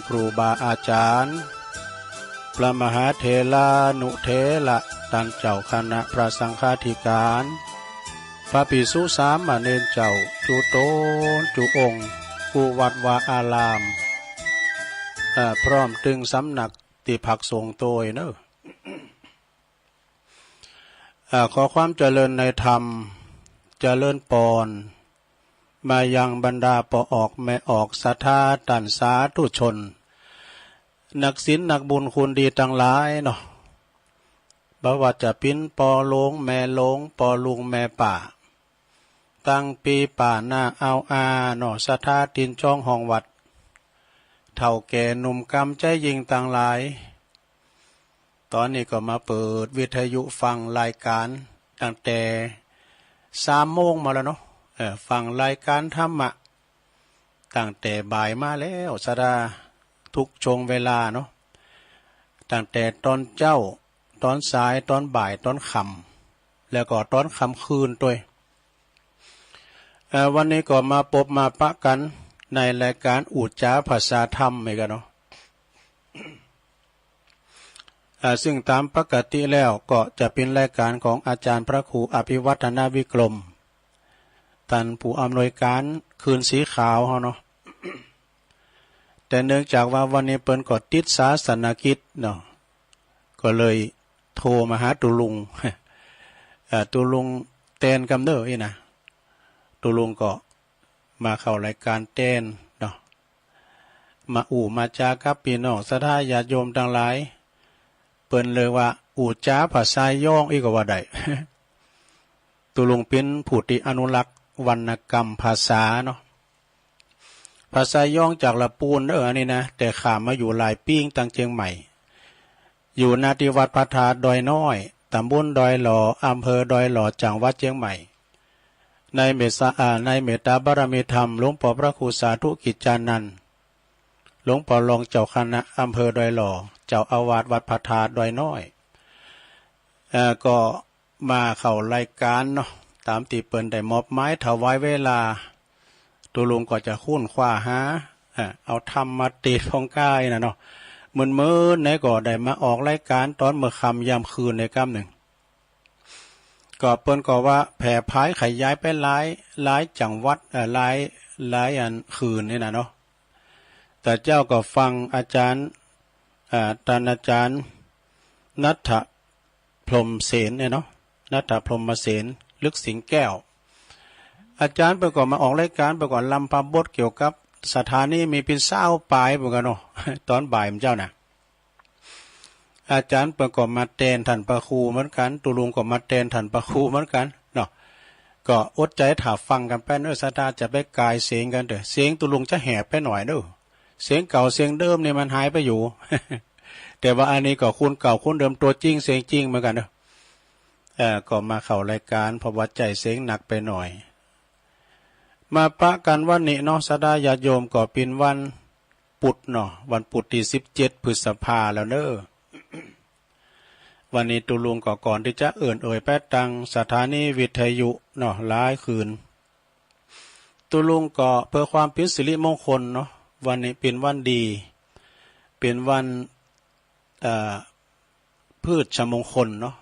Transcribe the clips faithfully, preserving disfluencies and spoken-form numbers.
ครูบาอาจ๋ารย์ พระมหาเถรานุเถระ ต้านเจ้าคณะพระสังฆาธิการ พระภิกษุสามเณรเจ้า จุ๊ต๋นจุ๊องค์ กู้วัดวาอาราม เอ่อ พร้อมตึงสำนักตี้พักสงฆ์ตวยเนาะ อ่า ขอความเจริญในธรรม เจริญปอน มายังบรรดาป้อออกแม่ออกศรัทธาต้านสาธุชน นักศีลนักบุญคุณดีตังหลายเนาะ บ่ว่าจะเป๋นป้อหลวงแม่หลวง ป้อลุงแม่ป้า ตังปี้ป้าน้าอาวอาเนาะ ศรัทธาตี๋นจ๊องห้องวัด เฒ่าแก่หนุ่มกำใจ๊ยิ่งตังหลาย ต๋อนนี้ก็มาเปิดวิทยุฟังรายก๋านตั้งแต่สามโมงมาแล้วเนาะ เออ ฟังรายก๋านธรรมะตั้งแต่บ่ายมาแล้ว ศรัทธาทุกช่วงเวลาเนาะ ตั้งแต่ต๋อนเจ๊า ต๋อนสาย ต๋อนบ่าย ต๋อนค่ำ แล้วก็ต๋อนค่ำคืนตวย เอ่อ วันนี้ก็มาปบมาปะกั๋นในรายก๋านอู้จ๋าภาษาธรรมเหมือนกั๋นเนาะ อ่า ซึ่งต๋ามปกติแล้วก็จะเป๋นรายก๋านของอาจ๋ารย์พระครูอภิวัฒนวิกรม ต้านผู้อำนวยก๋านคืนสีขาวเฮาเนาะ แต่เนื่องจากว่าวันนี้เปิ้นก็ติดศาสนกิจเนาะ ก็เลยโทรมาหาตุ๊ลุง เอ่อ ตุ๊ลุงแตนกำเน่ออี้นะ ตุ๊ลุงก็มาเข้ารายก๋านแตนเนาะ มาอู้มาจ๋ากับปี้น้องศรัทธาญาติโยมตังหลาย เปิ้นเลยว่าอู้จ๋าภาษาย้องอี้ก็ว่าได้ ตุ๊ลุงเป๋นผู้ตี้อนุรักษ์วรรณกรรมภาษาเนาะ ภาษาย้องจากละปูนเน่ออันนี้นะ แต่ข้ามาอยู่หลายปี๋ตังเจียงใหม่ อยู่ ณ ตี้วัดพระธาตุดอยน้อย ต๋ำบลดอยหล่อ อำเภอดอยหล่อ จังหวัดเจียงใหม่ ในเมตตา อ่า ในเมตตาบารมีธรรมหลวงป้อพระครูสาธุกิจจานันท์ หลวงป้อรองเจ้าคณะอำเภอดอยหล่อ เจ้าอาวาสวัดพระธาตุดอยน้อย เอ่อ ก็มาเข้ารายก๋านเนาะ ต๋ามตี้เปิ้นได้มอบหมายถวายเวลา ตุ๊ลุงก็จะค้นคว้าหา เอ่อ เอาธรรมมาเตศน์ของก้าอี้นะเนาะ เมินๆ ไหนก็ได้มาออกรายก๋านต๋อนเมื่อค่ำยามคืนในกำนึ่ง ก็เปิ้นก็ว่าแผ่ผายขยายไปหลาย หลายจังหวัด เอ่อ หลาย หลายอันคืนนี่นะเนาะ แต่เจ๊าก็ฟังอาจ๋ารย์ อ่า ต้านอาจ๋ารย์ณัฐพรหมเสนเนี่ยเนาะ ณัฐพรหมเสน ลึกสิงห์แก้ว อาจ๋ารย์เปิ้นก็มาออกรายก๋าน เปิ้นก็ลำพระบทเกี่ยวกับศรัทธานี้มีเป๋นซาวปายเปิ้นกั๋นเนาะ ต๋อนบ่ายเมื่อเจ๊านะ อาจ๋ารย์เปิ้นก็มาแตนต้านพระครูเหมือนกั๋น ตุ๊ลุงก็มาแตนต้านพระครูเหมือนกั๋นเนาะ ก็อดใจ๋ถ่าฟังกั๋นไปเน่อ ศรัทธาจะไปกายเสียงกั๋นเต๊อะ เสียงตุ๊ลุงจะแหบไปหน่อยเน่อ เสียงเก่าเสียงเดิมนี่มันหายไปอยู่ แต่ว่าอันนี้ก็คนเก่าคนเดิม ตั๋วจริงเสียงจริงเหมือนกั๋นเน่อ เอ่อ ก็มาเข้ารายก๋าน เพราะว่าใจ๊เสียงหนักไปหน่อย มาปะกั๋นวันนี้เนาะ ศรัทธาญาติโยม ก็เป๋นวัน ปุดเนาะ วันปุดตี้สิบเจ็ดพฤษภาแล้วเน่อ วันนี้ตุ๊ลุงก็ก่อนตี้จะเอิ้นเอ่ยไปตังสถานีวิทยุเนาะ หลายคืน ตุ๊ลุงก็เปื้อความเป๋นสิริมงคลเนาะ วันนี้เป๋นวันดี เป๋นวัน เอ่อ พฤชมงคลเนาะ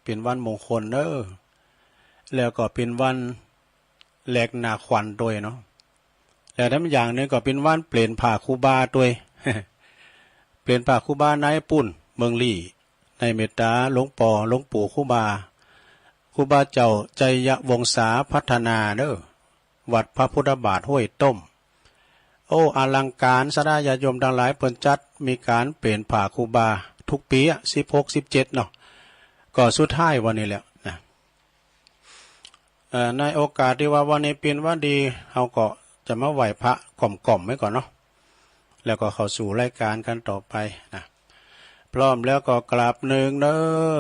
เป๋นวันมงคลเน่อ แล้วก็เป๋นวันแหลกหน้าขวัญตวยเนาะ แล้วแถมอย่างนึ่งก็เป๋นวันเปลี่ยนผ้าครูบาตวย เปลี่ยนผ้าครูบาในปุ้นเมืองลี้ ในเมตตาหลวงป้อหลวงปู่ครูบา ครูบาเจ้าชัยวงศาพัฒนาเน่อ วัดพระพุทธบาทห้วยต้ม โอ้ อลังก๋าน ศรัทธาญาติโยมตังหลาย เปิ้นจัดมีก๋านเปลี่ยนผ้าครูบาทุกปี๋อะ สิบหก สิบเจ็ดเนาะ ก็สุดท้ายวันนี้แล้วนะ เอ่อ ในโอกาสตี้ว่าวันนี้เป๋นวันดี เฮาก็จะมาไหว้พระก่อมๆ ไว้ก่อนเนาะ แล้วก็เข้าสู่รายก๋านกั๋นต่อไปนะ พร้อมแล้วก็กราบหนึ่งเน่อ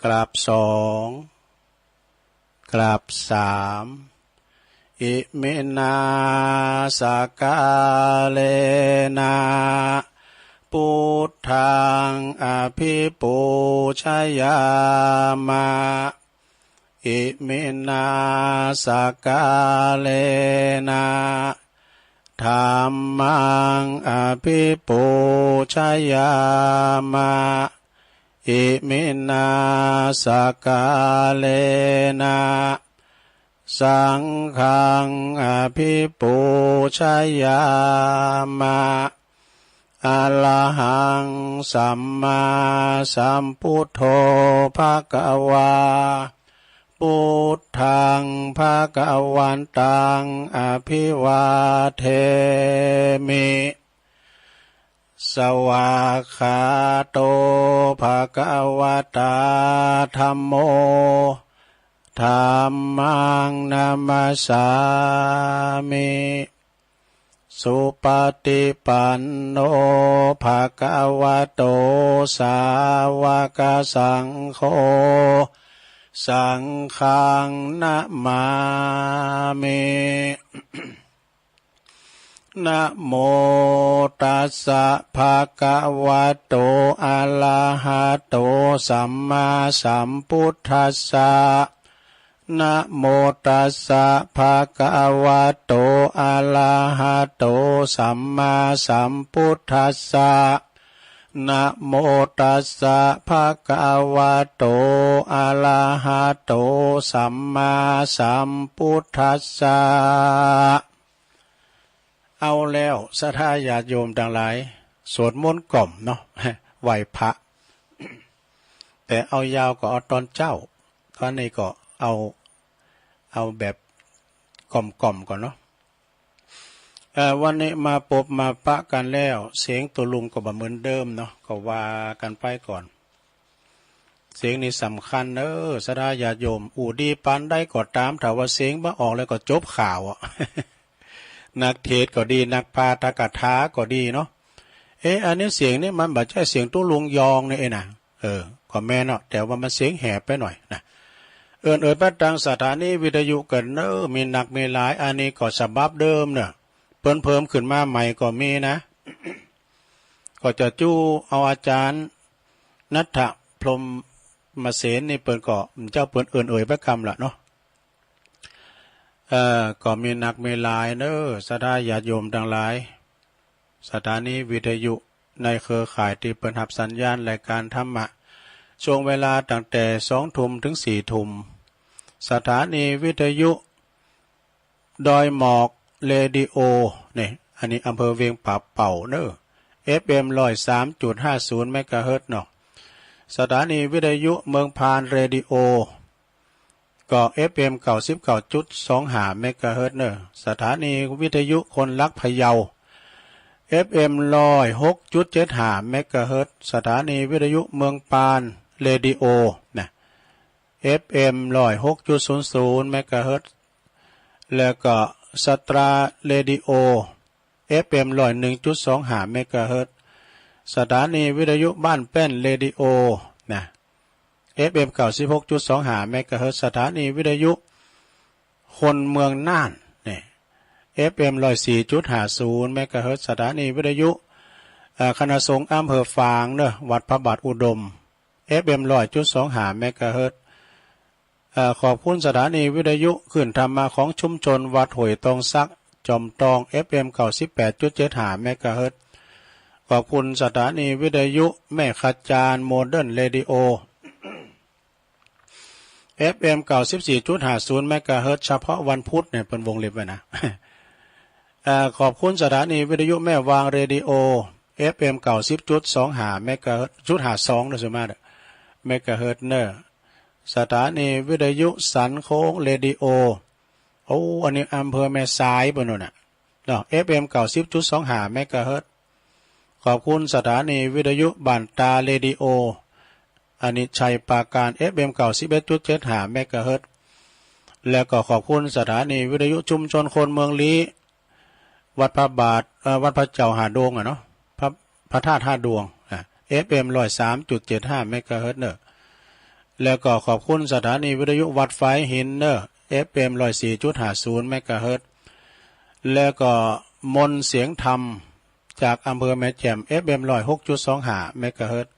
กราบสอง กราบสาม อิมินา สกาเลนะ ปุทธัง อภิปูชยามะ อิมินา สกาเลนะ ธัมมัง อภิปูชยามะ อิมินา สักการะนะ สังฆัง อภิปูชยามะ อะระหัง สัมมาสัมพุทโธ ภะคะวา พุทธัง ภะคะวันตัง อภิวาเทมิ สวากขาโต ภะคะวะตา ธัมโม ธัมมัง นะมัสสามิ สุปะฏิปันโน ภะคะวะโต สาวะกะสังโฆ สังฆัง นะมามิ นะโมตัสสะ ภะคะวะโต อะระหะโต สัมมาสัมพุทธัสสะ นะโมตัสสะ ภะคะวะโต อะระหะโต สัมมาสัมพุทธัสสะ นะโมตัสสะ ภะคะวะโต อะระหะโต สัมมาสัมพุทธัสสะ เอาแล้ว ศรัทธาญาติโยมตังหลาย สวดมนต์ก่อมเนาะ ไหว้พระ แต่เอายาวก็เอาตอนเจ๊า คราวนี้ก็เอา เอาแบบก่อมๆ ก่อนเนาะ เอ่อ วันนี้มาปบมาปะกั๋นแล้ว เสียงตุ๊ลุงก็บ่เหมือนเดิมเนาะ ก็ว่ากั๋นไปก่อน เสียงนี่สำคัญเน้อ ศรัทธาญาติโยม อู้ดีปานใดก็ต๋าม ถ้าว่าเสียงบ่ออกแล้วก็จบข่าวอะ นักเทศน์ก็ดี นักปาฐกถาก็ดีเนาะ เอ๊ะ อันนี้เสียงนี่มันบ่ใจ้เสียงตุ๊ลุงยองนี่เอ๊ะนะ เออ ก็แม่นเนาะ แต่ว่ามันเสียงแหบไปหน่อยนะ เอิ้นเอ่ยไปตางสถานีวิทยุกั๋นเน้อ มีนักมีหลาย อันนี้ก็ฉบับเดิมเนาะ เปิ้นเพิ่มขึ้นมาใหม่ก็มีนะ ก็จะจู้เอาอาจ๋ารย์ณัฐพรหมเสนนี่ เปิ้นก็ เจ้าเปิ้นเอิ้นเอ่ยไปกำละเนาะ เอ่อ ก็มีนักมีหลายเน้อ ศรัทธาญาติโยมตังหลาย สถานีวิทยุในเครือข่ายตี้เปิ้นฮับสัญญาณรายก๋านธรรมะ ช่วงเวลาตั้งแต่สองทุ่มเถิงสี่ทุ่ม สถานีวิทยุดอยหมอกเรดิโอ นี่ อันนี้อำเภอเวียงป่าเป้าเน้อ เอฟเอ็ม ร้อยสามจุดห้าศูนย์ เมกะเฮิรตซ์เนาะ สถานีวิทยุเมืองพานเรดิโอ ก็ เอฟเอ็ม เก้าสิบเก้าจุดสองห้า เมกะเฮิรตซ์เน้อ สถานีวิทยุคนรักพะเยา เอฟเอ็ม ร้อยหกจุดเจ็ดห้า เมกะเฮิรตซ์ สถานีวิทยุเมืองปานเรดิโอนะ เอฟเอ็ม ร้อยหกจุดศูนย์ศูนย์ เมกะเฮิรตซ์ แล้วก็สตราเรดิโอ เอฟเอ็ม ร้อยหนึ่งจุดสองห้า เมกะเฮิรตซ์ สถานีวิทยุบ้านแป้นเรดิโอนะ เอฟเอ็ม เก้าสิบหกจุดสองห้า เมกะเฮิรตซ์ สถานีวิทยุคนเมืองน่าน นี่ เอฟเอ็ม ร้อยสี่จุดห้าศูนย์ เมกะเฮิรตซ์ สถานีวิทยุ เอ่อ คณะสงฆ์อำเภอฝางเน้อ วัดพระบาทอุดม เอฟเอ็ม ร้อยจุดสองห้า เมกะเฮิรตซ์ เอ่อ ขอบคุณสถานีวิทยุคลื่นธรรมะของชุมชนวัดห้วยตองสัก จอมตอง เอฟเอ็ม เก้าสิบแปดจุดเจ็ดห้า เมกะเฮิรตซ์ ขอบคุณสถานีวิทยุแม่ขะจานโมเดิร์นเรดิโอ เอฟเอ็ม เก้าสิบสี่จุดห้าศูนย์ เมกะเฮิรตซ์ เฉพาะวันพุธเนี่ย เปิ้นวงเล็บไว้นะ เอ่อ ขอบคุณสถานีวิทยุแม่วางเรดิโอ เอฟเอ็ม เก้าสิบจุดสองห้า เมกะเฮิรตซ์ จุดห้าสอง นะสุมาเมกะเฮิรตซ์เน้อ สถานีวิทยุสันโค้งเรดิโอ โอ้ อันนี้อำเภอแม่สายปู้นโน่นน่ะเนาะ เอฟเอ็ม เก้าสิบจุดสองห้า เมกะเฮิรตซ์ ขอบคุณสถานีวิทยุบ้านตาเรดิโอ อันนี้ชัยปราการ เอฟเอ็ม เก้าสิบเอ็ดจุดเจ็ดห้า เมกะเฮิรตซ์ แล้วก็ขอบคุณสถานีวิทยุชุมชนคนเมืองลี้ วัดพระบาท เอ่อ วัดพระเจ้าห้าดวงอะเนาะ พระ พระธาตุห้าดวง อ่ะ เอฟเอ็ม ร้อยสามจุดเจ็ดห้า เมกะเฮิรตซ์เน้อ แล้วก็ขอบคุณสถานีวิทยุวัดฝายหินเน้อ เอฟเอ็ม ร้อยสี่จุดห้าศูนย์ เมกะเฮิรตซ์ แล้วก็มนต์เสียงธรรมจากอำเภอแม่แจ่ม เอฟเอ็ม ร้อยหกจุดสองห้า เมกะเฮิรตซ์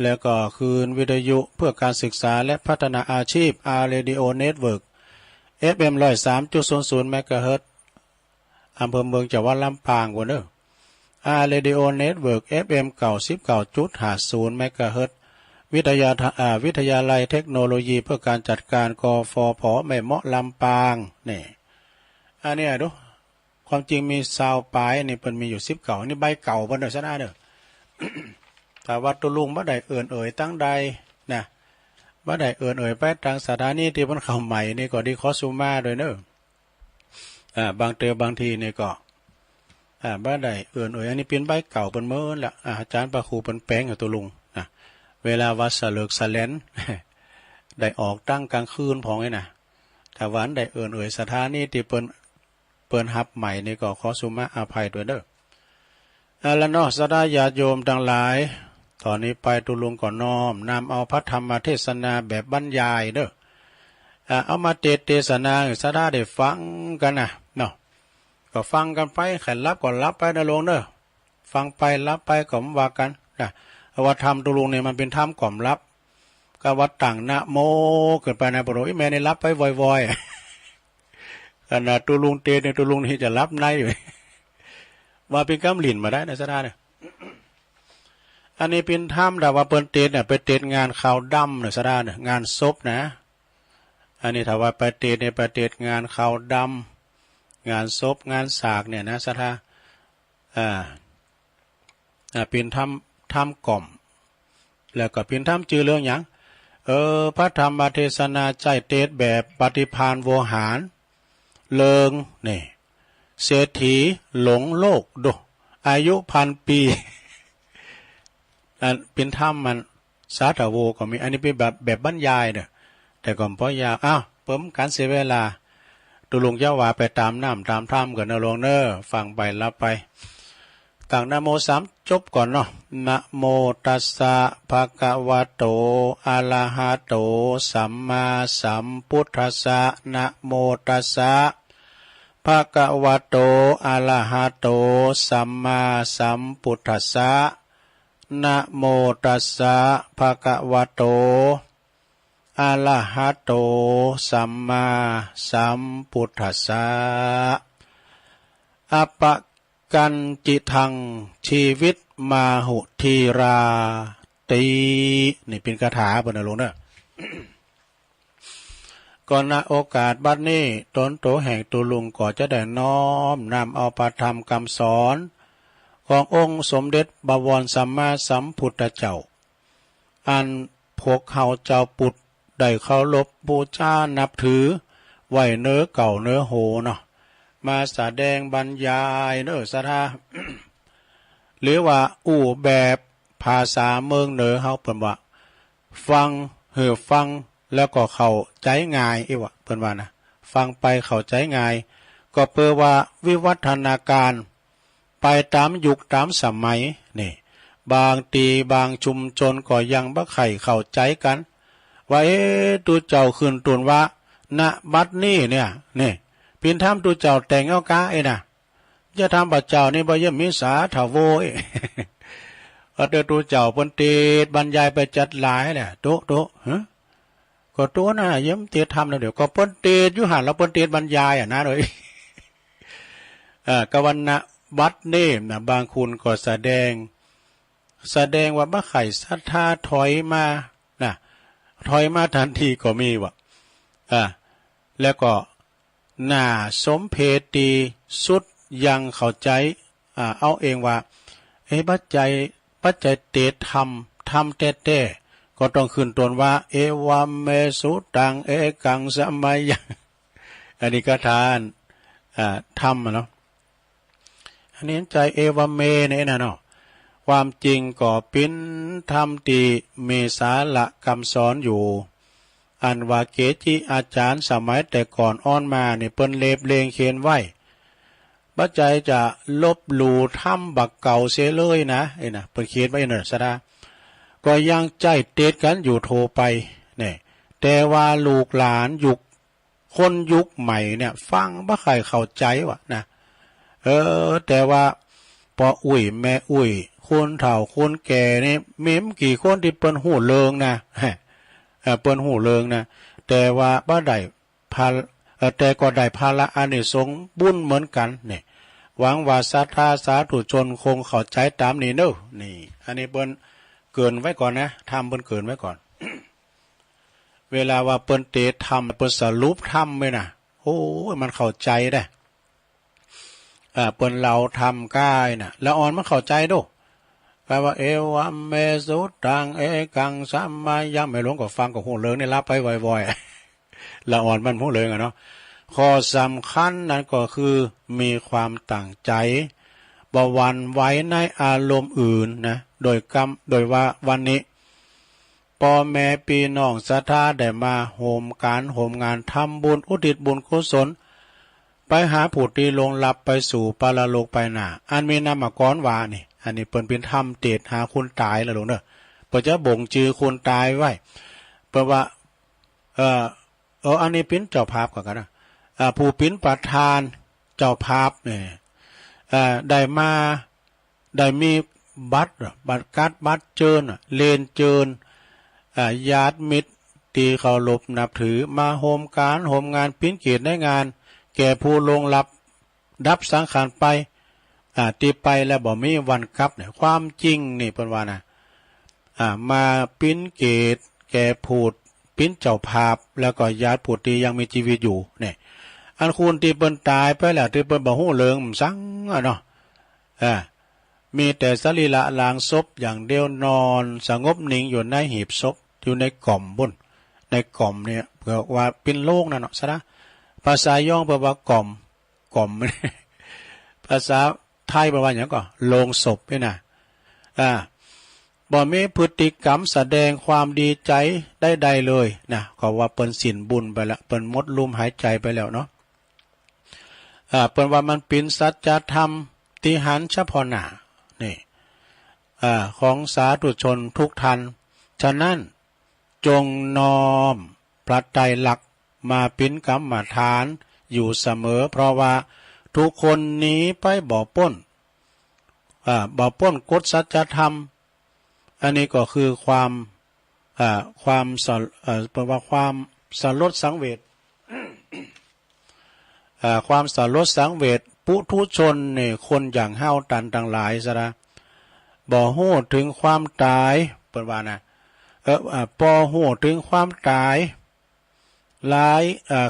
แล้วก็คลื่นวิทยุเพื่อการศึกษาและพัฒนาอาชีพ อาร์ เรดิโอ เน็ตเวิร์ก เอฟเอ็ม ร้อยสามจุดศูนย์ศูนย์ เมกะเฮิรตซ์ อำเภอเมือง จังหวัดลำปางปู้นเน่อ อาร์ เรดิโอ เน็ตเวิร์ก เอฟเอ็ม เก้าสิบเก้าจุดห้าศูนย์ เมกะเฮิรตซ์ วิทยา อ่า วิทยาลัยเทคโนโลยีเพื่อการจัดการ กฟผ แม่เมาะ ลำปาง นี่ อันเนี้ยดู ความจริงมีซาวปาย นี่เปิ้นมีอยู่สิบเก้า นี่ใบเก่าเปิ้นเน่อ สะดาเน่อ ถ้าว่าตุ๊ลุงบ่ได้เอิ้นเอ่ยตังใดนะ บ่ได้เอิ้นเอ่ยไปตังสถานีตี้เปิ้นเข้าใหม่นี่ก็ดีขอสุมาด้วยเน่อ อ่า บางเตื้อบางทีนี่ก็ อ่า บ่ได้เอิ้นเอ่ย อันนี้เปิ้นใบเก่าเปิ้นเมินละ อ่า อาจ๋ารย์พระครูเปิ้นแป๋งหื้อตุ๊ลุงนะ เวลาว่าสะเลิกสะแหลน ได้ออกตั้งกลางคืนพ่องนี่นะ ถ้าว่าอันได้เอิ้นเอ่ยสถานีตี้เปิ้น เปิ้นฮับใหม่นี่ก็ขอสุมาอภัยด้วยเน่อ เอาละเนาะ ศรัทธาญาติโยมตังหลาย ต๋อนนี้ไปตุ๊ลุงก็น้อมนำเอาพระธรรมเทศนาแบบบรรยายเน่อ อ่า เอามาเตสน์เตสนาหื้อศรัทธาได้ฟังกั๋นนะเนาะ ก็ฟังกั๋นไป ใค่หลับก็หลับไปนะโยมเน่อ ฟังไปหลับไปก็บ่ว่ากั๋นนะ เพราะว่าธรรมตุ๊ลุงนี่มันเป๋นธรรมกล่อมหลับ กาว่าตั้งนะโมขึ้นไปนะ ปะโถ อีแม่นี่หลับไปวอยๆ ขนาดตุ๊ลุงเตสน์เนี่ย ตุ๊ลุงนี่จะหลับในอยู่ ว่าเป๋นกำหลิ้นบ่ได้นะศรัทธาเน่อ อันนี้เป๋นธรรม ถ้าว่าเปิ้นเตสน์เนี่ย ไปเตสน์งานขาวดำเน่อศรัทธาเน่อ งานศพนะ อันนี้ถ้าว่าไปเตสน์เนี่ย ไปเตสน์งานขาวดำ งานศพ งานสากเนี่ยนะศรัทธา อ่า อ่า เป๋นธรรม ธรรมกล่อม แล้วก็เป๋นธรรมจื้อเรื่องหยัง เออ พระธรรมเทศนาใจ๊เตสน์แบบปฏิภาณโวหาร เรื่องนี่ เศรษฐีหลงโลก ดู อายุพันปี๋ อันเป๋นธรรมมัน สาธโวก็มี อันนี้เป๋นแบบ แบบบรรยายเน่อ แต่ก็บ่ยาว อ้าว เปื้อเป๋นก๋านเสียเวลา ตุ๊ลุงจะว่าไปต๋ามน้ำต๋ามธรรมกั๋นนะโยมเน่อ ฟังไปหลับไป ตั้งนะโมสามจบก่อนเนาะ นะโมตัสสะ ภะคะวะโต อะระหะโต สัมมาสัมพุทธัสสะ นะโมตัสสะ ภะคะวะโต อะระหะโต สัมมาสัมพุทธัสสะ นะโมตัสสะ ภะคะวะโต อะระหะโต สัมมาสัมพุทธัสสะ อปะกัญจิตัง ชีวิตมาหุทีราติ นี่เป๋นคาถาเปิ้นนะโยมเน่อ ก็ ณ โอกาสบัดนี้ ตนตั๋วแห่งตุ๊ลุงก็จะได้น้อมนำเอาพระธรรมกำสอน ขององค์สมเด็จบวรสัมมาสัมพุทธเจ้า อันพวกเฮาจาวปุทธได้เคารพบูชานับถือไว้เนินเก๊าเนินโฮเนาะ มาแสดงบรรยายเน่อศรัทธา หรือว่าอู้แบบภาษาเมืองเหนือเฮาเปิ้นว่า ฟังหื้อฟังแล้วก็เข้าใจ๋ง่าย อี้วะ เปิ้นว่านะ ฟังไปเข้าใจ๋ง่าย ก็เปื้อว่าวิวัฒนาการไปต๋ามยุคต๋ามสมัยนี่ บางตี้บางชุมชนก็ยังบ่ใค่เข้าใจ๋กั๋น ว่า เอ๊ะ ตุ๊เจ้าขึ้นตุ๊นว่า ณ บัดนี้เนี่ย นี่ เป๋นธรรมตุ๊เจ้าแต่งเอาก๊า เอ๊ะนะ จะธรรมพระเจ้านี่บ่เยี่ยมมีสาธโว เอ๊ะ ว่าแต่ตุ๊เจ้าเปิ้นเตสน์บรรยายไปจัดหลายแหละ ตุ๊ ตุ๊ ฮะ ก็ตุ๊นะเยี่ยมเตสน์ธรรมแล้ว เดี๋ยวก็เปิ้นเตสน์อยู่หั้น แล้วเปิ้นเตสน์บรรยายอะนะ โดย เอ่อ กาว่า ณ บัดนี้นะ บางคนก็แสดง แสดงว่าบ่ใค่ศรัทธาถอยมานะ ถอยมาตันทีก็มีวะ อ่า แล้วก็ น่าสมเพชตี้สุด ยังเข้าใจ๋ อ่า เอาเองว่า เอ๊ะ บ่ใจ้ บ่ใจ้เตสน์ธรรม ธรรมแต๊ๆ ก็ต้องขึ้นต้นว่า เอวะเม สุตัง เอกัง สะมะยัง อันนี้คาถา อ่า ธรรมอะเนาะ อันนี้ใจ้ เอวะเม นี่นะเนาะ ความจริงก็เป๋นธรรมตี้มีสาระกำสอนอยู่ อันว่าเกจิอาจ๋ารย์สมัยแต่ก่อนอ่อนมานี่เปิ้นเล็บเล่งเขียนไว้ บ่ใจ้จะลบหลู่ธรรมบักเก่าเสียเลยนะ เอ้ยนะ เปิ้นเขียนไว้เน่อศรัทธา ก็ยังใจ๊เตสน์กั๋นอยู่ทั่วไปนี่ แต่ว่าลูกหลานยุค คนยุคใหม่เนี่ยฟังบ่ใค่เข้าใจ๋วะนะ เออ แต่ว่าป้ออุ๊ยแม่อุ๊ย คนเฒ่าคนแก่นี่ มีบ่กี่คนตี้เปิ้นฮู้เรื่องนะ เออ เปิ้นฮู้เรื่องนะ แต่ว่าบ่ได้ภา เออ แต่ก็ได้ผละอานิสงส์บุญเหมือนกั๋นนี่ หวังว่าศรัทธาสาธุชนคงเข้าใจ๋ต๋ามนี้เนาะ นี่ อันนี้เปิ้นเกริ่นไว้ก่อนนะ ธรรมเปิ้นเกริ่นไว้ก่อน เวลาว่าเปิ้นเตธรรม เปิ้นสรุปธรรมไว้นะ โอ้ย มันเข้าใจ๋ได้ อ่า เปิ้นเล่าธรรมก้ายนะ ละอ่อนมันเข้าใจ๋โด้ แปลว่า เอวัมเมสุตัง เอกัง สะมะยัง แม่หลวงก็ฟังก็ฮู้เลิงนี่ หลับไปบ่อยๆ ละอ่อนมันฮู้เลิงอะเนาะ ข้อสำคัญนั้นก็คือมีความตั้งใจ๋ บ่หวั่นไหวในอารมณ์อื่นนะ โดยกำ โดยว่าวันนี้ ป้อแม่ปี้น้องศรัทธาได้มาโฮมก๋านโฮมงานทำบุญอุทิศบุญกุศล ไปหาผู้ตี้ล่วงลับไปสู่ปรโลกไปหน้า อันมีนามกรว่านี่ อันนี้เปิ้นเป๋นธรรมเตศน์หาคนต๋ายละลูกเนาะ เปิ้นจะบ่งจื่อคนต๋ายไว้ เปิ้นว่า เอ่อ เออ อันนี้เป๋นเจ้าภาพก่อนกั๋นนะ อ่า ผู้เป๋นประธานเจ้าภาพเนี่ย อ่า ได้มา ได้มีบัตร บัตรการ์ด บัตรเจิญ เลนเจิญ อ่า ญาติมิตรตี้เคารพนับถือ มาโฮมก๋านโฮมงาน เป๋นเกียรติในงาน แก่ผู้ล่วงลับ ดับสังขารไป อ่า ตี้ไปแล้วบ่มีวันกลับเนี่ย ความจริงนี่เปิ้นว่านะ อ่า มาเป๋นเกียรติแก่ผู้เป๋นเจ้าภาพ แล้วก็ญาติผู้ตี้ยังมีจีวิตอยู่เนี่ย อันคนตี้เปิ้นต๋ายไปแล้ว ตี้เปิ้นบ่ฮู้เลิงมันสังอะเนาะ อ่า มีแต่สรีระลางศพอย่างเดียว นอนสงบนิ่งอยู่ในหีบศพ อยู่ในก๋อมปุ้น ในก๋อมเนี่ย เปิ้นว่าเป๋นโลงนั่นเนาะ ศรัทธา ภาษาย้องเปิ้นว่าก๋อม ก๋อม ภาษาไทยเปิ้นว่าหยังก่อ โลงศพนี่นะ อ่า บ่มีพฤติกรรมแสดงความดีใจ๋ใดๆ เลยนะ ก็ว่าเปิ้นสิ้นบุญไปแล้ว เปิ้นหมดลมหายใจ๋ไปแล้วเนาะ อ่า เปิ้นว่ามันเป๋นสัจธรรมตี้หันเฉพาะหน้า นี่ อ่า ของสาธุชนทุกท่าน ฉะนั้น จงน้อมพระไตรลักษณ์มาเป๋นกรรมฐานอยู่เสมอ เพราะว่าทุกคนหนีไปบ่ป๊น อ่า บ่ป๊นกฎสัจธรรม อันนี้ก็คือความ อ่า ความสะ เอ่อ เปิ้นว่าความสลดสังเวช อ่า ความสลดสังเวช ปุถุชนนี่ คนอย่างเฮาตันตังหลายศรัทธา บ่ฮู้เถิงความต๋าย เปิ้นว่านะ เออ อ่า ปอฮู้เถิงความต๋าย หลาย เอ่อ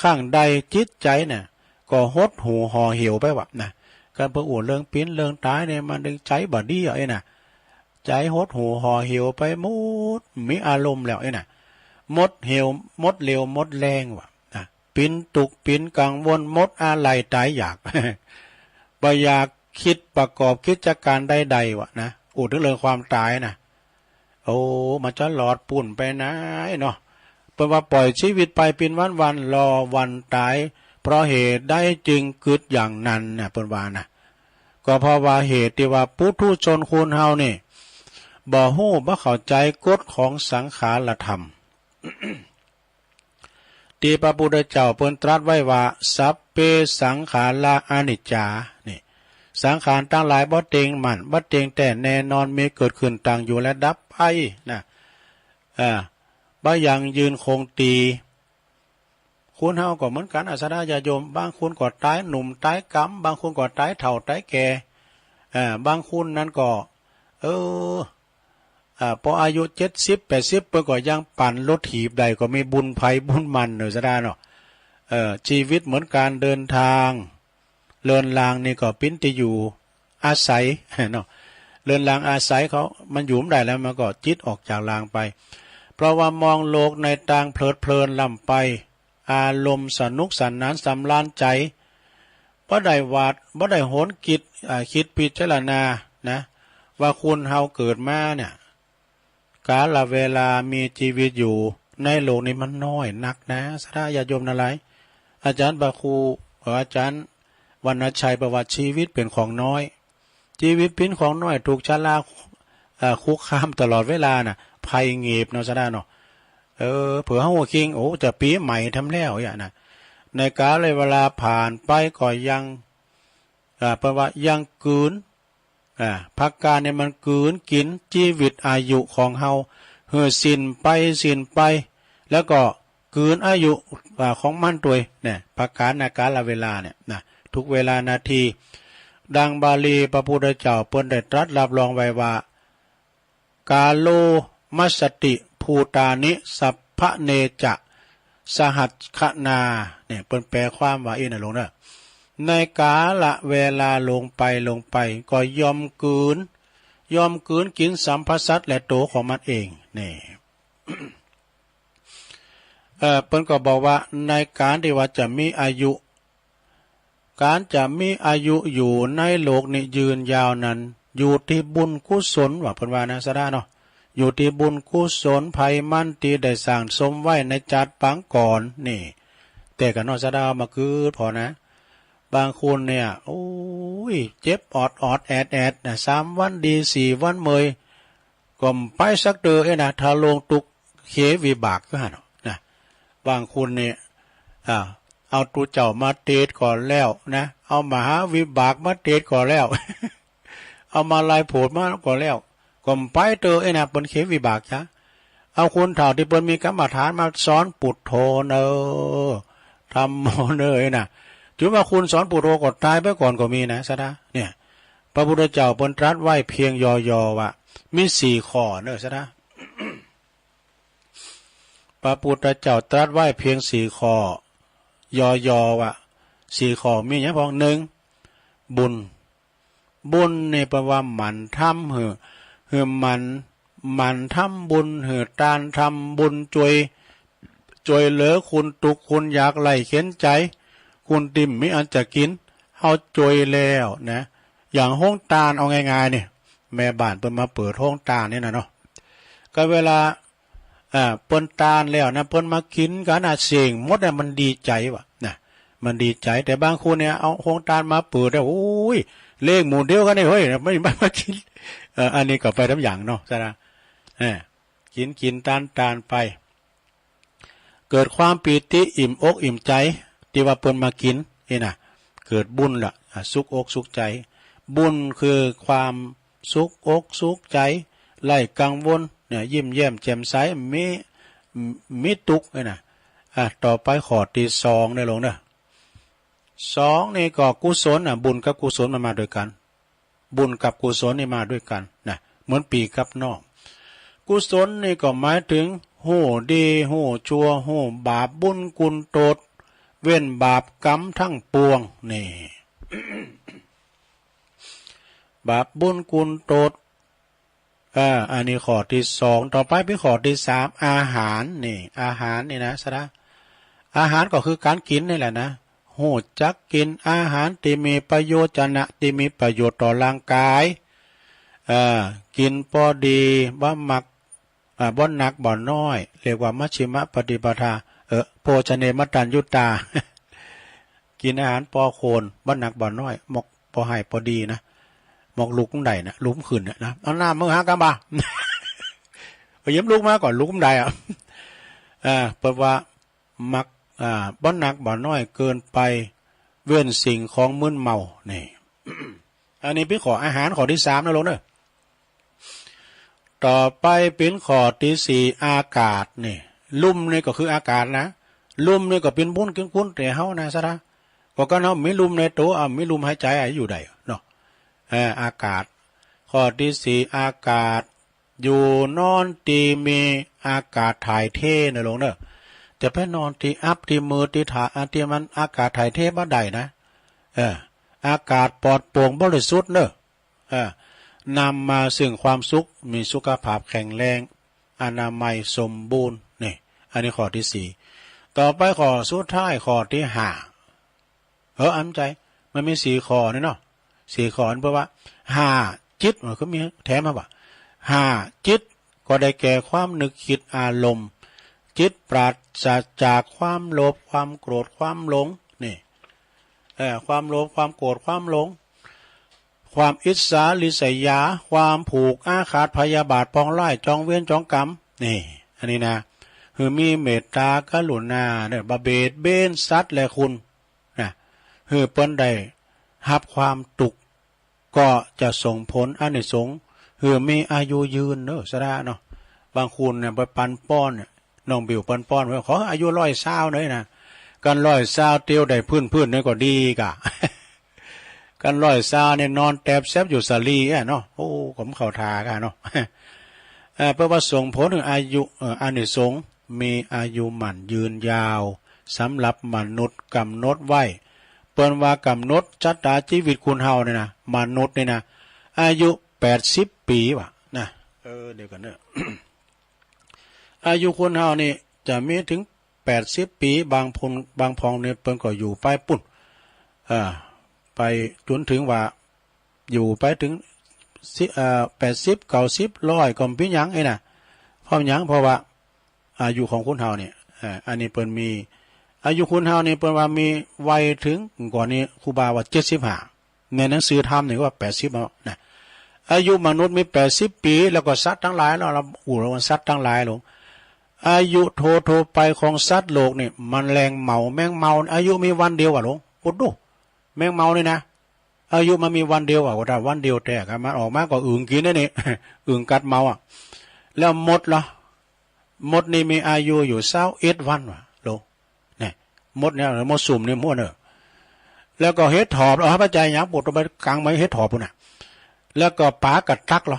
ครั้งใดจิตใจ๋น่ะ ก็หดหู่ห่อเหี่ยวไปวะนะ คันเปิ้นอู้เรื่องเป๋นเรื่องต๋ายเนี่ย มันเถิงใจ๋บ่ดีอะ เอ้ยนะ ใจ๋หดหู่ห่อเหี่ยวไปหมด มีอารมณ์แล้ว เอ้ยนะ หมดเหี่ยว หมดเรี่ยว หมดแฮงวะนะ เป๋นตุ๊กข์ เป๋นกังวล หมดอาลัยต๋ายอยาก บ่อยากกึ๊ดประกอบกิจก๋านใดๆ วะนะ อู้เถิงเรื่องความต๋ายนะ โอ้ มันจะหลอดป๊นไปไหนเนาะ เปิ้นว่าป่อยจีวิตไปเป๋นวันๆ รอวันต๋าย เพราะเหตุใดจึงกึ๊ดอย่างนั้นนะ เปิ้นว่านะ ก็เพราะว่าเหตุตี้ว่าปุถุชนคนเฮานี่ บ่ฮู้บ่เข้าใจ๋กฎของสังขารธรรม ตี้พระพุทธเจ้าเปิ้นตรัสไว้ว่า สัพเพ สังขารา อนิจจา นี่ สังขารตังหลายบ่เต็งมั่น บ่เต็งแต๊แน่นอน มีเกิดขึ้น ตั้งอยู่ และดับไปนะ อ่า บ่ยั่งยืนคงตี้ คนเฮาก็เหมือนกั๋น ศรัทธาญาติโยม บางคนก็ต๋ายหนุ่มต๋ายกำ บางคนก็ต๋ายเฒ่าต๋ายแก่ อ่า บางคนนั้นก็ เออ อ่า ปออายุเจ็ดสิบแปดสิบ เปิ้นก็ยังปั่นรถถีบได้ ก็มีบุญใผบุญมันเนาะ ศรัทธาเนาะ เอ่อ จีวิตเหมือนก๋านเดินตาง เรือนร่างนี่ก็เป๋นตี้อยู่อาศัยเนาะ เรือนร่างอาศัยเขา มันอยู่บ่ได้แล้ว มันก็จิตออกจากร่างไป เพราะว่ามองโลกในตางเพลิดเพลินล้ำไป อารมณ์สนุกสนานสำราญใจ๋ บ่ได้วาด บ่ได้หวนกึ๊ด อ่า กึ๊ดพิจารณานะ ว่าคนเฮาเกิดมาเนี่ย กาลเวลามีจีวิตอยู่ในโลกนี้มันน้อยนักนะ ศรัทธาญาติโยมตังหลาย อาจ๋ารย์พระครู เอ่อ อาจ๋ารย์วรรณชัยเปิ้นว่าจีวิตเป๋นของน้อย จีวิตเป๋นของน้อย ถูกชะลา เอ่อ คุกคามตลอดเวลาน่ะ ภัยเง็บเนาะ ศรัทธาเนาะ เออ เผื่อเฮาหัวคิง โอ้ จะปี๋ใหม่แถมแล้วเนี่ยนะ ในกาลเวลาผ่านไปก็ยัง อ่า เปิ้นว่ายังกลืน อ่า ภักกาดเนี่ยมันกลืนกิ๋นจีวิตอายุของเฮา หื้อสิ้นไป สิ้นไป แล้วก็กลืนอายุ อ่า ของมันตวยเนี่ย ภักกาดในกาลเวลาเนี่ยนะ ทุกเวลานาที ดังบาลีพระพุทธเจ้าเปิ้นได้ตรัสรับรองไว้ว่า กาโลมัสสติ ภูตานิ สัพพะเนจะ สหัสสะนา เนี่ย เปิ้นแปลความว่าอี้นะโลมเนอะ ในกาละเวลาหลงไปหลงไป ก็ย่อมกลืน ย่อมกลืนกิ๋นสัพพะสัตว์และตั๋วของมันเอง นี่ เอ่อ เปิ้นก็บอกว่าในก๋านตี้ว่าจะมีอายุ ก๋านจะมีอายุอยู่ในโลกนี้ยืนยาวนั้น อยู่ตี้บุญกุศล ว่าเปิ้นว่านะ สะดาเนาะ อยู่ตี้บุญกุศลใผมันตี้ได้สั่งสมไว้ในจาติปางก่อน นี่ แต่กั๋นเนาะ สะดา มากืดผ่อนะ บางคนเนี่ย โอ้ย เจ็บออดๆ แอดๆ นะ สามวันดี สี่วันเมย ก็บ่ไปสักเตื้อเอ้ยนะ ถ้าลงตุ๊กเขวิบากก็หั้นเนาะนะ บางคนเนี่ย อ่า เอาตุ๊เจ้ามาเตสก่อนแล้วนะ เอามหาวิบากมาเตสก่อนแล้ว เอามาลายโผดมาก่อนแล้ว ก็บ่ไปเตื้อเอ้ยนะ เปิ้นเขวิบากจ๊ะ เอาคนเฒ่าตี้เปิ้นมีกรรมฐานมาสอนปุทโธเน่อ ธัมโมเน่อเอ้ยนะ ถือว่าคนสอนปุทโธก็ต๋ายไปก่อนก็มีนะ สะดา เนี่ย พระพุทธเจ้าเปิ้นตรัสไว้เพียงยอๆ ว่า มีสี่ข้อเน่อ สะดา พระพุทธเจ้าตรัสไว้เพียงสี่ข้อ ยอๆ ว่า สี่ข้อมีหยังพ่อง หนึ่ง บุญ บุญนี่แปลว่าหมั่นทำหื้อ หื้อหมั่น หมั่นทำบุญ หื้อตานทำบุญ จ้วย จ้วยเหลือคนตุ๊กข์ คนยากไร้เข็ญใจ๋ คนตี้บ่มีอันจะกิ๋น เฮาจ้วยแล้วนะ อย่างโฮงตาน เอาง่ายๆ นี่ แม่บ้านเปิ้นมาเปิดโฮงตานนี่นะเนาะ ก็เวลา อ่า เปิ้นตานแล้วนะ เปิ้นมากิ๋นกั๋นนะ เส้งหมดนะ มันดีใจ๋ว่ะนะ มันดีใจ๋ แต่บางคนเนี่ย เอาโฮงตานมาเปิดแล้ว โอ้ย เล้งหมู่เดียวกั๋นนี่ เฮ้ย ไม่ ไม่มากิ๋น เอ่อ อันนี้ก็ไปต๋ามอย่างเนาะ สะดา เออ กิ๋นกิ๋นตานตานไป เกิดความปีติอิ่มอกอิ่มใจ๋ ตี้ว่าเปิ้นมากิ๋น นี่นะ เกิดบุญละ อ่ะ สุขอกสุขใจ๋ บุญคือความสุขอกสุขใจ๋ ไร้กังวล เนี่ย ยิ้มแย้มแจ่มใส มี มีตุ๊กข์ นี่นะ อ่ะ ต่อไปข้อตี้สองเน่อโลมเน่อ สองนี่ก็กุศลน่ะ บุญกับกุศลมันมาด้วยกั๋น บุญกับกุศลนี่มาด้วยกั๋นนะ เหมือนปี้กับน้อง กุศลนี่ก็หมายเถิงฮู้ดีฮู้ชั่ว ฮู้บาปบุญกุณโตษ เว้นบาปกรรมทั้งปวง นี่ บาปบุญกุณโตษ อ่า อันนี้ข้อตี้สอง ต่อไปเป๋นข้อตี้สาม อาหารนี่ อาหารนี่นะ สะดา อาหารก็คือก๋านกิ๋นนี่แหละนะ ฮู้จักกิ๋นอาหารตี้มีประโยชนะ ตี้มีประโยชน์ต่อร่างกาย เอ่อ กิ๋นปอดี บ่มัก อ่า บ่หนักบ่น้อย เรียกว่ามัชฌิมปฏิปทา เอ่อ โภชเนมะตัญญูตา กิ๋นอาหารปอควร บ่หนักบ่น้อย หมกปอไหล่ปอดีนะ หมกลุกบ่ได้นะ ลุกบ่ขึ้นนะ เอาน้ำมึงหากำบ่า ไปเยี่ยมลุกมาก่อน ลุกบ่ได้อะ อ่า เปิ้นว่า มัก อ่า บ่หนักบ่น้อยเกินไป เว้นสิ่งของมึนเมา นี่ อันนี้เป๋นข้ออาหารข้อตี้สามเน่อโลมเน่อ ต่อไปเป๋นข้อตี้สี่ อากาศนี่ ลมนี่ก็คืออากาศนะ ลมนี่ก็เป๋นบุญเป๋นกุศลแก่เฮานะ สะดา ก็กั๋นเฮามีลมในตั๋ว อ่ะ มีลมหายใจ๋ อ่ะ อยู่ได้เนาะ เอ่อ อากาศ ข้อตี้สี่ อากาศ อยู่นอนตี้มีอากาศถ่ายเทเน่อโลมเน่อ จะไปนอนตี้อับตี้มืดตี้ถ่า ตี้มันอากาศถ่ายเทบ่ได้นะ เออ อากาศปลอดโปร่งบริสุทธิ์เน่อ เออ นำมาซึ่งความสุข มีสุขภาพแข็งแรง อนามัยสมบูรณ์ นี่ อันนี้ข้อตี้สี่ ต่อไปข้อสุดท้ายข้อตี้ห้า เออ อันใจ๋ มันมีสี่ข้อนี่เนาะ สี่ข้อนี่เปิ้นว่า ห้า จิต มันก็มีแถมมาว่า ห้า จิต ก็ได้แก่ความนึกคิดอารมณ์ จิตปราศจากความโลภ ความโกรธ ความหลง นี่ เอ่อ ความโลภ ความโกรธ ความหลง ความอิจฉาริษยา ความผูกอาฆาตพยาบาทปองร้าย จองเวรจองกรรม นี่ อันนี้นะ คือมีเมตตากรุณาเนี่ย บ่เบียดเบียนสัตว์และคน นะ หื้อเปิ้นได้ฮับความตุ๊กข์ ก็จะส่งผลอานิสงส์ หื้อมีอายุยืนเน่อ สะดาเนาะ บางคนเนี่ยไปปันป้อนเนี่ย น้องบิวปันป้อนไว้ ขออายุร้อยซาวหน่อยนะ กั๋นร้อยซาวเตียวได้พื้นๆ นี่ก็ดีก่ะ กันร้อยซาวนี่นอนแตบแซบอยู่สาลีอะเนาะ โอ้ ก็บ่เข้าท่ากั๋นเนาะ เอ่อ เปิ้นว่าส่งผลเถิงอายุ เอ่อ อานิสงส์ มีอายุหมั้นยืนยาว สำหรับมนุษย์ก๋ำหนดไว้ เปิ้นว่าก๋ำหนดชะตาจีวิตคนเฮานี่นะ มนุษย์นี่นะ อายุแปดสิบปี๋ว่ะนะ เออ เดี๋ยวก่อนเนาะ อายุคนเฮานี่จะมีเถิงแปดสิบปี๋ บางคน บางพ่องนี่เปิ้นก็อยู่ไปปู๊น เอ่อ ไปจ๋นเถิงว่า อยู่ไปเถิงสิ เอ่อ แปดสิบ เก้าสิบ ร้อย ก็บ่เป๋นหยังอี้นะ เพราะหยัง เพราะว่าอายุของคนเฮาเนี่ย เอ่อ อันนี้เปิ้นมี อายุคนเฮานี่เปิ้นว่ามีไวเถิง ก่อนนี้ครูบาว่าเจ็ดสิบห้า ในหนังสือธรรมนี่ว่าแปดสิบเอานะ อายุมนุษย์มีแปดสิบปี๋ แล้วก็สัตว์ตังหลาย แล้ว แล้ว โอ้ แล้วสัตว์ตังหลายหลวง อายุทั่วๆ ไปของสัตว์โลกนี่ แมลงเมา แมงเมา อายุมีวันเดียวอะหลวง โอ้ ดู แมงเมานี่นะ อายุมันมีวันเดียวอะ ว่าถ้าวันเดียวแต๊กะ มันออกมาก็อึ่งกิ๋นได้นี่ อึ่งกัดเมาอะ แล้วมดล่ะ มดนี่มีอายุอยู่ซาวเอ็ดวันว่ะหลวง เนี่ย มดเนี่ย มดสุมเนี่ย มดเน่อ แล้วก็เห็ดถอบ เอาไปใจ๋หยัง ปวดตัวไปกังไว้เห็ดถอบปู๊นน่ะ แล้วก็ป๋ากัดตั๊กล่ะ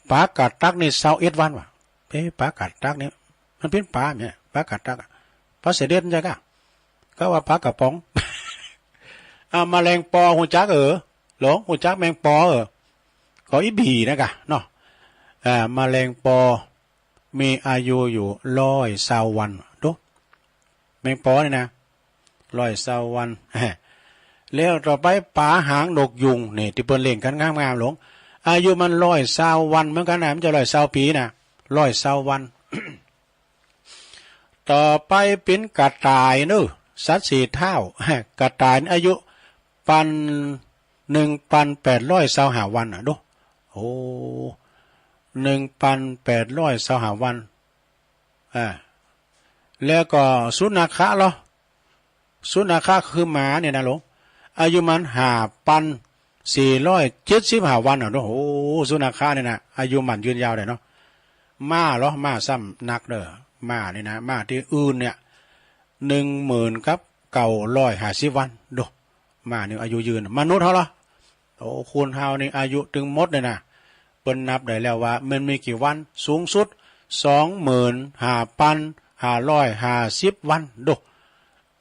ป๋ากัดตั๊กนี่ซาวเอ็ดวันว่ะ เอ๊ะ ป๋ากัดตั๊กนี่ มันเป๋นป๋าเนี่ย ป๋ากัดตั๊กอะ ป๋าเสด็จใจ้ก่ะ ก็ว่าป๋ากระป๋อง อ่ะ แมลงปอ ฮู้จักเออ หลวง ฮู้จักแมงปอเออ ก็อีบี๋นะก่ะเนาะ อ่า แมลงปอ มีอายุอยู่ร้อยซาววัน ดู แมงปอนี่นะ ร้อยซาววัน แล้วต่อไปป๋าหางนกยูง นี่ ตี้เปิ้นเล่นกั๋นงามๆ หลวง อายุมันร้อยซาววันเหมือนกั๋นนะ มันจะร้อยซาวปี๋นะ ร้อยซาววัน ต่อไปเป๋นกระต่ายเนาะ สัตว์สี่เท้า กระต่ายอายุปัน หนึ่งปันแปดร้อยซาวห้าวันน่ะ ดู โอ้ หนึ่งปันแปดร้อยซาวห้าวัน อ่า แล้วก็สุนัขะล่ะ สุนัขะคือหมาเนี่ยนะหลวง อายุมันห้าปันสี่ร้อยเจ็ดสิบห้าวันน่ะ ดู โอ้ สุนัขะเนี่ยนะ อายุหมั้นยืนยาวเลยเนาะ ม้าล่ะ ม้าซ้ำนักเน่อ ม้านี่นะ ม้าตี้อื่นเนี่ย หนึ่งหมื่นกับเก้าร้อยห้าสิบวัน ดู ม้านี่อายุยืน มนุษย์เฮาล่ะ โอ้ คนเฮานี่อายุตึงหมดเลยนะ เปิ้นนับได้แล้วว่ามันมีกี่วัน สูงสุด สองหมื่นห้าปันห้าร้อยห้าสิบวัน ดู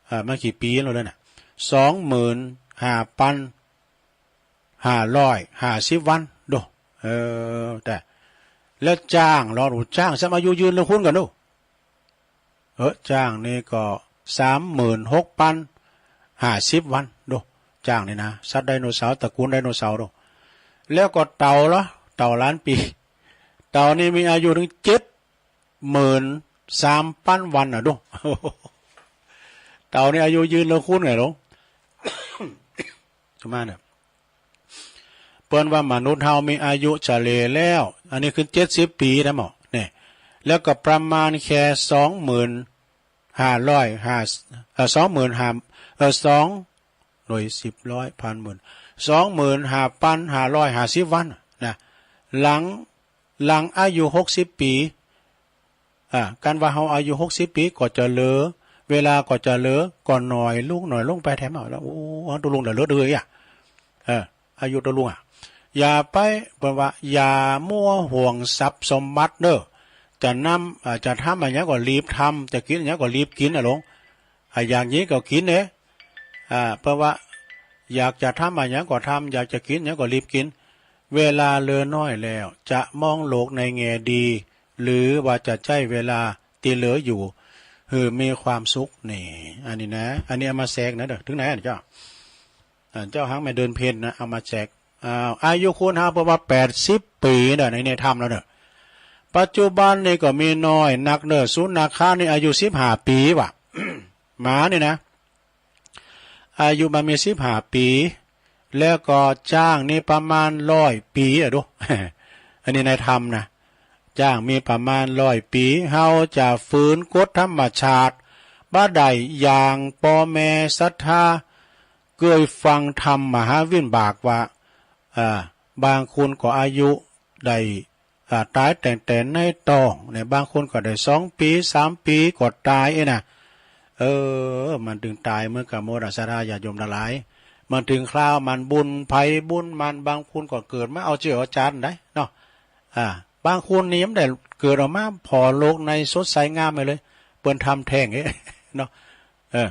เอ่อ มันกี่ปี๋แล้วน่ะ สองหมื่นห้าปันห้าร้อยห้าสิบวัน ดู เออ แต่ แล้วจ๊างล่ะ ดู จ๊างซ้ำอายุยืนเหลือคนกั๋น ดู เออ จ๊างนี่ก็สามหมื่นหกปันห้าสิบวัน ดู จ๊างนี่นะ สัตว์ไดโนเสาร์ ตระกูลไดโนเสาร์ ดู แล้วก็เต่าล่ะ เต่าล้านปี๋ เต่านี่มีอายุเถิงเจ็ดหมื่นสามปันวันน่ะ ดู เต่านี่อายุยืนเหลือคนไงหลวง สมมาเนี่ย เปิ้นว่ามนุษย์เฮามีอายุเฉลี่ยแล้ว อันนี้คือเจ็ดสิบปี๋นะหมอ เนี่ย แล้วก็ประมาณแค่สองหมื่นห้าร้อยห้า เอ่อ สองหมื่นห้า เอ่อ สอง หน่วย สิบ ร้อย พัน หมื่น สองหมื่นห้าปันห้าร้อยห้าสิบวันนะ หลัง หลังอายุหกสิบปี๋ อ่า กันว่าเฮาอายุหกสิบปี๋ก็จะเหลือ เวลาก็จะเหลือ ก็น้อยลง น้อยลงไปแถมเอา แล้ว โอ้ เฮาตกลงเหลือเท่าใดอะ เออ อายุตกลงอะ อย่าไป เปิ้นว่า อย่ามัวห่วงทรัพย์สมบัติเน่อ จะนำ อ่า จะทำอะหยังก็รีบทำ จะกิ๋นอะหยังก็รีบกิ๋นน่ะหลวง อ่า อยากหยีก็กิ๋นเน่ อ่า เปิ้นว่า อยากจะทำอะหยังก็ทำ อยากจะกิ๋นอะหยังก็รีบกิ๋น เวลาเหลือน้อยแล้ว จะมองโลกในแง่ดี หรือว่าจะใจ๊เวลาตี้เหลืออยู่หื้อมีความสุข นี่ อันนี้นะ อันนี้เอามาแสกนะเด้อ เถิงไหนอะเจ้า อ่า เจ้าหางแม่เดือนเพ็ญนะ เอามาแสก อ้าว อายุคนเฮาเปิ้นว่าแปดสิบปี๋เน่อ ใน ในธรรมแล้วเน่อ ปัจจุบันนี่ก็มีน้อยนักเน่อ สุนัขะนี่อายุสิบห้าปี๋ว่ะ หมานี่นะ อายุมันมีสิบห้าปี๋ แล้วก็จ๊างนี่ประมาณร้อยปี๋อะดู อันนี้ในธรรมนะ จ๊างมีประมาณร้อยปี๋ เฮาจะฝืนกฎธรรมชาติบ่ได้ อย่างป้อแม่ศรัทธาเกยฟังธรรมมหาวิบากว่า อ่า บางคนก็อายุได้ อ่า ต๋ายแต่งแต่ในต๊องเนี่ย บางคนก็ได้สองปี๋ สามปี๋ก็ต๋ายเอ้ยนะ เออ มันตึงต๋ายเหมือนกั๋นหมดอะ ศรัทธาญาติโยมตังหลาย มันเถิงคราวมัน บุญใผบุญมัน บางคนก็เกิดมาเอาเจ้าเอาจานได้เนาะ อ่า บางคนนี่บ่ได้เกิดออกมาผ่อโลกในสดใสงามไปเลย เปิ้นทำแท้งเอ๊ะ เนาะ เออ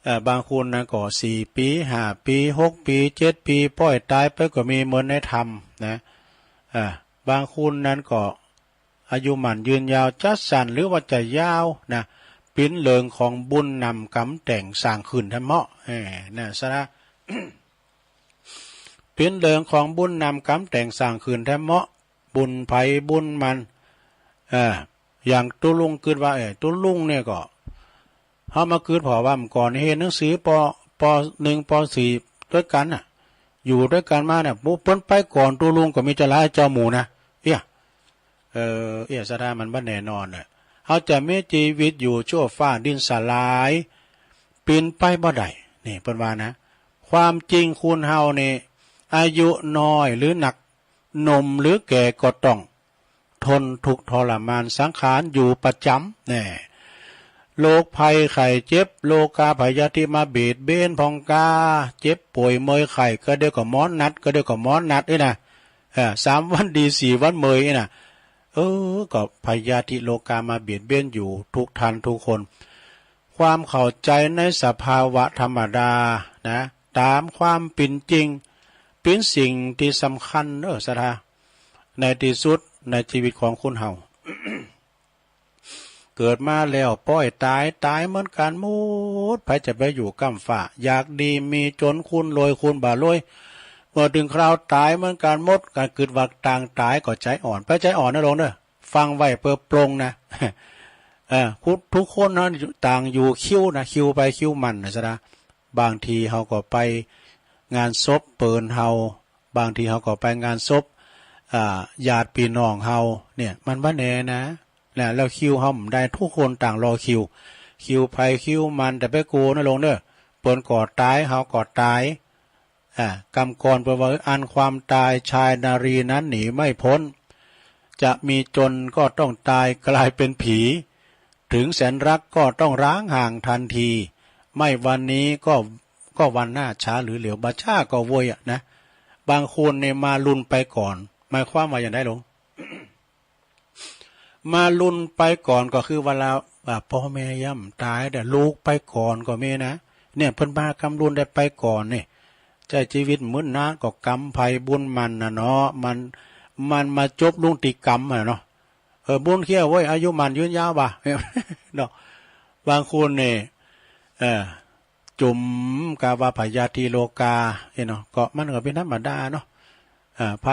เออ บางคนนะก็สี่ปี๋ ห้าปี๋ หกปี๋ เจ็ดปี๋ ป้อยต๋ายไปก็มี เหมือนในธรรมนะ อ่า บางคนนั้นก็อายุหมั้นยืนยาว จะสั้นหรือว่าจะยาวนะ เป๋นเรื่องของบุญนำกรรมแต่งสร้างขึ้นแท้เมาะ เออ นะสะนะ เป๋นเรื่องของบุญนำกรรมแต่งสร้างขึ้นแท้เมาะ บุญใผบุญมัน เออ อย่างตุ๊ลุงกึ๊ดว่า เออ ตุ๊ลุงเนี่ยก็ เฮามากึ๊ดผ่อว่าเมื่อก่อนเฮียนหนังสือ ป.ป.หนึ่ง ป.สี่ ตวยกั๋นน่ะ อยู่ตวยกั๋นมาเนี่ย ปุ๊บ เปิ้นไปก่อนตุ๊ลุงก็มีจะหลายเจ้าหมู่นะ เอี้ย เออ เอี้ย สะนะ มันบ่แน่นอนน่ะ เฮาจะมีจีวิตอยู่ชั่วฟ้าดินสลาย เป๋นไปบ่ได้ นี่เปิ้นว่านะ ความจริงคนเฮานี่ อายุน้อยหรือนัก หนุ่มหรือแก่ก็ต้องทนทุกข์ทรมานสังขารอยู่ประจ๋ำแน่ โรคภัยไข้เจ็บ โรคาพยาธิมาเบียดเบียนพ่องกา เจ็บป่วยเมอยไข้ ก็เดี๋ยวก็หมอนัด ก็เดี๋ยวก็หมอนัดนี่นะ เออ สามวันดีสี่วันเมอยนี่นะ เออ ก็พยาธิโรคามาเบียดเบียนอยู่ทุกท่านทุกคน ความเข้าใจ๋ในสภาวะธรรมดานะ ต๋ามความเป๋นจริง เป๋นสิ่งตี้สำคัญ เออ สะนะ ในตี้สุดในจีวิตของคนเฮา เกิดมาแล้วป้อยต๋าย ต๋ายเหมือนกั๋นหมด ใผจะไปอยู่ก้ำฟ้า อยากดีมีจ๋น คูณรวยคูณบ่ารวย เมื่อเถิงคราวต๋ายเหมือนกั๋นหมด ก็กึ๊ดว่าต่างต๋ายก็ใจ๋อ่อน ไปใจ๋อ่อนนะโลมเน่อ ฟังไว้เปื้อปลงนะ เออ ทุกคนนะ ต่างอยู่คิวนะ คิวใผคิวมันนะสะนะ บางทีเฮาก็ไปงานศพเปิ้นเฮา บางทีเฮาก็ไปงานศพ อ่า ญาติปี้น้องเฮา เนี่ย มันบ่แน่นะ นะ แล้วคิวเฮาบ่ได้ ทุกคนต่างรอคิว คิวใผคิวมัน แต่ไปกั๋วนะโลมเน่อ เปิ้นก็ต๋าย เฮาก็ต๋าย อ่า กำก่อนเปิ้นว่า อันความตายชายนารีนั้นหนีไม่พ้น จะมีจ๋นก็ต้องตายกลายเป็นผี ถึงแสนรักก็ต้องร้างห่างทันที ไม่วันนี้ก็ ก็วันหน้าช้าหรือเร็ว บ่ช้าก็ไวอะนะ บางคนเนี่ยมาลุ่นไปก่อน หมายความว่าอย่างใดโลม มาลุ่นไปก่อนก็คือเวลา อ่า ป้อแม่ยังบ่ต๋าย แต่ลูกไปก่อนก็มีนะ เนี่ย เปิ้นมากำลุ่นได้ไปก่อนนี่ ใจ๊จีวิตมื้อนานก็กรรมใผบุญมันน่ะเนาะ มัน มันมาจบลงตี้กรรมอะเนาะ เออ บุญเขี้ยวเว้ย อายุหมั้นยืนยาวบ่ะ เนาะ บางคนนี่ เออ จุ่มกาว่าพยาธิโรคา เอ้ยเนาะ ก็มันก็เป๋นธรรมดาเนาะ อ่า ใผ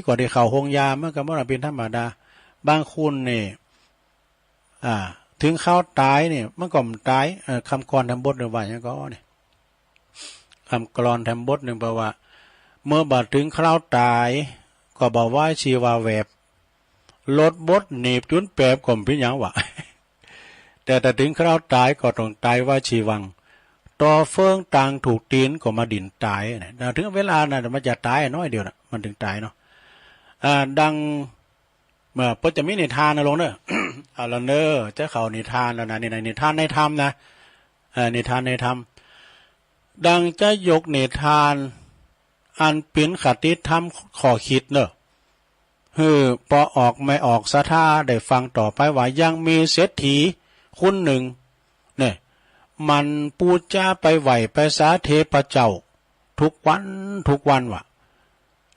ก็ได้เข้าโฮงยา มันก็มันเป๋นธรรมดา บางคนนี่ อ่า เถิงคราวต๋ายนี่ มันก็บ่ต๋าย เอ่อ กำกลอนแถมบทหนึ่งว่าหยังก่อนี่ กำกลอนแถมบทหนึ่งแป๋ว่า เมื่อบ่าเถิงคราวต๋าย ก็บ่วายชีวาแวบ รถบดหนีบจุนแปบก็บ่เป๋นหยังวะ แต่ถ้าเถิงคราวต๋ายก็ต้องต๋ายวาชีวัง ต่อเฟืองตางถูกตี๋นก็มาดิ้นต๋ายนะ เถิงเวลานั้นมันจะต๋ายน้อยเดียวนะ มันเถิงต๋ายเนาะ อ่า ดัง เมื่อเปิ้นจะมีนิทานนะโลมเน่อ เอาละเน่อ จะเข้านิทานแล้วนะ นี่นะ นิทานในธรรมนะ เอ่อ นิทานในธรรม ดังจะยกนิทาน อันเป๋นคติธรรมข้อคิดเน่อ หื้อป้อออกแม่ออกศรัทธาได้ฟังต่อไปว่า ยังมีเศรษฐีคนนึ่ง เนี่ย มันปู๋จาไปไหว้ไปสาเทพเจ้า ทุกวันทุกวันวะ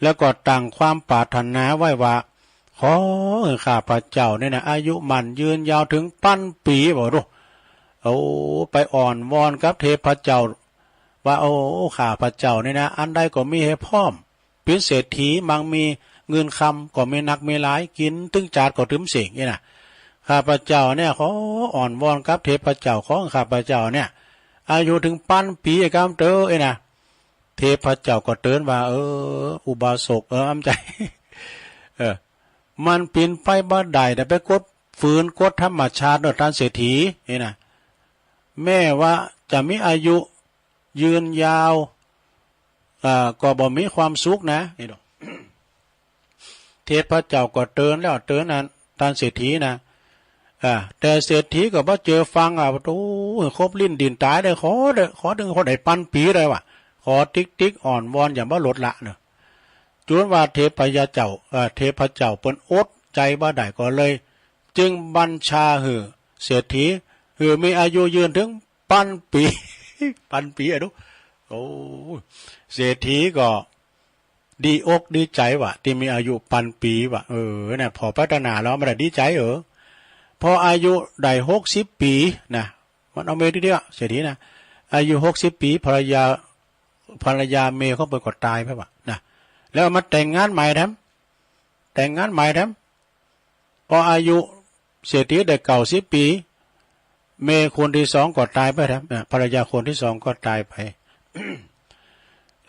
แล้วก็ตั้งความปรารถนาไว้ว่า ขอหื้อข้าพเจ้าเนี่ยนะ อายุหมั้นยืนยาวเถิงปันปี๋ บ่าดู โอ้ ไปอ้อนวอนกับเทพเจ้า ว่า โอ้ ข้าพเจ้าเนี่ยนะ อันใดก็มีหื้อพร้อม เป๋นเศรษฐี มั่งมีเงินคำ ก็มีนักมีหลาย กิ๋นตึงจาดก็ตึมเส้ง เอ้ยนะ ข้าพเจ้าเนี่ย ขออ้อนวอนกับเทพเจ้าของข้าพเจ้าเนี่ย อายุเถิงปันปี๋กำเต๊อะ เอ้ยนะ เทพเจ้าก็เตื๋อนว่า เออ อุบาสก เออ อำใจ๋ เออ มันเป๋นไปบ่ได้ แต่ไปกฎ ฝืนกฎธรรมชาติเน่อ ต้านเศรษฐี เอ้ยนะ แม้ว่าจะมีอายุยืนยาว อ่า ก็บ่มีความสุขนะ นี่ดอก เทพเจ้าก็เตื๋อนแล้วเตื๋อนอันต้านเศรษฐีนะ อ่า แต่เศรษฐีก็บ่เจื้อฟัง อ่ะ โอ้ คบลิ้นดิ้นต๋ายได้ ขอได้ ขอเถิง ขอได้ปันปี๋ได้วะ ออติ๊กติ๊ก อ่อนวอนอย่าบ่ลดละเนาะ จนว่าเทพยาเจ้า เอ่อ เทพเจ้าเปิ้นอดใจ๋บ่ได้ก็เลย จึงบัญชาหื้อเศรษฐี หื้อมีอายุยืนเถิงปันปี๋ ปันปี๋อะดู โอ้ เศรษฐีก็ดีอกดีใจ๋ว่า ตี้มีอายุปันปี๋ว่า เออ เนี่ย ผ่อปรารถนาแล้วมันได้ดีใจ๋ เออ พออายุได้หกสิบปี๋นะ มันเอาเมียตี้เดียว เศรษฐีนะ อายุหกสิบปี๋ ภรรยา ภรรยาเมียของเปิ้นก็ต๋ายไปว่ะนะ แล้วมาแต่งงานใหม่แถม แต่งงานใหม่แถม พออายุเศรษฐีได้เก้าสิบปี๋ เมียคนตี้สองก็ต๋ายไปแถม เอ่อ ภรรยาคนตี้สองก็ต๋ายไป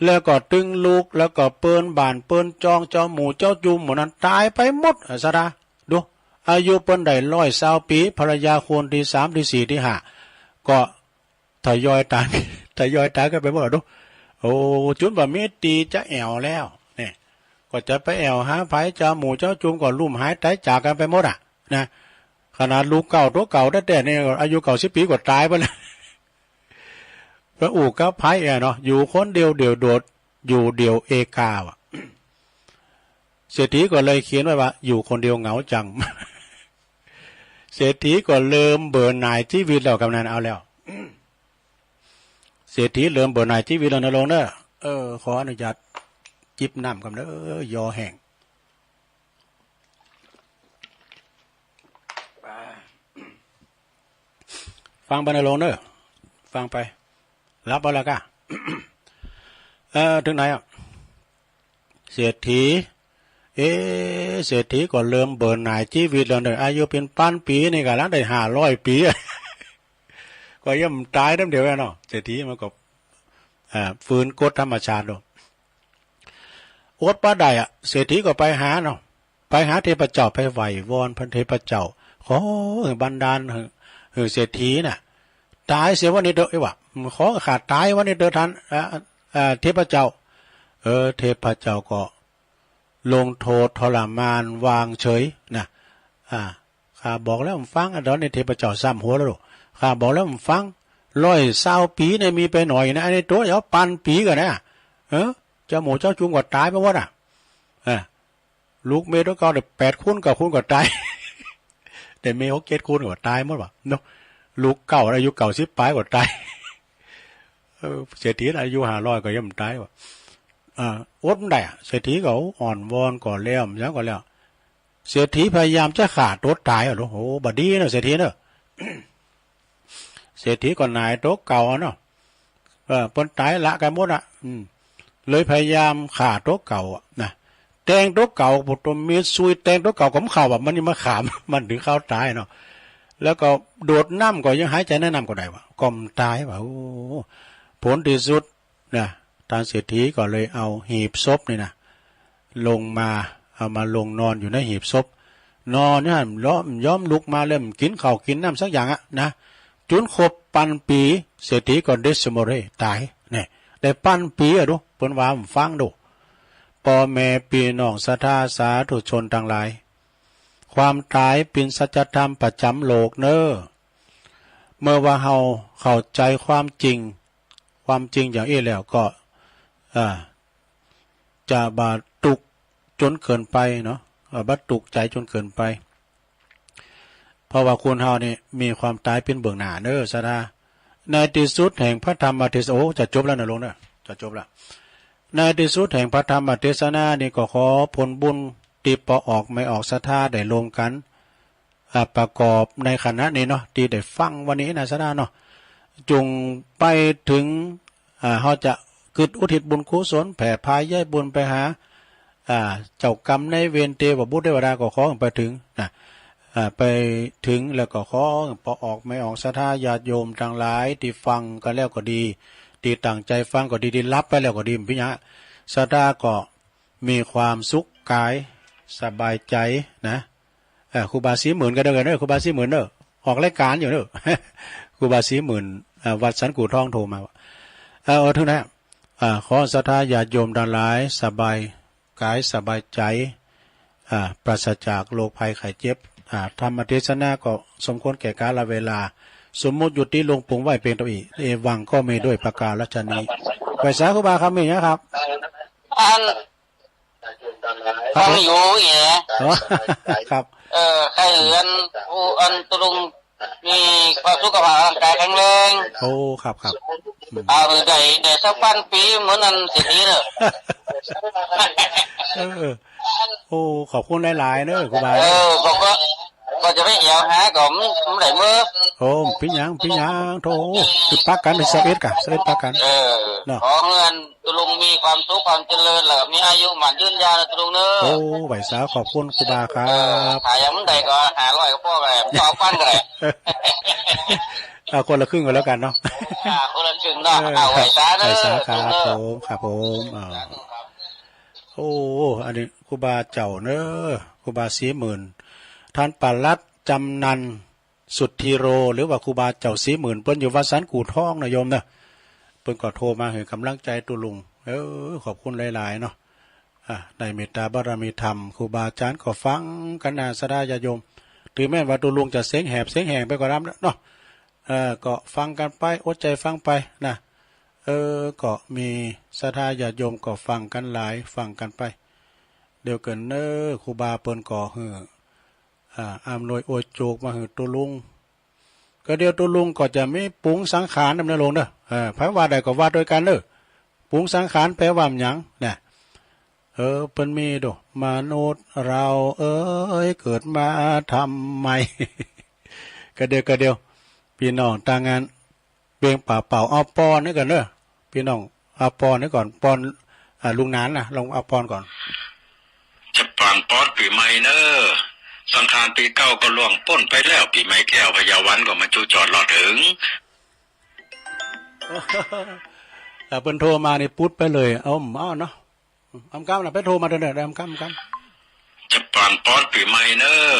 แล้วก็ตึงลูก แล้วก็เปิ้นบ้านเปิ้นจอง เจ้าหมู่เจ้าจุมหมู่นั้นต๋ายไปหมดอะ ศรัทธา ดู อายุเปิ้นได้ร้อยซาวปี๋ ภรรยาคนตี้สาม ตี้สี่ ตี้ห้า ก็ ทยอยต๋าย ทยอยต๋ายกั๋นไปหมดอะดู โอ้ จุนบ่มีตี้จะแอ่วแล้ว เนี่ย ก็จะไปแอ่วหาใผ เจ้าหมู่เจ้าจุมก็ลุ่มหายต๋ายจากกั๋นไปหมดอะ นะ ขนาดลูกเก่าตั๋วเก่าแต๊ๆ เนี่ย อายุเก้าสิบปี๋ก็ต๋ายไปแล้ว ไปอู้กับใผอะเนาะ อยู่คนเดียวเดี่ยวโดด อยู่เดี่ยวเอกาว่ะ เศรษฐีก็เลยเขียนไว้ว่า อยู่คนเดียวเหงาจัง เศรษฐีก็เริ่มเบื่อหน่ายจีวิตแล้ว กำนั้นเอาแล้ว เศรษฐีเริ่มเบื่อหน่ายจีวิตแล้วนะโลงเนอะ เออ ขออนุญาตจิบน้ำก่อนเนอะ ยอแห้ง ฟังไปนะโลงเนอะ ฟังไป หลับบ่ละก้า เออ เถิงไหนอะ เศรษฐี เอ๊ะ เศรษฐีก็เริ่มเบื่อหน่ายจีวิตแล้วเนอะ อายุเป๋นปันปี๋นี่ก็หลังได้ห้าร้อยปี๋ ก็ยังบ่ต๋ายแถมเดียวเนาะ เศรษฐีมันก็ อ่า ฝืนกฎธรรมชาติลง อดบ่ได้อะ เศรษฐีก็ไปหาเนาะ ไปหาเทพเจ้า ไปไหว้วอนพระเทพเจ้า ขอหื้อบันดาลหื้อ หื้อเศรษฐีน่ะ ต๋ายเสียวันนี้เต๊อะ เอ้ยว่ะ ขอข้าต๋ายวันนี้เต๊อะท่าน อ่า อ่า เทพเจ้า เออ เทพเจ้าก็ลงโทษทรมานวางเฉยนะ อ่า ข้าบอกแล้วบ่ฟัง อะ ต๋อนนี้เทพเจ้าซ้ำหัวแล้วลูก ข้าบอกแล้วบ่ฟัง ร้อยซาวปี๋เนี่ยมีไปหน่อยนะ อันนี้ตั๋วเอาปันปี๋ก่อนนะ เออ เจ้าหมู่เจ้าจุมก็ต๋ายไปหมดอะ เออ ลูกเมียตั๋วเก่าเนี่ยแปดคน เก้าคนก็ต๋าย แต่เมียหกเจ็ดคนก็ต๋ายหมดว่ะเนาะ ลูกเก่าอายุเก้าสิบป๋ายก็ต๋าย เออ เศรษฐีอายุห้าร้อยก็ยังบ่ต๋ายว่ะ อ่า อดบ่ได้อะ เศรษฐีก็อ่อนวอนก็แล้ว หยังก็แล้ว เศรษฐีพยายามจะฆ่าตั๋วต๋ายอะ โอ้โห บ่ดีเนาะ เศรษฐีเนาะ เศรษฐีก็หน่ายตั๋วเก่าอะเนาะ เออ เปิ้นต๋ายละกั๋นหมดอะ อืม เลยพยายามฆ่าตั๋วเก่าอะนะ แต่งตั๋วเก่า โอ้โห ตั๋วเมียซุย แต่งตั๋วเก่าก็บ่เข้าอะ มันยังมาฆ่า มันเถิงคราวต๋ายเนาะ แล้วก็โดดน้ำก็ยังหายใจ๋ในน้ำก็ได้ว่ะ ก็บ่ต๋ายว่ะ โอ้ ผลตี้สุด นะ ต้านเศรษฐีก็เลยเอาหีบศพนี่นะ ลงมา เอามาลงนอนอยู่ในหีบศพ นอนอยู่หั้น บ่ยอมลุกมาเลย บ่กิ๋นข้าวกิ๋นน้ำสักอย่างอะนะ จุนครบปันปี๋ เศรษฐีก็เดชะโมเร ต๋าย เนี่ย ได้ปันปี๋อะดู เปิ้นว่าบ่ฟังดู ป้อแม่ปี้น้องศรัทธาสาธุชนตังหลาย ความต๋ายเป๋นสัจธรรมประจ๋ำโลกเน่อ เมื่อว่าเฮาเข้าใจ๋ความจริง ความจริงอย่างอี้แล้วก็ อ่า จะบ่ตุ๊กข์จ๋นเกินไปเนาะ เอ่อ บ่ตุ๊กข์ใจ๋จ๋นเกินไป เพราะว่าคนเฮานี่มีความต๋ายเป๋นเบื้องหน้าเน่อ ศรัทธา ในตี้สุดแห่งพระธรรมเทศ โอ้ จะจบแล้วนะโลงเน่อ จะจบแล้ว ในตี้สุดแห่งพระธรรมเทศนานี่ก็ขอผลบุญตี้ป้อออกแม่ออกศรัทธาได้ร่วมกั๋น อ่า ประกอบในขณะนี้เนาะ ตี้ได้ฟังวันนี้นะ ศรัทธาเนาะ จุ่งไปเถิง อ่า เฮาจะกึ๊ดอุทิศบุญกุศล แผ่พาย้ายบุญไปหา อ่า เจ้ากรรมนายเวร เตวบุตรเตวดา ก็ขอไปเถิงนะ อ่า ไปเถิงแล้วก็ขอป้อออกแม่ออกศรัทธาญาติโยมตังหลาย ตี้ฟังกั๋นแล้วก็ดี ตี้ตั้งใจ๋ฟังก็ดี ตี้หลับไปแล้วก็ดี บ่เป๋นหยัง ศรัทธาก็มีความสุขก๋าย สบายใจ๋นะ เออ ครูบาศรีหมื่นก็เดียวกั๋นเน่อ ครูบาศรีหมื่นเน่อ ออกรายก๋านอยู่เน่อ ครูบาศรีหมื่น เอ่อ วัดสันกู่ทองโทรมาว่า เอ่อ เออ เถิงนั้น เอ่อ ขอศรัทธาญาติโยมตังหลายสบายก๋ายสบายใจ๋ อ่า ปราศจากโรคภัยไข้เจ็บ อ่า ธรรมเทศนาก็สมควรแก่กาลเวลา สมมุติยุติลงปรุงไว้เพียงเต้าอี้ เอวังก็มีด้วยประการฉะนี้ ไปสาครูบาครับ มีอย่างครับ อัน ครับผม ฟังอยู่แหละ อ๋อ ครับ เออ ใคร่อัน ผู้อันตะลุง มีความสุขภาพร่างกายแข็งแรง โอ้ ครับ ครับ อืม เอาได้ ได้สักพันปี๋เหมือนอันเศรษฐีเนอะ เออ โอ้ ขอบคุณหลายๆ เนอะ ครูบา เออ ผมก็ ก็จะไปแอ่วหาก็ไม่ได้เมื่อ โอ้ บ่เป๋นหยัง บ่เป๋นหยัง โธ่ คือปะกั๋น เป๋นซาวเอ็ดก่ะ ซาวเอ็ดปะกั๋น เออ เนาะ ขอให้อัน ตะลุงมีความสุขความเจริญ แล้วก็มีอายุหมั้นยืนยาวนะตะลุงเนอะ โอ้ ไหว้สา ขอบคุณครูบาครับ เออ ถ้ายังบ่ได้ก็ห้าร้อยก็พอไป บ่ต้องเอาพันก็ได้ เอาคนละครึ่งก็แล้วกั๋นเนาะ อ่า คนละครึ่งเนาะ เออ เอาไหว้สาเนอะ ไหว้สาครับ ตะลุงเนอะ ผม ครับผม อ่า โอ้ อันนี้ครูบาเจ้าเนอะ ครูบาศรีหมื่น ท่านปลัดจำนัน สุทธีโร หรือว่าครูบาเจ้าศรีหมื่น เปิ้นอยู่วัดสันกู่ทองนะโยมนะ เปิ้นก็โทรมาหื้อกำลังใจ๋ตุ๊ลุง เออ ขอบคุณหลายๆ เนาะ อ่ะ ได้เมตตาบารมีธรรม ครูบาอาจ๋ารย์ก็ฟังกั๋นนะ ศรัทธาญาติโยม ถึงแม้นว่าตุ๊ลุงจะเสียงแหบเสียงแห้งไปก็ต๋ามเนาะ เออ ก็ฟังกั๋นไป อดใจ๋ฟังไปนะ เออ ก็มีศรัทธาญาติโยมก็ฟังกั๋นหลาย ฟังกั๋นไป เดี๋ยวกั๋นเนอะ ครูบาเปิ้นก็หื้อ อ่า อำนวยอวยโจกมาหื้อตุ๊ลุง ก็เดี๋ยวตุ๊ลุงก็จะมีปรุงสังขารนำเนอะโยมเนอะ เออ ใผว่าได้ก็ว่าตวยกั๋นเนอะ ปรุงสังขารแปลว่าหยังนะ เออ เปิ้นมีโด มนุษย์เราเอ๋ย เกิดมาทำไม ก็เดี๋ยว ก็เดี๋ยว ปี้น้องตางอั้น เวียงป่าเป่า เอาปอนนี้ก่อนเนอะ ปี้น้อง เอาปอนนี้ก่อน ปอน อ่า ลุงหนานนะ ลองเอาปอนก่อน จะปานปอนปี๋ใหม่เนอะ สังขารปี๋เก่าก็ล่วงป๊นไปแล้ว ปี๋ใหม่แก้วพญาวันก็มาจุจอดรอดเถิง อ่า เปิ้นโทรมานี่ปุ๊ดไปเลย เอา เอาเนาะ อำกำนะ ไปโทรมาเด้อ ได้อำกำ อำกำ จะปานปอนปี๋ใหม่เนอะ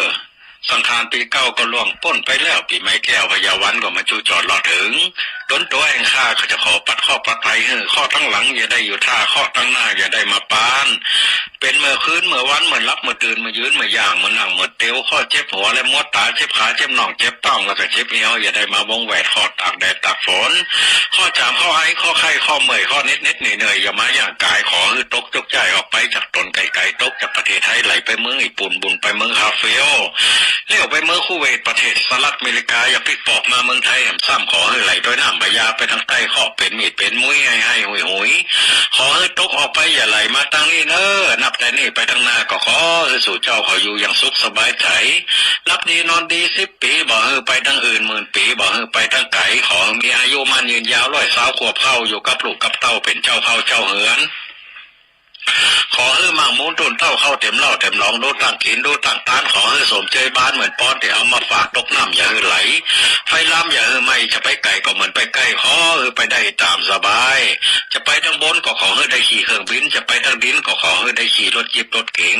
สังขารปี๋เก่าก็ล่วงป๊นไปแล้ว ปี๋ใหม่แก้วพญาวันก็มาจุจอดรอดเถิง ต๋นตั๋วแอ่งข้าก็จะขอปัดเคราะห์ปัดภัยหื้อ เคราะห์ตังหลังอย่าได้อยู่ท่า เคราะห์ตังหน้าอย่าได้มาปาน เป๋นเมื่อคืนเมื่อวัน เมื่อหลับเมื่อตื่น เมื่อยืนเมื่อย่าง เมื่อนั่งเมื่อเตียว เคราะห์เจ็บหัวและมวดต๋า เจ็บขา เจ็บน่อง เจ็บต๊อง แล้วก็เจ็บเอว อย่าได้มาบงแหวด เคราะห์ตากแดดตากฝน เคราะห์จ๋าม เคราะห์ไอ เคราะห์ไข้ เคราะห์เมื่อย เคราะห์เหน็ดเหน็ดเหนื่อยเหนื่อย อย่ามาย่างก๋าย ขอหื้อตกจกจ้ายออกไปจากต๋นไก๋ๆ ตกจากประเทศไทย ไหลไปเมืองญี่ปุ่น บุ่นไปเมืองคาเฟล เลี้ยวไปเมืองคูเวต ประเทศสหรัฐอเมริกา อย่าปิ๊กปอกมาเมืองไทยแหมซ้ำ ขอหื้อไหลตวยน้ำพญาไปตางใต้ เคราะห์เป๋นมีดเป๋นมุ้ย ไห้ๆ หุยๆ ขอหื้อตกออกไป อย่าไหลมาตางนี้เนอะ นับแต่นี้ไปตางหน้าก็ขอหื้อสู่เจ้าเขาอยู่อย่างสุขสบายใจ๋ หลับดีนอนดีสิบปี๋ บ่หื้อไปตางอื่น หมื่นปี๋ บ่หื้อไปตางไก๋ ขอหื้อมีอายุหมั้นยืนยาว ร้อยซาวขวบเข้า อยู่กับลูกกับเต้า เป๋นเจ้าเข้าเจ้าเฮือน ขอหื้อมั่งมูนตุ๊นเต้า เข้าเต็มเล้าเต็มหลอง ดูตั้งกิ๋นดูตั้งตาน ขอหื้อสมเจยบาน เหมือนปอนตี้เอามาฝาก ตกน้ำอย่าหื้อไหล ไฟลามอย่าหื้อไหม้ จะไปไก๋ก็เหมือนไปใก้ ขอหื้อไปได้ต๋ามสบาย จะไปตางบนก็ขอหื้อได้ขี่เครื่องบิน จะไปตางดินก็ขอหื้อได้ขี่รถจี๊ปรถเก๋ง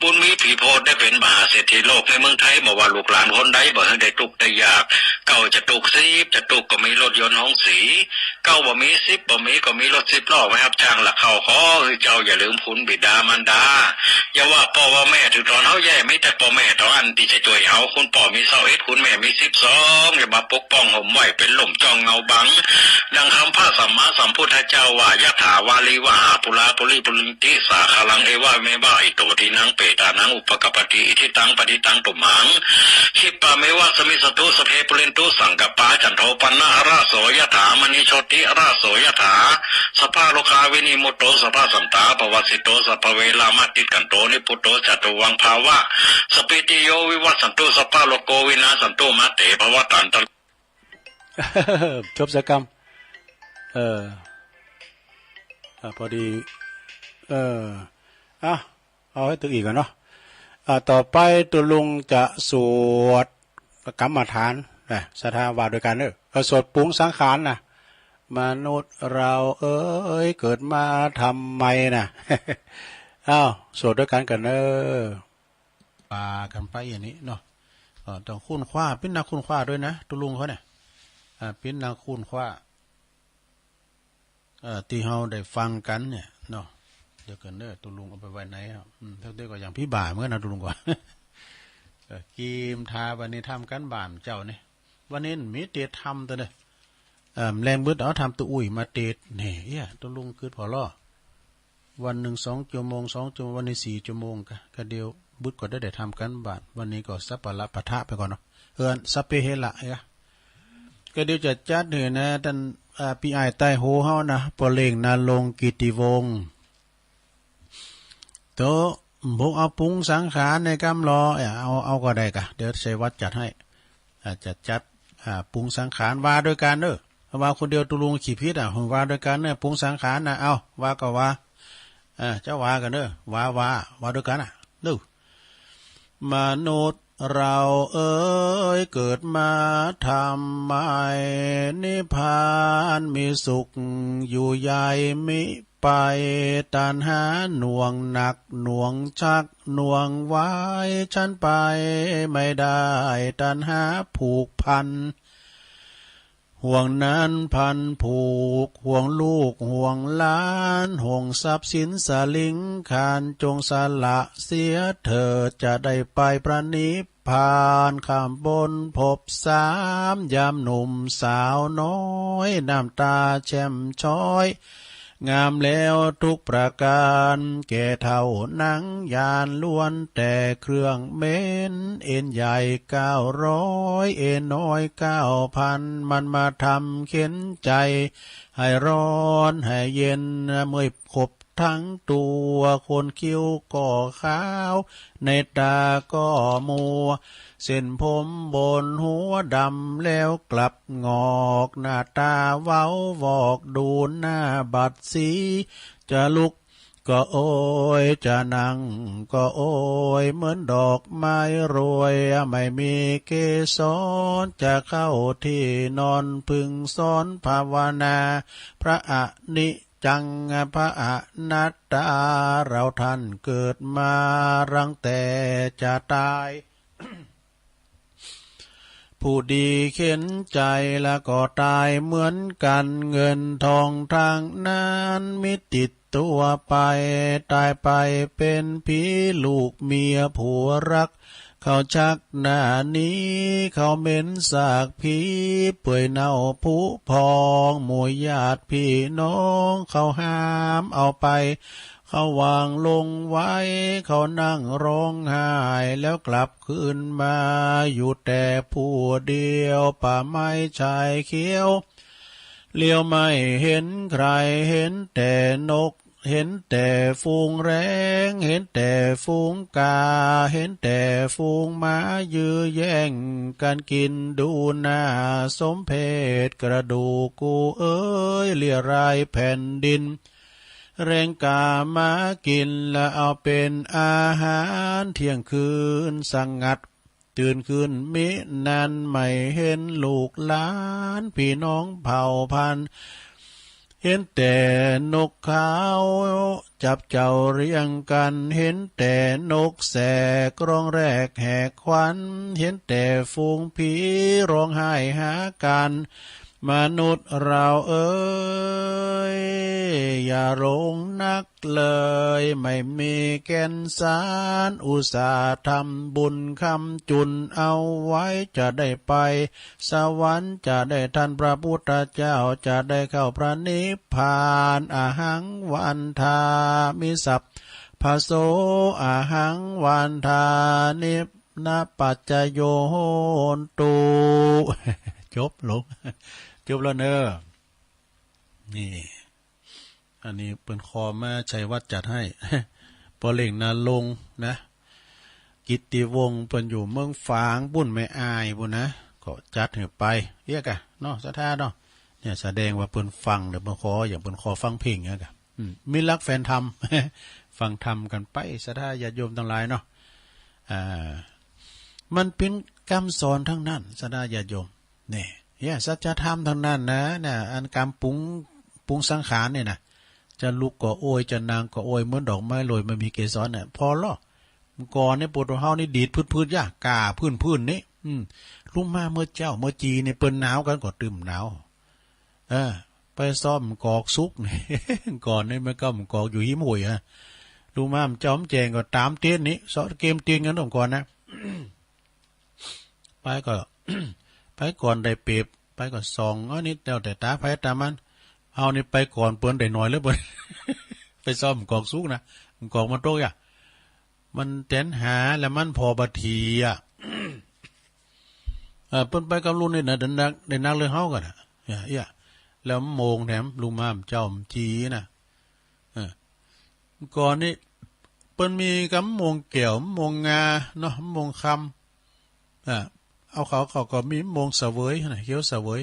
บุญมีผีโพธิ์ได้เป๋นมหาเศรษฐีโลกในเมืองไทย บ่ว่าลูกหลานคนใด บ่หื้อได้ตุ๊กข์ได้ยาก เก้าจะตุ๊ก สิบจะตุ๊ก ก็มีรถยนต์ฮงสี เก้าบ่มี สิบบ่มี ก็มีรถสิบล้อไว้ฮับจ้างลักเข้า ขอหื้อเจ้าอย่าลืมคุณบิดามารดา อย่าว่าป้อว่าแม่ ถือต๋อนเฮาแย่ มีแต่ป้อแม่เต้าอั้นตี้จะจ้วยเฮา คุณป้อมีซาวเอ็ด คุณแม่มีสิบสอง อย่ามาปกป้องห่มไว้ เป๋นล่มจ้องเงาบัง ดังคำพระสัมมาสัมพุทธเจ้าว่า ยะถาวาริวหาปูรา ปูริปูเรนติสาคารัง เอวะเมวะอิโต ทินนังเปตานัง อุปกัปปติ อิทธิตัง ปัตถิตัง ตุมหัง คิปปะเมวะสะมิชฌะตุ สัพเพ ปูเรนตุ สังกัปปา จันโท ปัณณะ ระโส ยะถา มะณิ โชติ ระโส ยะถา สัพพะโรคา วินิมุตโต สัพพะสันตาปะวัสสิโต สัพพะเวรา มะติกันโต นิพพุโต จะตุวัง ภาวะ สัพพีติโย วิวัสสันตุ สัพพะโรโค วินาสสันตุ มาเต ภะวัตวันตะ จบสักกำ เออ อ่ะ พอดี เออ อ่ะ เอาหื้อตึงอีกก่อนเนาะ อ่ะ ต่อไปตุ๊ลุงจะสวดกรรมฐานนะ ศรัทธาว่าตวยกั๋นเนอะ เออ สวดปรุงสังขารนะ มนุษย์เราเอ๋ย เกิดมาทำไมนะ อ้าว สวดตวยกั๋นก่อนเนอะ ปากั๋นไปอย่างนี้เนาะ เออ ต้องค้นคว้า เป๋นนักค้นคว้าตวยนะ ตุ๊ลุงเขาเนี่ย อ่า เป๋นนักค้นคว้า เอ่อ ตี้เฮาได้ฟังกั๋นเนี่ยเนาะ เดี๋ยวก่อนเด้อ ตุ๊ลุงเอาไปไว้ไหนครับ อืม เดี๋ยวก็อย่างปี้บ่าเหมือนกั๋นนะ ตุ๊ลุงก็ เออ กีมทาวันนี้ทำกั๋นบ้านเจ้านี่ วันนี้มีเตียรธรรมตวยเด้อ เอ่อ แลงบึดเอาทำตะอุ่ยมาเตด แหน่ เอี้ย ตกลงกึ๊ดผ่อล่อ วันนึ่งสองจั่วโมง สองจั่วโมง วันนี้สี่จั่วโมงกะ กะเดียวบึดก็ได้ ได้ทำก๋านบ้าน วันนี้ก็สัปปะระปะทะไปก่อนเนาะ เอิ้นสัพเพเหระ เอ้ย กะเดียวจะจัดหื้อนะ ต้าน อ่า ปี้อ้ายใต้โฮเฮานะ ป้อเล็ง ณรงค์ กิตติวงศ์ โต ผมเอาปรุงสังขารในกำลอ เอ้ย เอา เอาก็ได้กะ เดี๋ยวชัยวัฒน์จัดให้ อ่า จะจัด อ่า ปรุงสังขาร ว่าโดยกั๋นเน่อ ว่าคนเดียวตกลงขี้ผิดอ่ะ ว่าโดยกั๋นเน่อ ปรุงสังขารน่ะ เอา ว่าก็ว่า อ่า เจ้าว่ากั๋นเน่อ ว่า ว่า ว่าโดยกั๋นน่ะ เน่อ มนุษย์เราเอ๋ย เกิดมาทำไม นิพพานมีสุขอยู่ใหญ่มิไป ตัณหาหน่วงหนักหน่วงชักหน่วงไว้ ฉันไปไม่ได้ ตัณหาผูกพัน ห่วงนั้นพันผูก ห่วงลูกห่วงหลาน ห่วงทรัพย์สินสลิงคาร จงสละเสียเถิด จะได้ไปพระนิพพาน ข้ามพ้นภพสาม ยามหนุ่มสาวน้อย น้ำตาแช่มช้อย งามแล้วทุกประการ แก่เฒ่าหนังยาน ล้วนแต่เครื่องเหม็น เอ็นใหญ่เก้าร้อย เอ็นน้อยเก้าพัน มันมาทำเข็ญใจ๋ ให้ฮ้อนให้เย็น เมื่อยขบทั้งตัว โคนคิ้วก็ขาว ในต๋าก็มัว เส้นผมบนหัวดำแล้วกลับหงอก หน้าต๋าเว้าวอก ดูหน้าบัดสี จะลุกก็โอย จะนั่งก็โอย เหมือนดอกไม้โรย ไม่มีเกสร จะเข้าที่นอน ผึ้งสอนภาวนา พระอนิจจัง พระอนัตตา เราท่านเกิดมา รังแต่จะต๋าย ผู้ดีเข็ญใจ๋แล้วก็ต๋ายเหมือนกั๋น เงินทองทั้งนั้นมีติดตั๋วไป ต๋ายไปเป๋นผี ลูกเมียผัวรัก เขาชักหน้าหนี เขาเหม็นซากผี เปื่อยเน่าผุพอง หมู่ญาติพี่น้องเขาห้ามเอาไป เขาวางลงไว้ เขานั่งร้องไห้ แล้วกลับคืนมา อยู่แต่ผู้เดียว ป่าไม้ชายเขียว เหลียวไม่เห็นใคร เห็นแต่นก เห็นแต่ฝูงแร้ง เห็นแต่ฝูงกา เห็นแต่ฝูงหมา ยื้อแย่งกั๋นกิ๋น ดูหน้าสมเพช กระดูกกูเอ๋ย เรี่ยรายแผ่นดิน แร้งกามากิ๋น แล้วเอาเป๋นอาหาร เที่ยงคืนสงัด ตื่นขึ้นมินั้น ไม่เห็นลูกหลาน พี่น้องเผ่าพันธุ์ เห็นแต่นกเขาจับเจ้าเรียงกั๋น เห็นแต่นกแสกร้องแรกแหกขวัญ เห็นแต่ฝูงผีร้องไห้หากั๋น มนุษย์เราเอ๋ย อย่าหลงนักเลย ไม่มีแก่นสาร อุตส่าห์ทำบุญค้ำจุนเอาไว้ จะได้ไปสวรรค์ จะได้ทันพระพุทธเจ้า จะได้เข้าพระนิพพาน อหังวันทามิ สัพพะโส อหังวันทานิ นะปัจจโยโหนตุ จบลง จบแล้วเน่อ นี่ อันนี้เปิ้นขอมา ชัยวัฒน์จัดให้ ป้อเล็ง ณรงค์ นะ กิตติวงศ์ เปิ้นอยู่เมืองฝางปุ้น แม่อายปุ้นนะ ก็จัดหื้อไป เอี้ยกะ เนาะ ศรัทธาเนาะ เนี่ย แสดงว่าเปิ้นฟัง เดี๋ยวเปิ้นขอ อย่างเปิ้นขอฟังเพลงเอี้ยกะ อืม มิตรรักแฟนธรรม ฟังธรรมกั๋นไป ศรัทธาญาติโยมตังหลายเนาะ อ่า มันเป๋นกำสอนตังนั้น ศรัทธาญาติโยม เนี่ย เนี่ย สัจธรรมตังนั้นนะ เนี่ย อันกำปรุง ปรุงสังขารเนี่ยนะ จะลุกก็โอย จะนั่งก็โอย เหมือนดอกไม้โรยไม่มีเกสรเนี่ย ผ่อล่อ เมื่อก่อนเนี่ย พวกเฮานี่ดีดพืดๆ ยะ ก้าพื้นๆ นี่ อืม ลุกมาเมื่อเจ๊าเมื่อจีเนี่ย เปิ้นหนาวกั๋นก็ตึมหนาว เออ ไปซ้อมกอกสุก ก่อนนี่มันก็กอกอยู่ฮิมห้วยอะ ลุกมามันจอมแจ้งก็ต๋ามเตียนนี่ เซาะเกมเตียนกั๋นก่อนนะ ไปก็ ไปก่อนได้เปรียบ ไปก็ส่อง อันนี้แล้วแต่ต๋าใผต๋ามัน เฮานี่ไปก่อนเปิ้นได้หน้อยเหลือเปิ้น ไปส่องกองสุกนะ กองมันตกอะ มันแต๋นหาแล้วมันผ่อบ่าถี่อะ เออ เปิ้นไปกับลุงนี่นะ ได้นัก ได้นักเหลือเฮากั๋นนะ เอี้ย เอี้ย แล้วโมงแถมลุงมาเจ้ามันจี๋นะ เออ ก่อนนี้เปิ้นมีกำมะม่วงแก้ว มะม่วงงาเนาะ มะม่วงคำ อ่า เอาเขา เขาก็มีมะม่วงเสวยนะ เขียวเสวย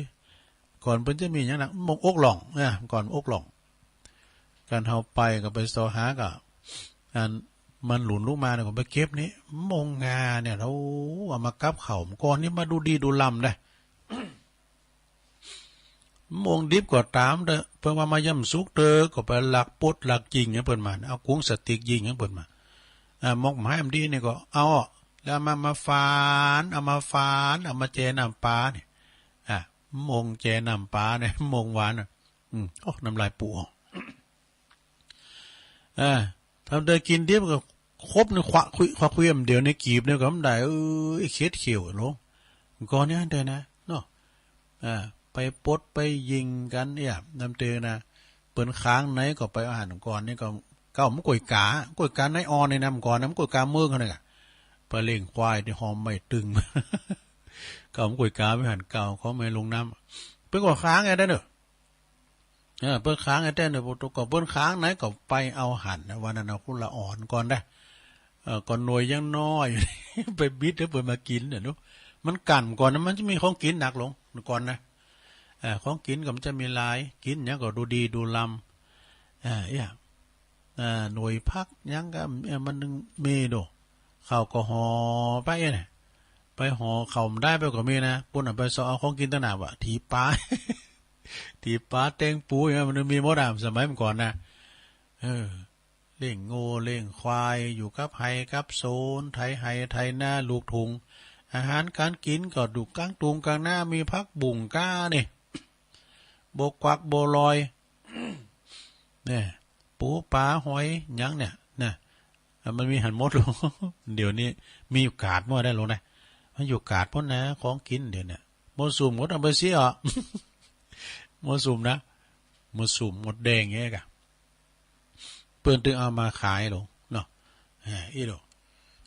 ก่อนเปิ้นจะมีหยังนะ มะม่วงอกหล่องนะ ก่อนอกหล่อง กันเฮาไปก็ไปซอหาก็ อันมันหลุนลุกมาเนี่ยก็ไปเก็บนี่ มะม่วงงาเนี่ย โอ้ เอามากับข้าว ก่อนนี้มาดูดีดูล้ำได้ มะม่วงดิบก็ต๋ามเต๊อะ เปิ้นว่ามาย่ำสุกเต๊อะ ก็ไปลักปดลักยิงหื้อเปิ้นมา เอากุ๋งสติ๊กยิงหื้อเปิ้นมา อ่า หมกไม้มันดีนี่ก็เอา แล้วมา มาฝาน เอามาฝาน เอามาแจ่น้ำป๋านี่ อ่ะ มะม่วงแจ่น้ำป๋าเนี่ย มะม่วงหวานน่ะ อืม โอ้ น้ำลายปูออก อ่า ทำเต๊อะกิ๋นดิบก็ครบในควักคุย ควักคุย เดี๋ยวนี้กีบเนี่ยก็บ่ได้ เอ้ย เข็ดเขี้ยวลง ก่อนนี้อันเดียวนะ เนาะ อ่า ไปปดไปยิงกั๋นเนี่ย นำเต๊อะนะ เปิ้นค้างในก็ไปเอาหันก่อนนี่ก็ เก่ามันก๋วยก๋า ก๋วยก๋าในอ่อนนี่นะ ก่อนนะมันก๋วยก๋าเมืองเขาเนี่ย ไปเล่งควายตี้ฮอมไม้ตึง เก่ามันก๋วยก๋าไปหันเก่าเขาไม่ลงน้ำ เปิ้นก็ค้างไอ้ได้เนอะ เออ เปิ้นค้างไอ้แต้นเนี่ย ปกติก็เปิ้นค้างไหนก็ไปเอาหันนะ วันนั้นเอาคนละอ่อนก่อนนะ เออ ก็หน่วยยังน้อย ไปบิดหื้อเปิ้นมากิ๋นเนี่ยเนาะ มันกั๋นก่อนนะ มันจะมีของกิ๋นหนักลงก่อนนะ เออ ของกิ๋นก็มันจะมีหลาย กิ๋นหยังก็ดูดีดูล้ำ เออ เอี้ย เออ หน่วยผักหยังก็ เออ มันมีโด ข้าวก็ห่อไปเนี่ย ไปห่อข้าวบ่ได้ไปก็มีนะ ปุ้นเอาไปซอเอาของกิ๋นตั้งหน้าว่ะ ถีบป๋า ถีบป๋าแตงปูอย่างเงี้ยมันมีหมดอะ สมัยเมื่อก่อนนะ เออ เลี้ยงงัวเลี้ยงควาย อยู่กับไฮ่กับสวน ไถไฮ่ไถนา ลูกถุง อาหารก๋านกิ๋นก็อยู่ก๋างตุงก๋างนา มีผักบุ้งก้านี่ บัวกวักบัวลอย เนี่ย ปูปลาหอยหยังเนี่ยนะ อ่ะ มันมีหันหมดลง เดี๋ยวนี้มีอยู่กาดมั่วได้ลงนะ มันอยู่กาดหมดนะ ของกิ๋นเดี๋ยวเนี่ย มั่วสุมหมด เอาไปเสียอ่ะ มั่วสุมนะ มั่วสุมหมดแดงเงี้ยกะ เปิ้นตึงเอามาขายลงเนาะ อ่า อี้โด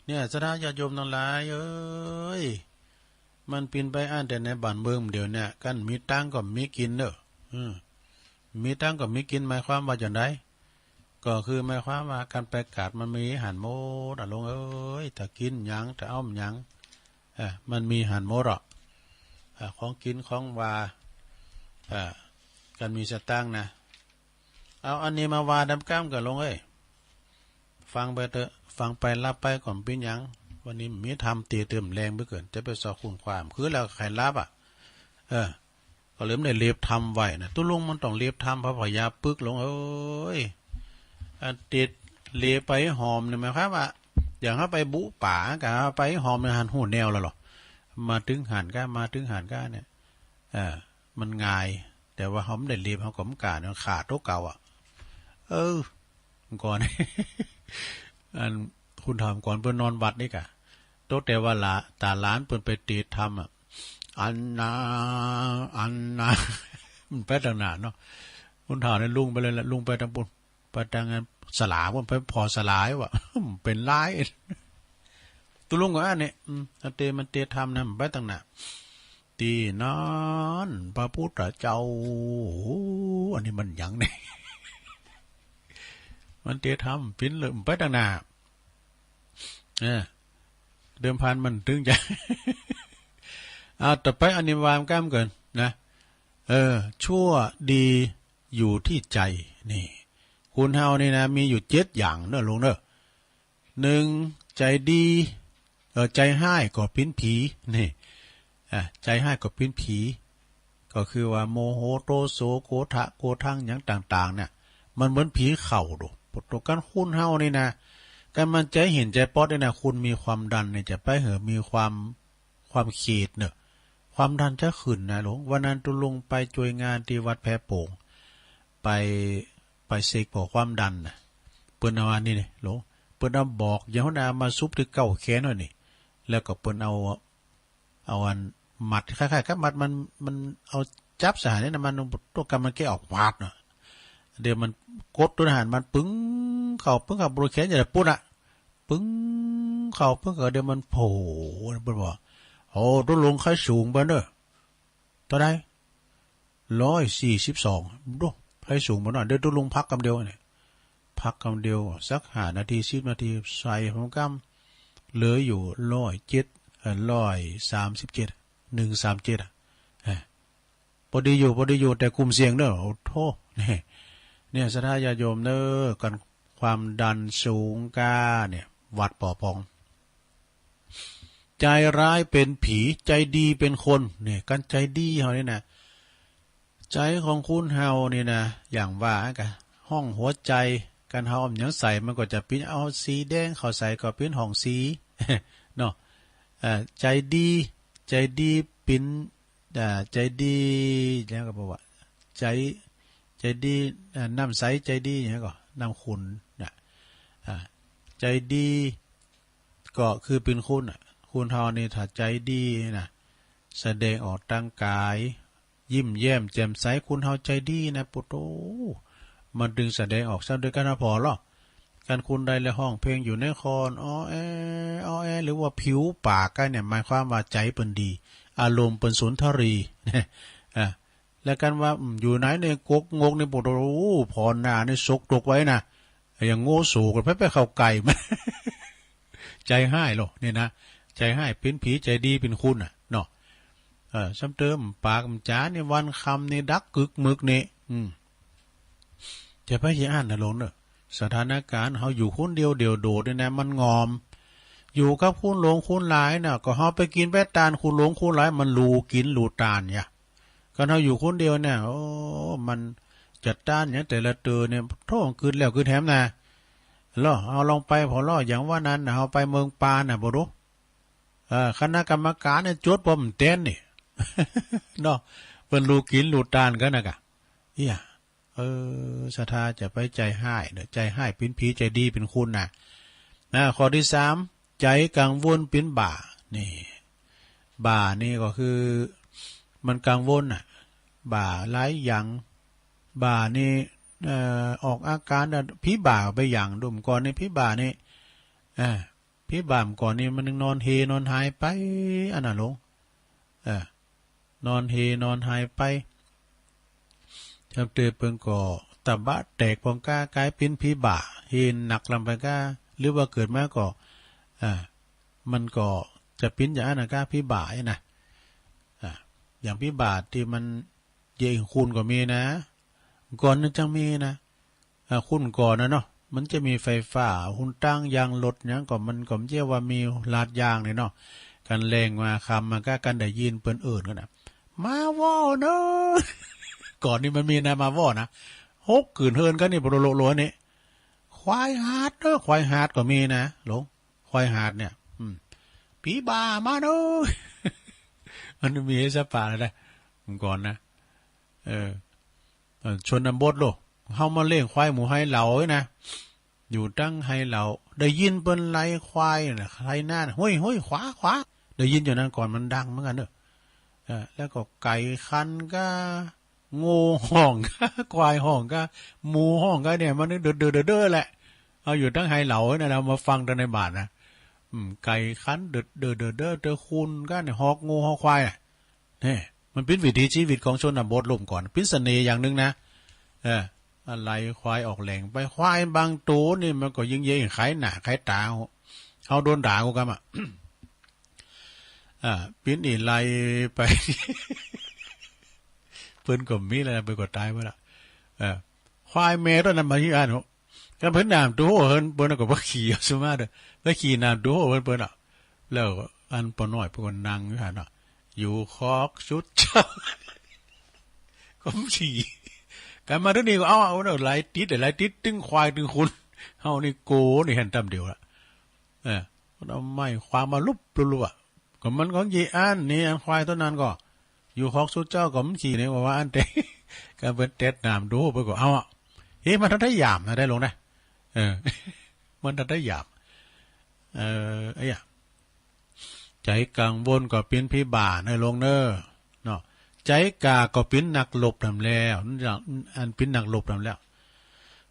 เนี่ย ศรัทธาญาติโยมตังหลายเอ้ย มันเป๋นไปอั้นแต่ในบ้านเมืองเดี๋ยวเนี่ย กันมีตังค์ก็มีกิ๋นเนาะ อืม มีตังค์ก็มีกิ๋น หมายความว่าจั่งใด ก็คือหมายความว่ากันไปกาดมันมีหันหมดอะ ลุงเอ้ย ถ้ากิ๋นหยัง ถ้าเอาหยัง เออ มันมีหันหมดอะ เออ ของกิ๋นของว่า เออ กันมีสตางค์นะ เอาอันนี้มาว่าดำก้ามก่อนลุงเอ้ย ฟังไปเต๊อะ ฟังไปหลับไปก็บ่เป๋นหยัง วันนี้มีธรรมเตียเติมแรงไปเกิ๋น จะไปสอบขุนความ คือแล้วใผหลับอะ เออ ก็เลยบ่ได้เลบธรรมไว้นะ ตุ๊ลุงมันต้องเลบธรรมพระพยาปึกลุงเอ้ย อันติดเลบไปหอมเนี่ยหมายความว่า อย่างเฮาไปบุป๋า กะไปหอมเนี่ยหันฮู้แนวแล้วเหรอ มาตึงหันก้า มาตึงหันก้าเนี่ย เออ มันง่าย แต่ว่าเฮาบ่ได้เลบ เฮาก็บ่กล้าเนาะ ขาดตั๋วเก่าอะ เออ ก่อน อัน คุณถามก่อนเปิ้นนอนวัดนี่กะ ตกแต่ว่าหลา ต๋าหลานเปิ้นไปเตะธรรมอะ อันนา อันนา มันไปตังหน้าเนาะ คุณถามเนี่ยลุงไปเลยละ ลุงไปตังปุ้น ไปตังอันศาลาปุ้น ไปผ่อศาลาว่ะ เป๋นลาย ตุ๊ลุงก็อันนี้ อืม อันเตะมันเตะธรรมนะ มันไปตังหน้า ตี้นั่น พระพุทธเจ้า โอ้ อันนี้มันหยังเนี่ย มันเตะธรรม ปิ๊นเลย มันไปตังหน้า เออ เดิมพันมันตึงจะ เอาต่อไปอันนี้วางก้ามก่อนนะ เออ ชั่วดีอยู่ที่ใจ นี่ คนเฮานี่นะ มีอยู่เจ็ดอย่างเนอะลุงเนอะ หนึ่ง ใจ๋ดี เออ ใจ๋ฮ้ายก็เป๋นผี นี่ อ่ะ ใจ๋ฮ้ายก็เป๋นผี ก็คือว่าโมโห โทโส โกธะ โกธัง หยังต่างๆ เนี่ย มันเหมือนผีเข้าโด ปะโต กันคนเฮานี่นะ กันมันใจ๋เห็นใจ๋ป๊อดนี่นะ คนมีความดันเนี่ย จะไปหื้อมีความ ความเครียดเนอะ ความดันจะขึ้นนะลุง วันนั้นตุ๊ลุงไปจ้วยงานตี้วัดแพโป่ง ไป ไปเช็คผ่อความดันนะ เปิ้นเอาอันนี้นี่ลุง เปิ้นเอาบอกยาหัวหน้ามาซุบตี้เก๊าแขนไว้นี่ แล้วก็เปิ้นเอา เอาอัน หมัด คล้ายๆ กับหมัดมัน มันเอาจับใส่หันนี่นะ มันตวกำมันแก้ออกหวาดเนาะ เดี๋ยวมันกดตวยหัน มันปึ้งเข้า ปึ้งเข้า บริเวณแขนใหญ่ปุ้นอะ ปึ้งเข้า ปึ้งเข้า เดี๋ยวมันโผล่ เปิ้นบอก โอ้ ตุ๊ลุงใค่สูงไปเน่อ เต้าใด ร้อยสี่สิบสอง ดู ใค่สูงไปเนาะ เดี๋ยวตุ๊ลุงพักกำเดียวเนี่ย พักกำเดียว สักห้านาที สิบนาที ใส่หัวกำ เหลืออยู่ร้อยเจ็ด เอ่อ ร้อยสามสิบเจ็ด หนึ่งสามเจ็ด อะ เออ ปอดีอยู่ ปอดีอยู่ แต่กลุ่มเสี่ยงเน่อ โอ้โธ่ เนี่ย เนี่ย ศรัทธาญาติโยมเน่อ กันความดันสูงก้าเนี่ย วัดปอปอง ใจร้ายเป๋นผี ใจดีเป๋นคน เนี่ย กันใจดีเฮานี่นะ ใจของคนเฮานี่นะ อย่างว่าก้า ห้องหัวใจ กันเฮาเอาหยังใส่ มันก็จะเป๋น เอาสีแดงเข้าใส่ก็เป๋นห้องสี เนาะ เอ่อ ใจดี ใจดีเป๋น อ่า ใจดี แล้วก็บอกว่า ใจ ใจดี อ่า น้ำใสใจดี หยังก็ น้ำขุ่นนะ อ่า ใจดี ก็คือเป๋นคนน่ะ คนเฮานี่ถ้าใจดีนะ แสดงออกตางกาย ยิ้มแย้มแจ่มใส คนเฮาใจดีนะ ปุโต มันจึงแสดงออกซ้ำ โดยกันนะผ่อลอ กันคนใดละฮ้องเพลงอยู่ในคอน อ้อแอ อ้อแอ หรือว่าผิวปากก้าเนี่ย หมายความว่าใจเปิ้นดี อารมณ์เปิ้นสุนทรี อ่า แล้วกันว่า อืม อยู่ไหนเนี่ย กกงกเนี่ย ปุโต ผ่อหน้านี่สกตกไว้นะ อย่างโง่โสกัน ไป ไปเข้าใก้มัน ใจฮ้ายลอ เนี่ยนะ ใจฮ้ายเป๋นผี ใจดีเป๋นคนน่ะ เนาะ เออ ซ้ำเติม ปากจ๋านี่ วันค่ำนี่ ดักกึกมึกนี่ อืม จะไปเยียะอั้นนะหลวงเน่อ สถานการณ์เฮาอยู่คนเดียวเดี่ยวโดดนี่นะ มันงอม อยู่กับคนหลงคนหลายน่ะ ก็เฮาไปกิ๋นไปตานคนหลงคนหลาย มันหลู่กิ๋นหลู่ตานเนี่ย กันเฮาอยู่คนเดียวเนี่ย โอ้ มันจะตานหยังแต่ละเตือเนี่ย โธ่ กึ๊ดแล้วกึ๊ดแหมนะ ลอ เอาลองไปผ่อลอ อย่างว่านั้นน่ะ เฮาไปเมืองปานน่ะ บ่ดู เอ่อ คณะกรรมการเนี่ย จดบ่แม่นแต๊นนี่ เนาะ เปิ้นหลู่กิ๋นหลู่ตานกั๋นนะก้า เอี้ย เออ ศรัทธาจะไปใจฮ้ายเน่อ ใจฮ้ายเป๋นผี ใจดีเป๋นคนน่ะ นะ ข้อตี้สาม ใจกังวลเป๋นบ่า นี่ บ่านี่ก็คือ มันกังวลน่ะ บ่าหลายอย่าง บ่านี่ เอ่อ ออกอาก๋านน่ะ ผีบ่าไปหยั่ง ดูเมื่อก่อนนี่ ผีบ่านี่ อ่า ผีบ่าเมื่อก่อนนี่มันยังนอนเฮนอนหายไป อันน่ะหลวง เออ นอนเฮนอนหายไป จำเตอเปิ้นก็ตะบะแตกปองก้า ก๋ายเป๋นผีบ่า เฮหนักลำไปก้า หรือว่าเกิดมาก็ อ่า มันก็จะเป๋นอย่างอั้นนะก้า ผีบ่าเนี่ยนะ อ่า อย่างผีบ่าตี้มันเยียะหื้อคนก็มีนะ ก่อนนั้นจังมีนะ อ่า คนก่อนน่ะเนาะ มันจะมีไฟฟ้า หนตาง ยางรถหยังก็ มันก็บ่ใจ้ว่ามีลาดยางนี่เนาะ กันแลงมาค่ำมาก้า กันได้ยินเปิ้นเอิ้นกั๋นน่ะ มาว่อเน่อ ก่อนนี้มันมีนะ มาว่อนะ หกกึ่นเฮือนกั๋นนี่ ปะโลโลโลนี่ ควายหาดเน่อ ควายหาดก็มีนะหลวง ควายหาดเนี่ย อืม ผีบ่ามาเน่อ มันมีไอ้สะปะอะไร เมื่อก่อนนะ เออ เออ ชนบทโลก เฮามาเลี้ยงควายหมู่ไฮเหลานี่นะ อยู่ตังไฮเหลา ได้ยินเปิ้นไล่ควายน่ะ ไล่นาน่ะ "ห้วย ห้วย ขวา ขวา" ได้ยินอยู่นั้นก่อน มันดังเหมือนกั๋นเน่อ เออ แล้วก็ไก่คันก้า งูฮ้องก้า ควายฮ้องก้า หมูฮ้องก้าเนี่ย มันเด้อเด้อเด้อเด้อแหละ เอาอยู่ตังไฮเหลานี่นะ มาฟังตังในบาทนะ อืม ไก่คันเด้อเด้อเด้อเด้อ เตื้อคนก้าเนี่ย ฮอกงูฮอกควายน่ะ เนี่ย มันเป๋นวิถีชีวิตของชนบทลุ่มก่อน เป๋นเสน่ห์อย่างนึ่งนะ เออ อะไร ควายออกแหล่งไป ควายบางตั๋วนี่มันก็ยิ่งเย้ยขายหน้าขายต๋า เฮาโดนด่ากูกำอะ อ่า ปิ้นอี่ไล่ไป เปิ้นก็มีแล้ว เปิ้นก็ต๋ายไปแล้ว เออ ควายแม่ต้นนั้นมาที่อัน ก็เปิ้นหนามตั๋วเปิ้น เปิ้นก็ไปขี่เอาซุมาเด้อ ไปขี่หนามตั๋วเปิ้น เปิ้นอะ แล้วอันป้อน้อยเปิ้นก็นั่งอยู่หั้นน่ะ อยู่คอกสุดเจ้า ก็ขี่ กันมาเดี๋ยวนี้ก็เอา เอาเนาะ ไล่ติด ไล่ติด ตึงควายตึงคน เฮานี่โกนี่หันต๋ำเดียวละ เออ มันเอาไม้ขวางมาลุบลุบลุบอะ ก็มันของเย้ยอันนี่ อันควายต้นนั้นก็ อยู่คอกสุดเจ้าก็มันขี่นี่ ว่าว่าอันเต้ ก็เปิ้นเต็ดหนามตั๋วเปิ้นก็เอาอะ เฮ้ย มันทันได้หยามนะ ได้ลงนะ เออ มันทันได้หยาม เออ ไอ้ยะ ใจ๋กังวลก็เป๋นผีบ้าเน่อหลวงเน่อ เนาะ ใจ๋กล้าก็เป๋นนักรบนำแล้ว อันเป๋นนักรบนำแล้ว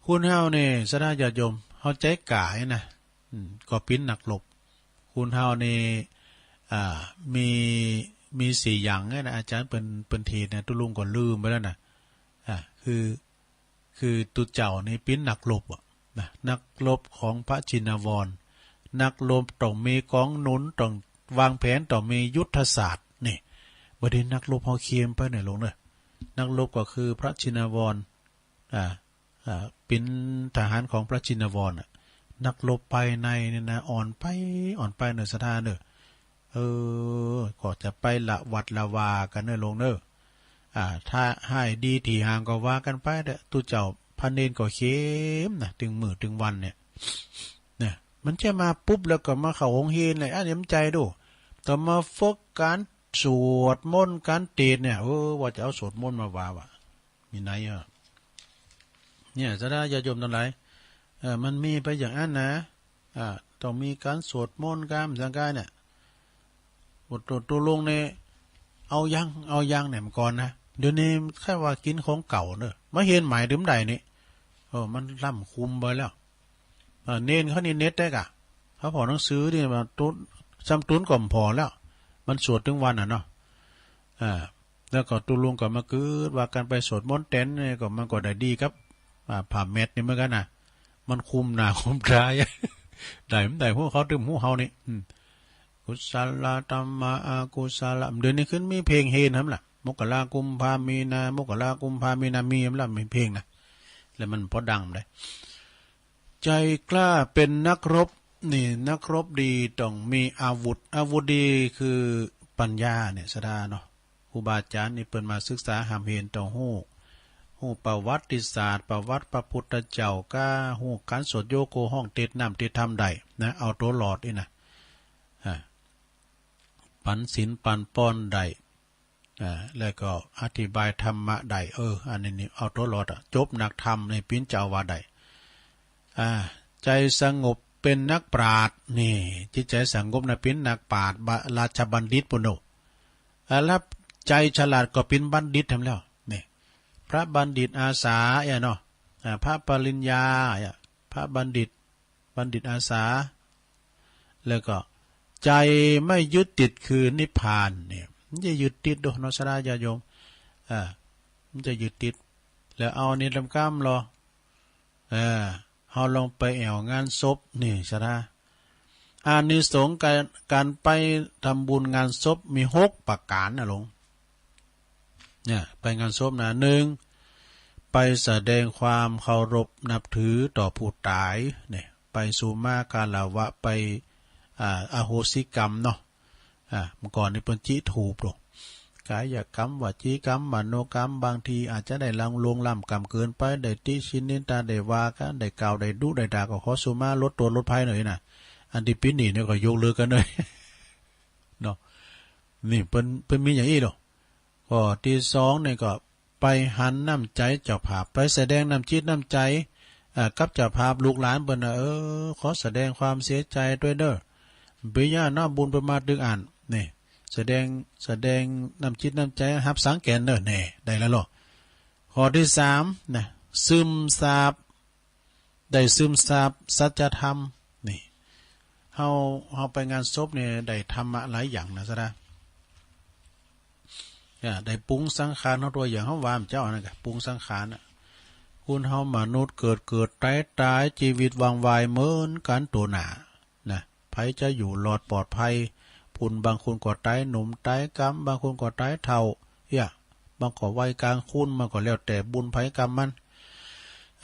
คนเฮานี่ ศรัทธาญาติโยม เฮาใจ๋กล้านะ อืม ก็เป๋นนักรบ คนเฮานี่ อ่า มี มีสี่อย่างเนี่ยนะ อาจ๋ารย์เปิ้น เปิ้นเทศน์เนี่ย ตุ๊ลุงก็ลืมไปแล้วนะ อ่า คือ คือตุ๊เจ้านี่เป๋นนักรบอะ นะ นักรบของพระชินวร นักรบต้องมีก๋องหนุน ต้องวางแผน ต้องมียุทธศาสตร์ นี่ บ่ดีนักรบเฮาเคียมไปเนี่ยหลวงเน่อ นักรบก็คือพระชินวร อ่า อ่า เป๋นทหารของพระชินวรน่ะ นักรบภายในเนี่ยนะ อ่อนไป อ่อนไปเน่อศรัทธาเน่อ เออ ก็จะไปละหวาดละหวั่นกั๋นเน่อหลวงเน่อ อ่า ถ้าฮ้ายดีตี้หยังก็ว่ากั๋นไปเต๊อะ ตุ๊เจ้าพระเณรก็เข็มนะ ตึงมื้อตึงวันเนี่ย นะ มันจะมาปุ๊บแล้วก็มาเข้าโฮงเฮียนเลย อันนี้มันใจ๋ดู ต้องมาฝึกก๋านสวดมนต์ก๋านเตสน์เนี่ย เออ ว่าจะเอาสวดมนต์มาว่า ว่า มีไหนอะ เนี่ย ศรัทธาญาติโยมตังหลาย เออ มันมีไปอย่างอั้นนะ อ่า ต้องมีก๋านสวดมนต์ก๋านสังฆาเนี่ย โอ้ ตุ๊ ตุ๊ลุงเนี่ย เอายัง เอายังเนี่ย เมื่อก่อนนะ เดี๋ยวนี้ใค่ว่ากิ๋นของเก่าเน่อ มาเฮียนใหม่ตึงใดนี่ เออ มันล้ำคุมไปแล้ว เออ เณรเขานี่เน็ตได้ก่ะ เขาผ่อหนังสือนี่มาตุ๊น ซ้ำตุ๊นก็ผ่อแล้ว มันสวดตึงวันน่ะเนาะ อ่า แล้วก็ตุ๊ลุงก็มาเกิดว่าก๋านไปสวดมนต์เตสน์นี่ก็มันก็ได้ดีกับ อ่า ผ้าแมทนี่เหมือนกั๋นนะ มันคุมหน้าคุมต๋า ได้ มันได้ฮู้เขาตึงฮู้เฮานี่ อืม กุศลธรรมะ อกุศล เดี๋ยวนี้ขึ้นมีเพลงเฮนำล่ะ มกรากุมภามีนา มกรากุมภามีนา มีนำล่ะ มีเพลงนะ แล้วมันพอดังได้ ใจ๋กล้าเป๋นนักรบ นี่ นักรบดีต้องมีอาวุธ อาวุธดีคือปัญญาเนี่ย ศรัทธาเนาะ ครูบาอาจ๋ารย์นี่เปิ้นมาศึกษาฮ่ำเฮนต้องฮู้ ฮู้ประวัติศาสตร์ ประวัติพระพุทธเจ้า ก้าฮู้ก๋านสวดโยโกฮ้องเตสน์น้ำเตสน์ธรรมได้นะ เอาตั๋วรอดนี่นะ อ่า ปั๋นศีลปั๋นป้อนได้ อ่า แล้วก็อธิบายธรรมะได้ เออ อันนี้นี่เอาตั๋วรอดอะ จบนักธรรมนี่เป๋นเจ้าอาวาสได้ อ่า ใจ๋สงบเป๋นนักปราชญ์ นี่ จิตใจ๋สงบนะเป๋นนักปราชญ์ บะ ราชบัณฑิตปุ้นโน่ อ่า แล้วใจ๋ฉลาดก็เป๋นบัณฑิตนำแล้ว นี่ พระบัณฑิตอาสา เอ้ยเนาะ อ่า พระปริญญา เอ้ย พระบัณฑิต บัณฑิตอาสา แล้วก็ใจ๋ไม่ยึดติดคือนิพพานเนี่ย มันจะยึดติดโดเนาะ ศรัทธาญาติโยม อ่า มันจะยึดติด แล้วเอานี่ลำกล้ำลอ เออ เฮาลองไปแอ่วงานศพนี่ ศรัทธา อานิสงส์ก๋าน ก๋านไปทำบุญงานศพมีหกประก๋านนะหลวง เนี่ย ไปงานศพนะ นึ่ง ไปแสดงความเคารพนับถือต่อผู้ต๋าย เนี่ย ไปสุมาคารวะ ไป อ่า อโหสิกรรมเนาะ อ่า เมื่อก่อนนี่เปิ้นจิถูปโด กายกรรม วจีกรรม มโนกรรม บางทีอาจจะได้ล่วงล้ำกล้ำเกินไป ได้ติฉินนินทา ได้ว่ากั๋น ได้กล่าว ได้ดุ ได้ด่า ก็ขอสุมา ลดตั๋วลดภัยหน่อยนะ อันตี้ปิดหนี้นี่ก็ยกเลิกกั๋นเลย เนาะ นี่เปิ้น เปิ้นมีอย่างอี้โด ข้อตี้สองนี่ก็ไปหันน้ำใจ๋เจ้าภาพ ไปแสดงน้ำจิตน้ำใจ๋ อ่า กับเจ้าภาพลูกหลานเปิ้นนะ เออ ขอแสดงความเสียใจ๋ตวยเน่อ เป๋นหยังเนาะ บุญเปิ้นมาตึงอั้น นี่ แสดง แสดงน้ำจิตน้ำใจ๋ฮับสังแก่นเน่อ แน่ ได้แล้วลอ ข้อตี้สามนะ ซึมซาบ ได้ซึมซาบสัจธรรม นี่ เฮา เฮาไปงานศพนี่ได้ธรรมะหลายอย่างนะ ศรัทธา อ่า ได้ปรุงสังขารเฮา ตั๋วอย่างเฮาว่าเมื่อเจ๊านั้นก่ะ ปรุงสังขารน่ะ คนเฮามนุษย์เกิดเกิดต๋ายต๋าย จีวิตวังวายเหมือนกั๋นตั๋วหน้า นะ ใผจะอยู่รอดปลอดภัย ปุ้นบางคนก็ต๋ายหนุ่มต๋ายก๋ำ บางคนก็ต๋ายเฒ่า เอี้ย บางก็วัยก๋างคน มันก็แล้วแต่บุญใผกรรมมัน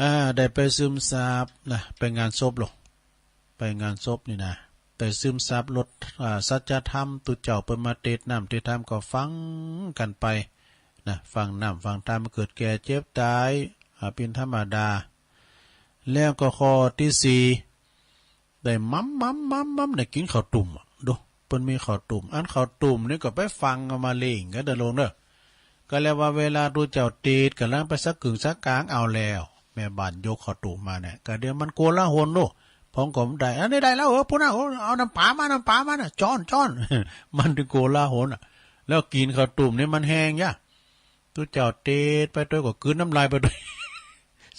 อ่า ได้ไปซึมซาบนะ ไปงานศพลอ ไปงานศพนี่นะ ไปซึมซาบรส อ่า สัจธรรม ตุ๊เจ้าเปิ้นมาเตสน์น้ำเตสน์ธรรม ก็ฟังกั๋นไปนะ ฟังน้ำฟังธรรม เกิดแก่เจ็บต๋าย อ่า เป๋นธรรมดา แล้วก็ข้อตี้สี่ ได้หม่ำหม่ำหม่ำหม่ำ ได้กิ๋นข้าวตุ้มอะ ดู เปิ้นมีข้าวตุ้ม อันข้าวตุ้มนี่ก็ไปฟังเอามาเล่งกั๋นเน่อหลวงเน่อ ก็เรียกว่าเวลาตุ๊เจ้าเตสน์ก่ำลังไปสักกึ่งสักกลางเอาแล้ว แม่บ้านยกข้าวตุ้มมาเนี่ย ก็เดี๋ยวมันโกลาหลโด พองก็ได้ อันนี้ได้แล้ว เออ ปู้นน่ะ โอ้ เอาน้ำป๋ามา น้ำป๋ามาน่ะ จ้อน จ้อน มันตึงโกลาหลน่ะ แล้วกิ๋นข้าวตุ้มนี่มันแฮงยะ ตุ๊เจ้าเตดไปตวยก็กลืนน้ำลายไปตวย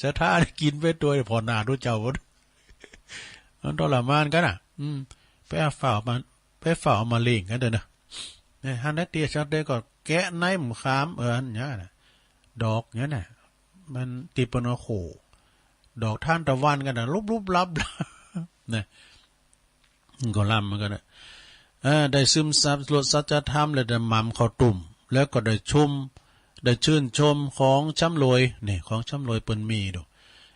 ศรัทธากิ๋นไปตวย ผ่อนหน้าตุ๊เจ้า มันทรมานกั๋นน่ะ อืม ไปเอาฝ่ามา ไปฝ่าเอามาเล่งกั๋นเต๊อะนะ เนี่ย หันได้เตียะ ชักเตยก็แกะในหมุขาม เออ อันเนี้ยน่ะ ดอกเนี้ยน่ะ มันตี้เปิ้นเอาโข ดอกทานตะวันกั๋นน่ะ ลุบๆ ลับๆ นะ ก็ลำเหมือนกั๋นนะ เออ ได้ซึมซับรสสัจธรรม แล้วได้หม่ำข้าวตุ้ม แล้วก็ได้ชุม ได้ชื่นชมของชำร่วย นี่ ของชำร่วยเปิ้นมีดู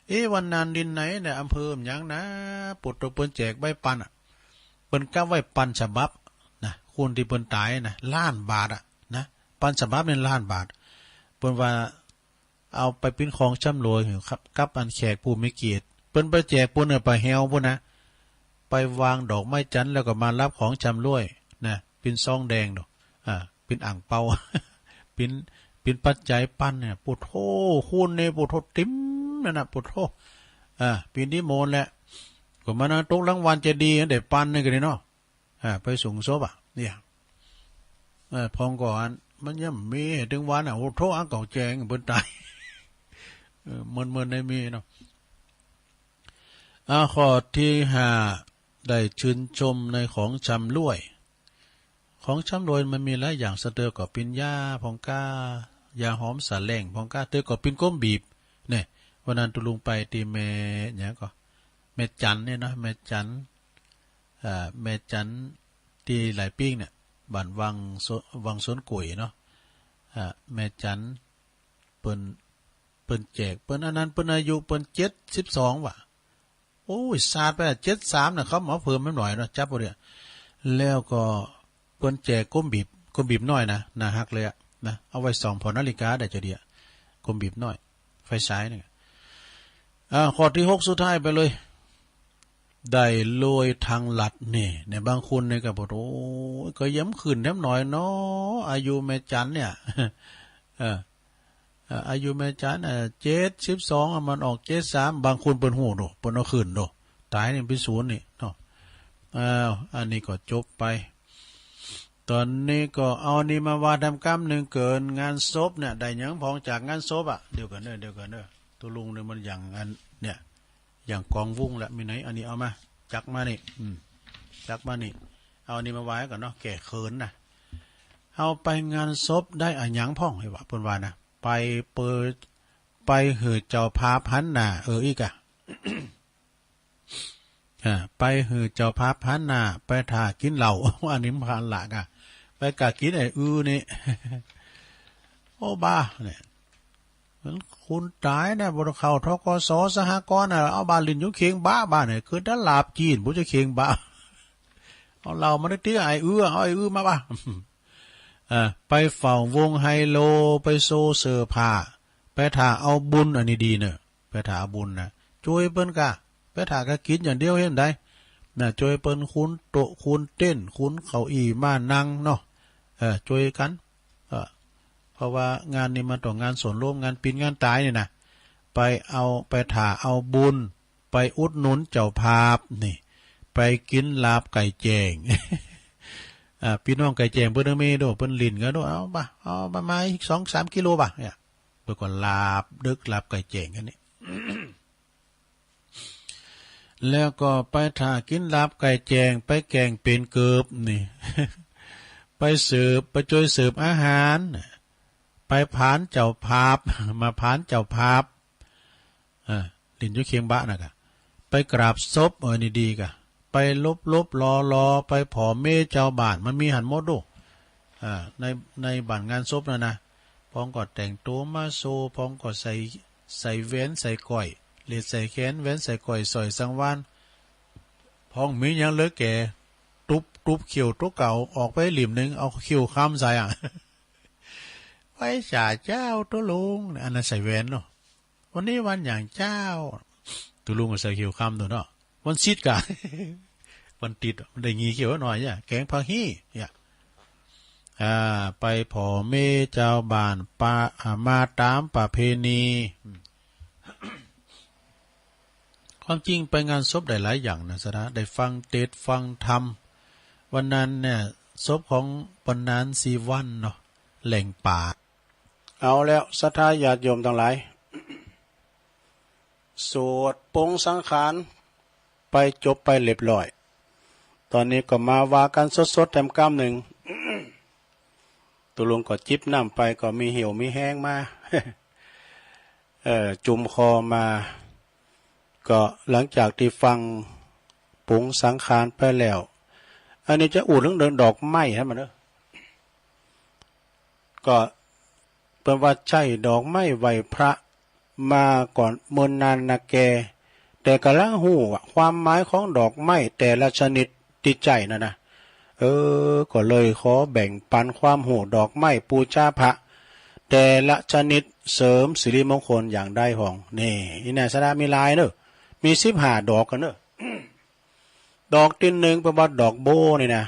เอ๊ะ วันนั้นตี้ไหนเนี่ย อำเภอหยังนะ ปุดตะ เปิ้นแจกใบปันอะ เปิ้นกั๊บไว้ปันฉบับนะ คนตี้เปิ้นต๋ายนะ ล้านบาทอะนะ ปันฉบับเนี่ยล้านบาท เปิ้นว่า เอาไปเป๋นของชำร่วยครับ กับอันแขกผู้มีเกียรติ เปิ้นไปแจกปู้นเนี่ย ไปแฮวปู้นนะ ไปวางดอกไม้จันทร์ แล้วก็มาฮับของชำร่วยนะ เป๋นซองแดงดู อ่า เป๋นอ่างเปา เป๋น เป๋นปัจจัยปันเนี่ย โอ้โธ่ คนเนี่ย โอ้โธ่ เต๋มนั่นน่ะ โอ้โธ่ อ่า เป๋นตี้โมนแหละ ก็มานั่งตกหลังวัดเจดีย์ ได้ปันนี่ก็ดีเนาะ อ่า ไปส่งศพอะ เนี่ย เออ พองก็อัน มันยังมีตึงวันน่ะ โอ้โธ่ อันเก่าแจ๋ง เปิ้นต๋าย เออ เมินๆ ได้มีเนาะ อ่า ข้อตี้ห้า ได้ชื่นชมในของชำร่วย ของชำร่วยมันมีหลายอย่าง สะเตอก็เป๋นยาพ่องก้า ยาหอมสะแหล่งพ่องก้า เตอก็เป๋นก้มบีบ เนี่ย วันนั้นตุ๊ลุงไปตี้แม่ หยังก็ แม่จันเนี่ยเนาะ แม่จัน อ่า แม่จันตี้หลายปิ้งเนี่ย บ้านวังโส- วังสวนกุ๋ยเนาะ อ่า แม่จัน เปิ้น เปิ้นแจก เปิ้นอันนั้น เปิ้นอายุเปิ้นเจ็ดสิบสองว่ะ โอ้ย สาดไปอะ เจ็ดสามน่ะ เขามาเพิ่มแม่นหน่อยเนาะ จั๊บเอาเดียว แล้วก็เปิ้นแจกก้มบีบ ก้มบีบน้อยนะ น่าฮักเลยอะ นะ เอาไว้ส่องผ่อนาฬิกาได้จะดีอะ ก้มบีบน้อย ไฟฉายนี่ อ่า ข้อตี้หกสุดท้ายไปเลย ได้รวยทางลัดนี่ เนี่ย บางคนเนี่ยก็บอก โอ้ย ก็ยังขึ้นแถมหน่อยเนาะ อายุแม่จันเนี่ย เออ เอ่อ อายุแม่จัน เอ่อ เจ็ดสิบสอง อะ มันออก เจ็ดสาม บางคนเปิ้นฮู้โด เปิ้นเอาขึ้นโด ต๋ายนี่เป๋นศูนย์นี่เนาะ อ้าว อันนี้ก็จบไป ต๋อนนี้ก็เอานี่มาว่าต๋ามกำนึ่งเกิน งานศพเนี่ย ได้หยังพ่องจากงานศพอะ เดี๋ยวก่อนเด้อ เดี๋ยวก่อนเด้อ ตุ๊ลุงนี่มันอย่างอันเนี่ย อย่างกองวุ้งละ มีไหน อันนี้เอามา จักมานี่ อืม จักมานี่ เอาอันนี้มาไว้ก่อนเนาะ แก้เขินนะ เฮาไปงานศพได้อะหยังพ่อง หื้อว่า เปิ้นว่านะ ไปเปิด ไปหื้อเจ้าภาพหันหน้า เออ อี้ก่ะ อ่า ไปหื้อเจ้าภาพหันหน้า ไปถ่ากิ๋นเหล้า อันนี้มันหันหลังก่ะ ไปก่ากิ๋นไอ้อื้อนี่ โอ้ บ้าเนี่ย มันคนต๋ายเนี่ย บ่เข้า ธ.ก.ส. สหกรณ์น่ะ เอาบ่าหลิ้นอยู่เคียงบ่า บ่าเนี่ย คือต๋ลาดจีน บ่ใจ้เคียงบ่า เอาเหล้ามาติ๊กๆ ไอ้อื้อ เอาไอ้อื้อมาบ่า เอ่อ ไปเฝ้าวงไฮโล ไปโซเสื้อผ้า ไปถ่าเอาบุญ อันนี้ดีเนอะ ไปถ่าเอาบุญนะ จ้วยเปิ้นก่ะ ไปถ่าก่ากิ๋นอย่างเดียวเห็นได้ นะ จ้วยเปิ้นขนโต๊ะ ขนเต็นท์ ขนเก้าอี้ม้านั่งเนาะ เออ จ้วยกั๋น เออ เพราะว่างานนี้มันต้องงานส่วนรวม งานเป๋นงานต๋ายนี่นะ ไปเอา ไปถ่าเอาบุญ ไปอุดหนุนเจ้าภาพนี่ ไปกิ๋นลาบไก่แจ้ง อ่า ปี้น้องไก่แจ้งเปิ้นมีโด เปิ้นหลิ้นกั๋นโด เอาบ่า เอาบ่า มาอีกสองสามกิโลบ่า เนี่ย เปิ้นก็ลาบเต๊อะ ลาบไก่แจ้งกั๋นนี่ แล้วก็ไปถ่ากิ๋นลาบไก่แจ้ง ไปแก่งเป๋นเกิบนี่ ไปเสิร์ฟ ไปจ้วยเสิร์ฟอาหาร ไปผานเจ้าภาพ มาผานเจ้าภาพ อ่า หลิ้นอยู่เคียงบ่าน่ะก่ะ ไปกราบศพ เออ นี่ดีก่ะ ไปหลบๆ หลอๆ ไปผ่อเมยเจ้าบ้าน มันมีหั้นหมดโด อ่า ใน ในบ้านงานศพน่ะนะ พ่องก็แต่งตั๋วมาโซ่ พ่องก็ใส่ ใส่แหวน ใส่ก้อย เหล็ดใส่แขน แหวนใส่ก้อย สร้อยสังวาล พ่องมีหยังเหลือแก่ ตุ๊บ ตุ๊บเขี้ยวตั๋วเก่า ออกไปหลิ้มนึ่ง เอาเขี้ยวคำใส่อะ ไหว้สาเจ้าตุ๊ลุง อันนั้นใส่แหวนเนาะ วันนี้วันหยังเจ้า ตุ๊ลุงก็ใส่เขี้ยวคำโดเนาะ วันศิษย์ก่ะ วันติด มันได้หยี่เขี้ยวหน่อยเนี่ย แก๋งผักฮี่เนี่ย อ่า ไปผ่อเมยเจ้าบ้าน ปะ อ่า มาต๋ามประเพณี อืม ความจริงไปงานศพได้หลายอย่างนะสะดา ได้ฟังเทศน์ฟังธรรม วันนั้นเนี่ย ศพของปอหนาน ศรีวรรณเนาะ แหล่งป่า เอาแล้วศรัทธาญาติโยมตังหลาย สวดปลงสังขารไปจบไปเรียบร้อย ต๋อนนี้ก็มาว่ากั๋นสดๆ แถมกำนึ่ง ตุ๊ลุงก็จิบน้ำไปก็มีเหี่ยวมีแฮงมา เอ่อ จุ่มคอมา ก็หลังจากตี้ฟังปลงสังขารไปแล้ว อันนี้จะอู้เถิงเรื่องดอกไม้หั้นมาเนาะ ก็เปิ้นว่าใจ๊ดอกไม้ไหว้พระมาก่อนเมินนานนาแก แต่ก็ละฮู้ว่าความหมายของดอกไม้แต่ละชนิดตี้ใจ๊นั่นนะ เออ ก็เลยขอแบ่งปันความฮู้ดอกไม้ปู๋จาพระ แต่ละชนิดเสริมสิริมงคลอย่างใดพ่อง นี่ นี่นะสะดา มีหลายเนาะ มีสิบห้าดอกกั๋นเนาะ ดอกตี้นึ่งเปิ้นว่าดอกโบ้นี่นะ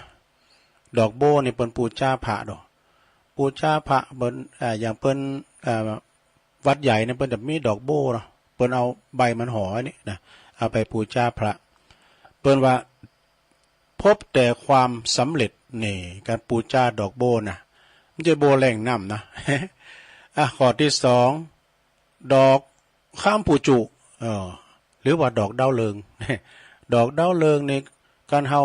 ดอกโบ้นี่เปิ้นปู๋จาพระดอก ปู๋จาพระเปิ้น อ่า อย่างเปิ้น อ่า วัดใหญ่เนี่ยเปิ้นจะมีดอกโบ้เนาะ เปิ้นเอาใบมันห่อไว้นี่นะ เอาไปปู๋จาพระ เปิ้นว่าพบแต่ความสำเร็จ นี่ ก๋านปู๋จาดอกโบ้นะ บ่ใจ้โบ้แล่งน้ำนะ อ่ะ ข้อตี้สอง ดอกคำปูจุ เออ หรือว่าดอกดาวเรือง ดอกดาวเรืองนี่ ก๋านเฮา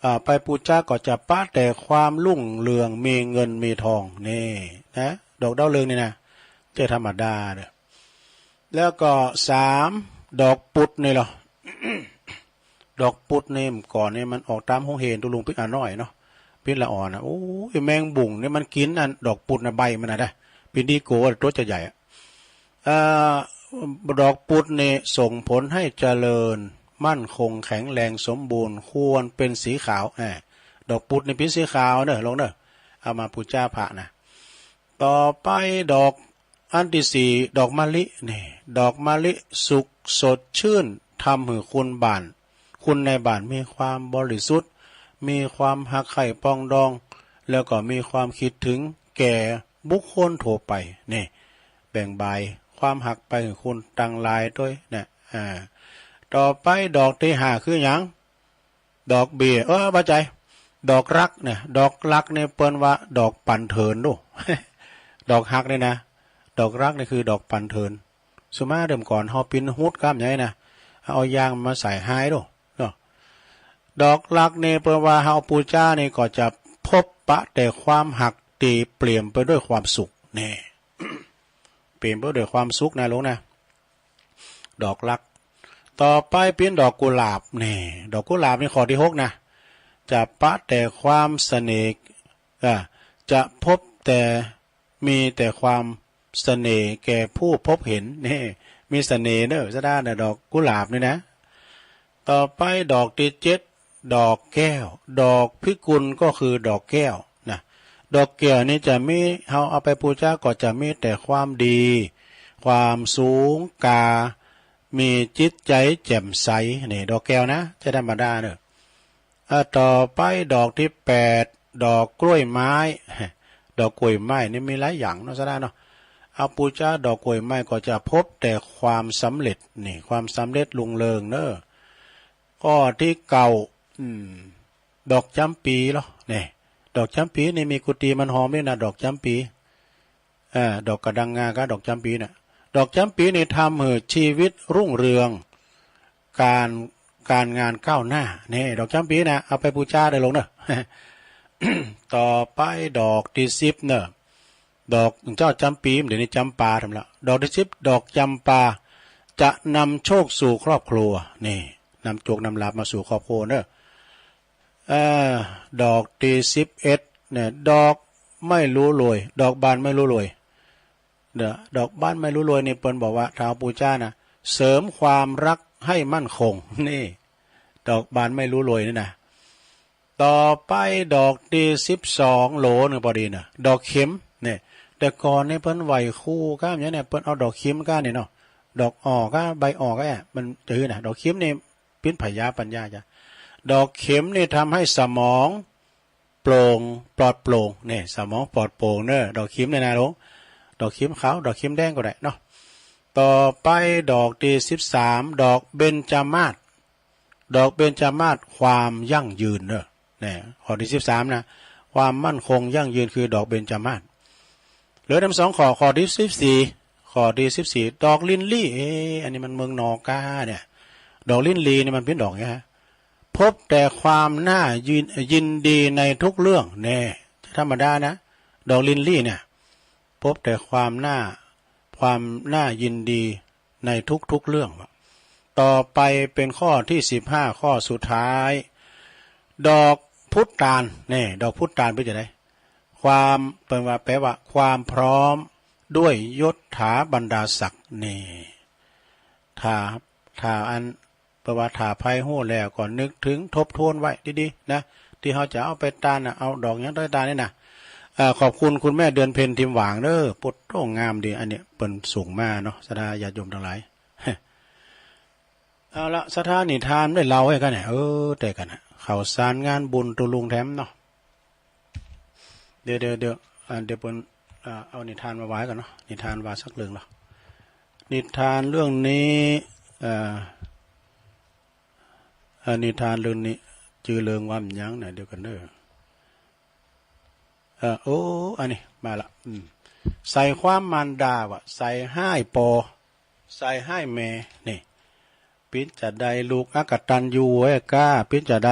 อ่า ไปปู๋จาก็จะปะแต่ความรุ่งเรือง มีเงินมีทอง นี่นะ ดอกดาวเรืองนี่นะ บ่ใจ้ธรรมดาเนาะ แล้วก็สาม ดอกปุดนี่ลอ ดอกปุดนี่ ก่อนนี่มันออกต๋ามโฮงเฮน ตุ๊ลุงปิ๊กอาน้อยเนาะ ปิ๊กละอ่อนนะ โอ้ย แมงบุ่งนี่มันกิ๋นอันดอกปุดนะ ใบมันนะ ได้ ปิ๊กดีโกว่าตั๋วจะใหญ่อะ อ่า ดอกปุดนี่ส่งผลให้เจริญมั่นคงแข็งแรงสมบูรณ์ ควรเป๋นสีขาว อ่า ดอกปุดนี่เป๋นสีขาวเนาะ ลองเนาะ เอามาปู๋จาพระนะ ต่อไปดอกอันตี้สี่ ดอกมะลิ นี่ ดอกมะลิสุขสดชื่น ทำหื้อคนบ้าน คนในบ้านมีความบริสุทธิ์ มีความฮักใค่ปรองดอง แล้วก็มีความคิดถึงแก่บุคคลทั่วไป นี่ แบ่งบานความฮักไปหื้อคนตังหลายตวยนะ อ่า ต่อไปดอกตี้ห้าคือหยัง ดอกเบี้ย เออ บ่ใจ้ ดอกฮักเนี่ย ดอกฮักนี่เปิ้นว่าดอกปันเถินดู ดอกฮักนี่นะ ดอกฮักนี่คือดอกปันเถิน สุมาเดิมก่อนเฮาปิ๊นฮูดก้ามใหญ่นะ เอายางมาใส่หายดูเนาะ ดอกฮักนี่เปิ้นว่าเฮาปู๋จานี่ก็จะพบปะแต่ความฮักตี้เปี่ยมไปด้วยความสุข นี่ เปี่ยมไปด้วยความสุขนะลงนะ ดอกฮัก ต่อไปเป๋นดอกกุหลาบ นี่ ดอกกุหลาบนี่ข้อตี้หกนะ จะปะแต่ความเสน่ห์ อ่า จะพบแต่ มีแต่ความเสน่ห์แก่ผู้พบเห็น นี่ มีเสน่ห์เนาะ สะดาเนาะ ดอกกุหลาบนี่นะ ต่อไปดอกตี้เจ็ด ดอกแก้ว ดอกพิกุลก็คือดอกแก้วนะ ดอกแก้วนี่จะมี เฮาเอาไปปู๋จาก็จะมีแต่ความดี ความสูงก๋า มีจิตใจ๋แจ่มใส นี่ ดอกแก้วนะ บ่ใจ้ธรรมดาเนาะ อ่า ต่อไปดอกตี้แปด ดอกกล้วยไม้ ดอกกล้วยไม้นี่มีหลายอย่างเนาะ สะดาเนาะ เอาปู๋จาดอกกล้วยไม้ก็จะพบแต่ความสำเร็จ นี่ ความสำเร็จรุ่งเรืองเนาะ ข้อตี้เก้า อืม ดอกจ๋ำปี๋ลอ นี่ ดอกจ๋ำปี๋นี่มีกุฏิมันหอมนี่นะ ดอกจ๋ำปี๋ อ่า ดอกกะดังงากับดอกจ๋ำปี๋น่ะ ดอกจ๋ำปี๋นี่ทำหื้อชีวิตรุ่งเรือง ก๋าน ก๋านงานก้าวหน้า นี่ ดอกจ๋ำปี๋นะ เอาไปปู๋จาได้ลงเนาะ ต่อไปดอกตี้สิบเนาะ ดอกเจ้าจ๋ำปี๋ เดี๋ยวนี้จ๋ำปาแถมละ ดอกตี้สิบ ดอกจ๋ำปา จะนำโชคสู่ครอบครัว นี่ นำโชคนำลาภมาสู่ครอบครัวเนาะ เอ่อ ดอกตี้สิบเอ็ดเนี่ย ดอกไม่รู้รวย ดอกบานไม่รู้รวย เนาะ ดอกบานไม่รู้รวยนี่เปิ้นบอกว่าถ้าเอาปู๋จานะ เสริมความฮักให้มั่นคง นี่ ดอกบานไม่รู้รวยนี่นะ ต่อไปดอกตี้สิบสอง โหลนึ่งพอดีเนาะ ดอกเข็ม นี่ แต่ก่อนนี่เปิ้นไหว้ครูก้าอย่างเนี้ย เปิ้นเอาดอกเข็มก้านี่เนาะ ดอกอ่อก้า ใบอ่อก้า มันจะหื้อนะ ดอกเข็มนี่ ปิ๊นผยาปัญญาจ้ะ ดอกเข็มนี่ทำให้สมองโปร่ง ปลอดโปร่ง นี่ สมองปลอดโปร่งเนาะ ดอกเข็มนี่นะลง ดอกเข็มขาว ดอกเข็มแดงก็ได้เนาะ ต่อ ต่อไปดอกตี้สิบสาม ดอกเบญจมาศ ดอกเบญจมาศ ความยั่งยืนเนอะ เนี่ย ข้อตี้สิบสามนะ ความมั่นคงยั่งยืนคือดอกเบญจมาศ เหลือแหมสองข้อ ข้อตี้สิบสี่ ข้อตี้สิบสี่ ดอกลิ้นลี่ เอ๊ะ อันนี้มันเมืองนอกกาเนี่ย ดอกลิ้นลี่นี่มันเป๋นดอกไงฮะ พบแต่ความน่ายิน ยินดีในทุกเรื่อง แน่ จะธรรมดานะ ดอกลิ้นลี่เนี่ย พบแต่ความน่า ความน่ายินดีในทุกๆเรื่อง ต่อไปเป๋นข้อตี้สิบห้า ข้อสุดท้าย ดอกพุตาน แน่ ดอกพุตานเป๋นจะได ความ เปิ้นว่า แปลว่า ความพร้อมด้วยยศถาบรรดาศักดิ์ แน่ ถ้า ถ้าอัน เปิ้นว่าถ้าใผฮู้แล้วก็นึกถึงทบทวนไว้ดีๆ นะ ตี้เฮาจะเอาไปตานน่ะ เอาดอกหยังไปตานนี่นะ เอ่อ ขอบคุณคุณแม่เดือนเพ็ญ ทิมหวางเด้อ โปดโต้ง งามดี อันนี้เปิ้นส่งมาเนาะ ศรัทธาญาติโยมตังหลาย เอาละ ศรัทธา นิทานได้เล่าหื้อกั๋นเนี่ย เออ แต่กั๋นน่ะ ข้าวสารงานบุญตุ๊ลุงแถมเนาะ เดี๋ยว เดี๋ยว เดี๋ยว อ่า เดี๋ยวเปิ้น อ่า เอานิทานมาว่ากั๋นเนาะ นิทานว่าสักเรื่องเนาะ นิทานเรื่องนี้ อ่า อ่า นิทานเรื่องนี้ จื้อเรื่องว่าหยังนะ เดี๋ยวกั๋นเด้อ เอ่อ โอ้ อันนี้มาละ อืม ใส่ความมารดาว่า ใส่ฮ้ายปอ ใส่ฮ้ายแม่ นี่ เป๋นจะได ลูกอกตัญญูเว้ยก้า เป๋นจะได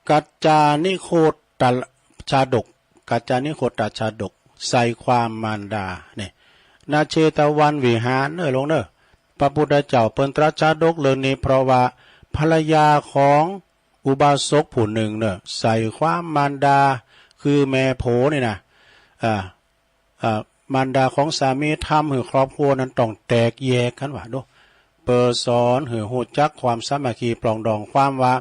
กัจจานิโคตชาดก กัจจานิโคตชาดก ใส่ความมารดา นี่ ณ เชตวันวิหารเน่อหลวงเน่อ พระพุทธเจ้าเปิ้นตรัสชาดกเรื่องนี้ เพราะว่าภรรยาของอุบาสกผู้นึ่งเน่อ ใส่ความมารดา คือแม่โผนี่นะ อ่า อ่า มารดาของสามีทำหื้อครอบครัวนั้นต้องแตกแยกกั๋นว่า ดู เปิ้นสอนหื้อฮู้จักความสามัคคีปรองดอง ความว่า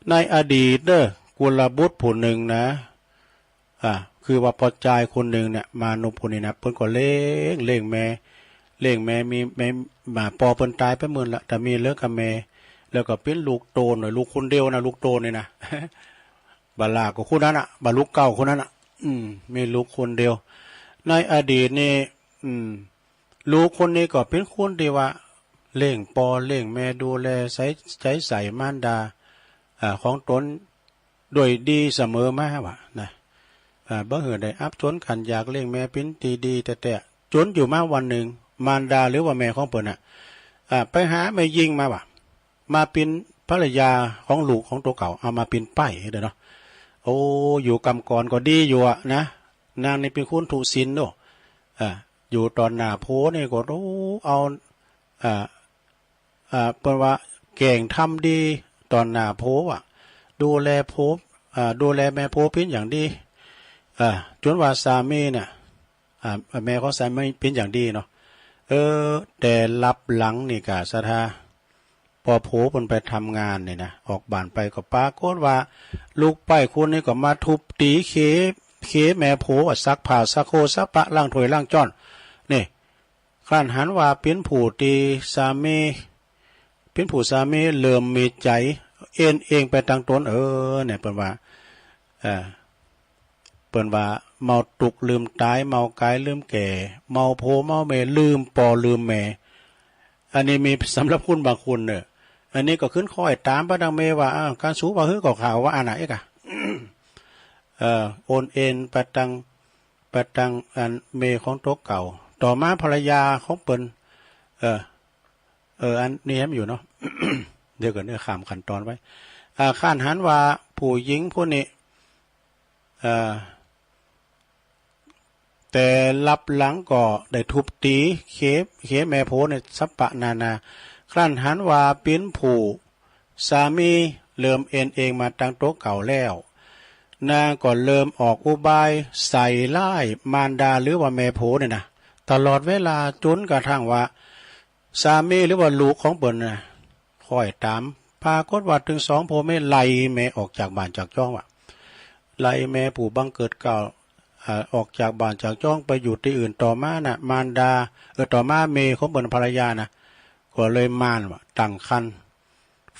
ในอดีตเน่อ กุลบุตรผู้นึ่งนะ อ่า คือว่าป้อจายคนนึ่งเนี่ย มนุษย์ผู้นี้นะ เปิ้นก็เลี้ยง เลี้ยงแม่ เลี้ยงแม่ มีแม่ มาป้อเปิ้นต๋ายไปเมินละ แต่มีเหลือกับแม่ แล้วก็เป๋นลูกโตน ลูกคนเดียวนะ ลูกโตนนี่นะ บ่าหล้าก็คนนั้นน่ะ บ่าลูกเก่าคนนั้นน่ะ อืม มีลูกคนเดียว ในอดีตนี่ อืม ลูกคนนี้ก็เป๋นคนตี้ว่า เลี้ยงป้อเลี้ยงแม่ ดูแลใส่ ใจ๋ใส่มารดา อ่า ของต๋น โดยดีเสมอมาว่านะ อ่า บ่หื้อได้อับจนขันอยาก เลี้ยงแม่เป๋นตี้ดีแต๊ๆ จ๋นอยู่มาวันนึ่ง มารดาหรือว่าแม่ของเปิ้นน่ะ อ่า ไปหาแม่ญิงมาว่า มาเป๋นภรรยาของลูกของตั๋วเก่า เอามาเป๋นใป๊เด้อเนาะ โอ้ อยู่ก่ำก่อนก็ดีอยู่อะนะ นางนี่เป๋นคนทุศิลเนาะ อ่า อยู่ต่อหน้าโผนี่ก็ โอ้ เอา อ่า อ่า เปิ้นว่าแกล้งทำดีต่อหน้าโผอะ ดูแลโผ อ่า ดูแลแม่โผเป๋นอย่างดี อ่า จ๋นว่าสามีเนี่ย อ่า แม่ของสามีเป๋นอย่างดีเนาะ เออ แต่ลับหลังนี่ก่า ศรัทธา ป้อโผเปิ้นไปทำงานนี่นะ ออกบ้านไปก็ปรากฏว่า ลูกใป๊คนนี้ก็มาทุบตี๋เข เขแม่โผอะ ซักผ้าซักโค ซักปะ ล้างถ้วยล้างจ้อน นี่ ครั้นหันว่าเป๋นผู้ตี้สามี เป๋นผู้สามีเริ่มมีใจ๋เอนเองไปตางต๋น เออ เนี่ย เปิ้นว่า เอ่อ เปิ้นว่า เมาตุ๊กข์ลืมต๋าย เมากายลืมแก่ เมาโผเมาแม่ ลืมป้อลืมแม่ อันนี้มีสำหรับคนบางคนเน่อ อันนี้ก็ขึ้นค้อยต๋ามไปตางแม่ว่า อ้าว กาสูว่าหื้อก็ข้าว่าอันไหนกะ เอ่อ โอนเอนไปตาง ไปตางอันแม่ของตั๋วเก่า ต่อมาภรรยาของเปิ้น เอ่อ เอ่อ อันนี้แหมอยู่เนาะ เดี๋ยวก่อน เดี๋ยวข้ามขั้นต๋อนไป อ่า ครั้นหันว่าผู้ญิงผู้นี้ เอ่อ แต่ลับหลังก็ได้ทุบตี๋เข เขแม่โผเนี่ยสัปปะนานา ครั้นหันว่าเป๋นผู้ สามีเริ่มเอนเองมาตางตั๋วเก่าแล้ว นางก็เริ่มออกอุบายใส่ร้ายมารดาหรือว่าแม่โผเนี่ยนะ ตลอดเวลาจ๋นกระทั่งว่า สามีหรือว่าลูกของเปิ้นน่ะ ค้อยต๋าม ปรากฏว่าตึงสองผัวเมียไล่แม่ออกจากบ้านจากจ้องว่ะ ไล่แม่ผู้บังเกิดเกล้า อ่า ออกจากบ้านจากจ้องไปอยู่ตี้อื่น ต่อมาน่ะ มารดา เออ ต่อมาแม่ของเปิ้นภรรยาน่ะ ก็เลยม่านว่ะ ตั้งครรภ์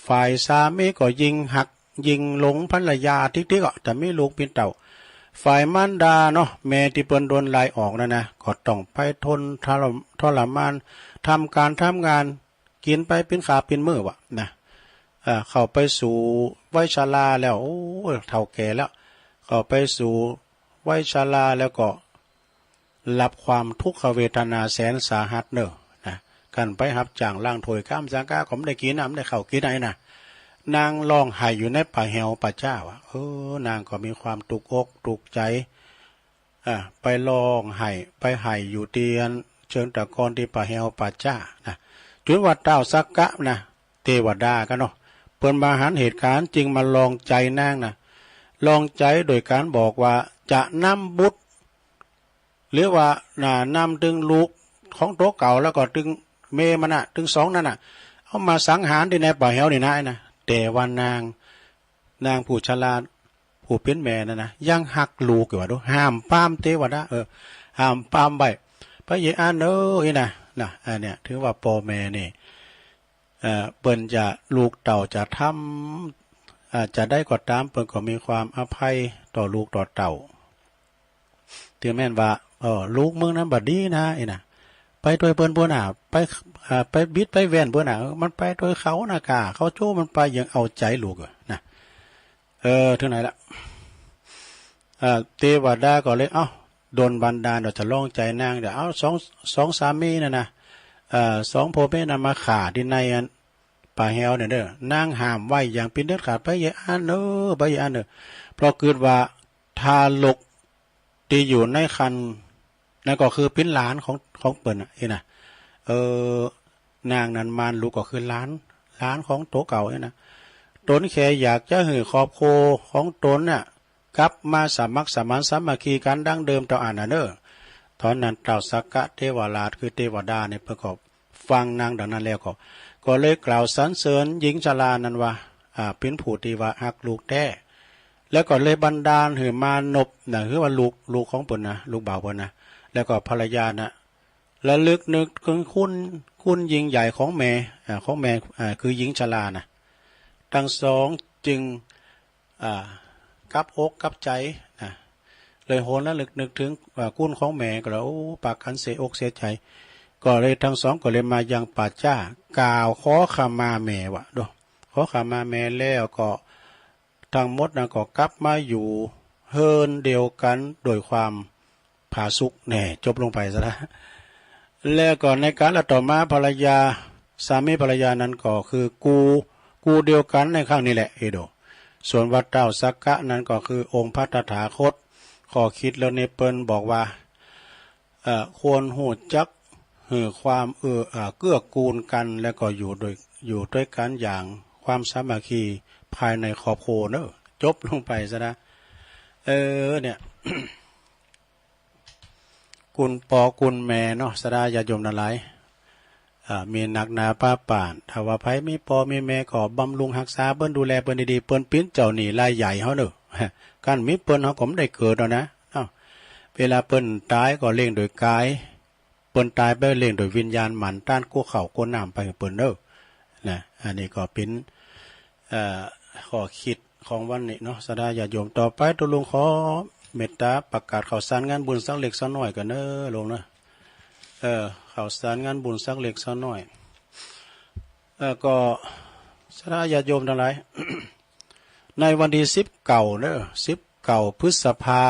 ฝ่ายสามีก็ยิ่งฮักยิ่งหลงภรรยาติ๊กๆ อ่ะ แต่มีลูกมีเต้า ฝ่ายมารดาเนาะ แม่ตี้เปิ้นโดนไล่ออกนั่นนะ ก็ต้องไปทนทร- ทรมาน ทำก๋านทำงาน กิ๋นไปเป๋นคาบเป๋นมื้อวะนะ เอ่อ เข้าไปสู่วัยชราแล้ว โอ้ย เฒ่าแก่แล้ว เข้าไปสู่วัยชราแล้วก็ รับความทุกขเวทนาแสนสาหัสเน่อนะ กันไปฮับจ้างล้างถ้วยก๋ามสังฆา ก็บ่ได้กิ๋นน้ำ บ่ได้ข้าวกิ๋นอะไรนะ นางฮ้องไห้อยู่ในป่าแฮวป่าจ๊าว่ะ เออ นางก็มีความตุ๊กอกตุ๊กใจ๋ อ่า ไปฮ้องไห้ ไปไห้อยู่ตี้อันเชิงตะกอนตี้ป่าแฮวป่าจ๊านะ จุดว่าต้าวสักกะนะ เตวดากั๋นเนาะ เปิ้นมาหันเหตุก๋ารณ์ จึงมาลองใจ๋นางนะ ลองใจ๋โดยก๋านบอกว่า จะนำบุตร หรือว่า น่ะ นำตึงลูกของตั๋วเก่า แล้วก็ตึงเมย์มันน่ะ ตึงสองนั้นน่ะ เอามาสังหารตี้ในป่าแฮวนี่นะ นะ แต่ว่านาง นางผู้ชรา ผู้เป๋นแม่นั่นนะ ยังฮักลูกอยู่ว่าดู ห้ามปรามเตวดา เออ ห้ามปรามไว้ ไปเยอะอันเอ้ยนะ นะ อันเนี้ย ถือว่าป้อแม่นี่ เอ่อ เปิ้นจะ ลูกเต้าจะทำ อ่า จะใดก็ต๋าม เปิ้นก็มีความอภัยต่อลูกต่อเต้า เตื้อแม่นว่า เออ ลูกมึงนั้นบ่ดีนะ อี้นะ ไปตวยเปิ้นปู้นน่ะ ไป อ่า ไปบิดไปแว่นปู้นน่ะ เออ มันไปตวยเขานะก่า เขาโจ้มันไป ยังเอาใจ๋ลูกอยู่นะ เออ เถิงไหนละ อ่า เตวดาก็เลย เอ้า ดลบันดาลว่าจะลองใจ๋นาง เดี๋ยวเอาสอง สองสามีนั่นนะ เอ่อ สองผัวเมียนั้นมาฆ่าตี้ในอันป่าแฮวเนี่ยเน่อ นางห้ามไว้อย่างเป๋นเด็ดขาด ไปเยอะอันเน่อ ไปเยอะอันเน่อ เพราะกึ๊ดว่าทารกตี้อยู่ในครรภ์นั่นก็คือเป๋นหลานของ ของเปิ้นน่ะ อี้นะ เออ นางนั้นมานลูกก็คือหลาน หลานของตั๋วเก่าอี้นะ ตนแค่อยากจะหื้อครอบครัวของตนน่ะ กลับมาสมัครสมานสามัคคีกั๋นดั้งเดิมเต้าอั้นน่ะเน่อ ต๋อนนั้นต้าวสักกะเตวราช คือเตวดาเนี่ย เปิ้นก็ฟังนางดังนั้นแล้วก็ ก็เลยกล่าวสรรเสริญหญิงชรานั้นว่า อ่า เป๋นผู้ตี้ว่าฮักลูกแต๊ แล้วก็เลยบันดาลหื้อมานพน่ะ คือว่าลูก ลูกของเปิ้นนะ ลูกบ่าวเปิ้นนะ แล้วก็ภรรยาน่ะ ระลึกนึกเถิงคุณ คุณยิ่งใหญ่ของแม่ อ่า ของแม่ อ่า คือหญิงชราน่ะ ตังสองจึง อ่า กลับอกกลับใจ๋นะ เลยหวนระลึกนึกเถิง อ่า คุณของแม่ก็เลย โอ้ ปากั๋นเสียอกเสียใจ๋ ก็เลยตังสองก็เลยมายังป่าจ๊า กล่าวขอขมาแม่ว่ะ ดู ขอขมาแม่แล้วก็ ตังหมดนั้นก็กลับมาอยู่เฮือนเดียวกั๋นโดยความผาสุก แน่ จบลงไปซะละ แล้วก็ในกาลต่อมาภรรยา สามีภรรยานั้นก็คือกู่ กู่เดียวกั๋นในครั้งนี้แหละ เอโด ส่วนว่าต้าวสักกะนั้นก็คือองค์พระตถาคต ข้อคิดเรื่องนี้เปิ้นบอกว่า เอ่อ ควรฮู้จักหื้อความเอื้อ เอ่อ เกื้อกูลกั๋น แล้วก็อยู่โดย อยู่ตวยกั๋นอย่างความสามัคคีภายในครอบครัวเน่อ จบลงไปซะละ เออ เนี่ย คุณป้อคุณแม่เนาะ ศรัทธาญาติโยมตังหลาย อ่า มีหนักหนาปาป่าน ถ้าว่าใผมีป้อมีแม่ก็บำรุงฮักษาเปิ้น ดูแลเปิ้นดีๆ เปิ้นเป๋นเจ้าหนี้รายใหญ่เฮาเน่อ คันบ่มีเปิ้นเฮาก็บ่ได้เกิดเอานะ เอ้า เวลาเปิ้นต๋ายก็เลี้ยงโดยก๋าย เปิ้นต๋ายไปเลี้ยงโดยวิญญาณ หมั่นต้านกู้ข้าวกู้น้ำไปหื้อเปิ้นเน่อ นะ อันนี้ก็เป๋น เอ่อ ข้อคิดของวันนี้เนาะ ศรัทธาญาติโยม ต่อไปตุ๊ลุงขอเมตต๋าประกาศข่าวสารงานบุญสักเล็กสักน้อยก่อนเน่อลุงเน่อ เออ ข่าวสารงานบุญสักเล็กสักน้อย เอ่อ ก็ศรัทธาญาติโยมตังหลาย ในวันตี้สิบเก้าเน่อ สิบเก้าพฤษภา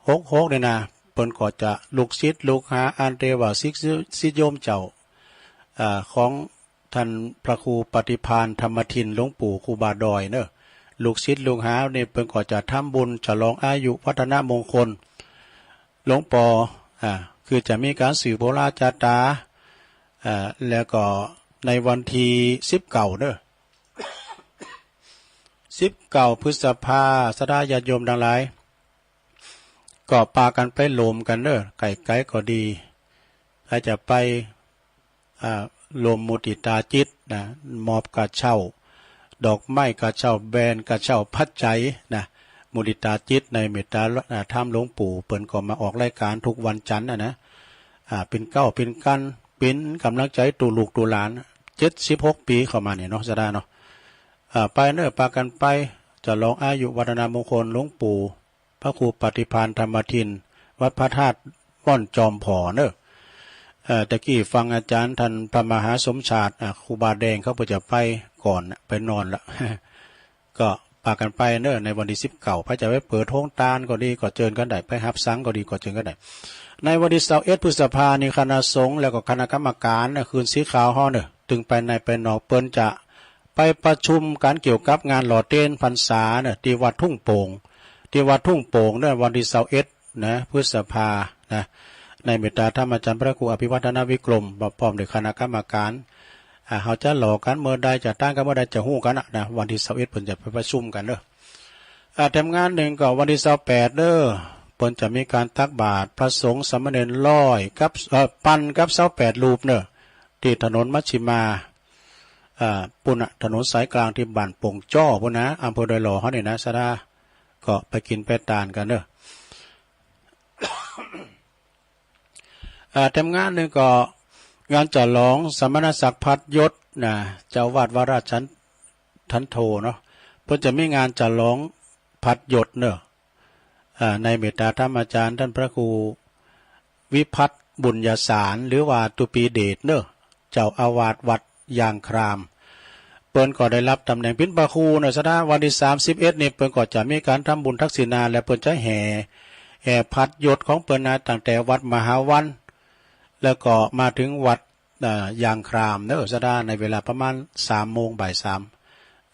หกหก นี่นะ เปิ้นก็จะลูกศิษย์ลูกหาอันเตว่าศิษย์ ศิษย์โยมเจ้า อ่า ของต้านพระครูปฏิภาณธรรมทิน หลวงปู่ครูบาดอยเน่อ ลูกศิษย์ลูกหานี่เปิ้นก็จะทำบุญฉลองอายุวัฒนมงคลหลวงป้อ อ่า คือจะมีก๋านสืบโหราจาต๋า อ่า แล้วก็ในวันตี้สิบเก้าเน่อ สิบเก้าพฤษภา ศรัทธาญาติโยมตังหลาย ก็ปากั๋นไปโหลมกั๋นเน่อ ใก้ๆ ก็ดี ใผจะไป อ่า โหลมมุติตาจิตนะ มอบกระเช้าดอกไม้ กระเช้าแบน กระเช้าปัจจัยนะ มุติตาจิตในเมตตา อ่า ธรรมหลวงปู่ เปิ้นก็มาออกรายก๋านทุกวันจันทร์น่ะนะ อ่า เป๋นเกล้าเป๋นกั๋น เป๋นก๋ำลังใจ๋ตุ๊ลูกตุ๊หลาน เจ็ดสิบหกปี๋เข้ามานี่เนาะ ศรัทธาเนาะ อ่า ไปเน่อ ปากั๋นไปฉลองอายุวัฒนมงคลหลวงปู่ พระครูปฏิภาณธรรมทิน วัดพระธาตุม่อนจอมผอเน่อ เอ่อ ตะกี้ฟังอาจ๋ารย์ต้านพระมหาสมชาติ อ่า ครูบาแดงเขาเปิ้นจะไปก่อนน่ะ ไปนอนละ ก็ปากั๋นไปเน่อ ในวันตี้สิบเก้า ใผจะไปเปิดโฮงตานก็ดี ก็เจิญกั๋นได้ ไปฮับสังก็ดี ก็เจิญกั๋นได้ ในวันตี้ซาวเอ็ดพฤษภานี่ คณะสงฆ์แล้วก็คณะกรรมก๋านน่ะ คืนสีขาวเฮาเน่อ ตึงไปในไปนอก เปิ้นจะไปประชุมกั๋นเกี่ยวกับงานหล่อเตียนพรรษาเน่อ ตี้วัดทุ่งโป่ง ตี้วัดทุ่งโป่งเน่อ วันตี้ซาวเอ็ด นะ พฤษภา นะ ในเมตตาธรรมอาจ๋ารย์พระครูอภิวัฒนวิกรม พร้อมด้วยคณะกรรมก๋าน อ่า เฮาจะหล่อกั๋นเมื่อใด จะตั้งกั๋นเมื่อใด จะฮู้กั๋นน่ะ นะ วันตี้ซาวเอ็ดเปิ้นจะไปประชุมกั๋นเน่อ อ่า แถมงานนึ่งก็วันตี้ซาวแปดเน่อ เปิ้นจะมีก๋านตักบาตร พระสงฆ์สามเณรร้อยกับ เอ่อ ปันกับซาวแปดรูปเน่อ ตี้ถนนมัชฌิมา อ่า ปู้นน่ะ ถนนสายกลางตี้บ้านโป่งจ้อปู้นนะ อำเภอดอยหล่อเฮานี่นะ ศรัทธา ก็ไปกิ๋นไปตานกั๋นเน่อ อ่า แถมงานนึ่งก็งานฉลองสมณศักดิ์พัดยศนะ เจ้าอาวาสวราชชัน ทันโทเนาะ เปิ้นจะมีงานฉลองพัดยศเน่อ อ่า ในเมตตาธรรมอาจ๋ารย์ต้านพระครูวิพัฒน์บุญญาสาร หรือว่าตุปีเดชเน่อ เจ้าอาวาสวัดยางคราม เปิ้นก็ได้ฮับต๋ำแหน่งเป๋นพระครูเน่อ ศรัทธา วันตี้สามสิบเอ็ดนี่ เปิ้นก็จะมีก๋านทำบุญทักษิณา และเปิ้นจะแห่ แห่พัดยศของเปิ้นนะ ตั้งแต่วัดมหาวัน แล้วก็มาเถิงวัด อ่า ยางครามเน่อ ศรัทธา ในเวลาประมาณสามโมง บ่ายสาม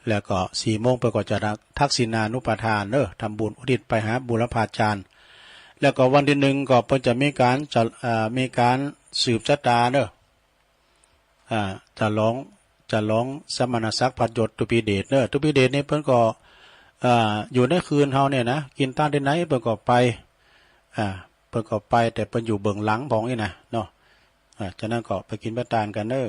แล้วก็สี่โมงเปิ้นก็จะทักษิณานุปทานเน่อ ทำบุญอุทิศไปหาบุรพาจ๋ารย์ แล้วก็วันตี้นึ่งก็เปิ้นจะมีก๋านจะ อ่า มีก๋านสืบชะตาเน่อ อ่า ฉลอง ฉลองสมณศักดิ์พัดยศตุปีเดชเน่อ ตุปีเดชนี่เปิ้นก็ อ่า อยู่ในคืนเฮาเนี่ยนะ กิ๋นตานตี้ไหนเปิ้นก็ไป อ่า เปิ้นก็ไป แต่เปิ้นอยู่เบื้องหลังพ่องอี้นะเนาะ อ่า ฉะนั้นก็ไปกิ๋นไปตานกั๋นเน่อ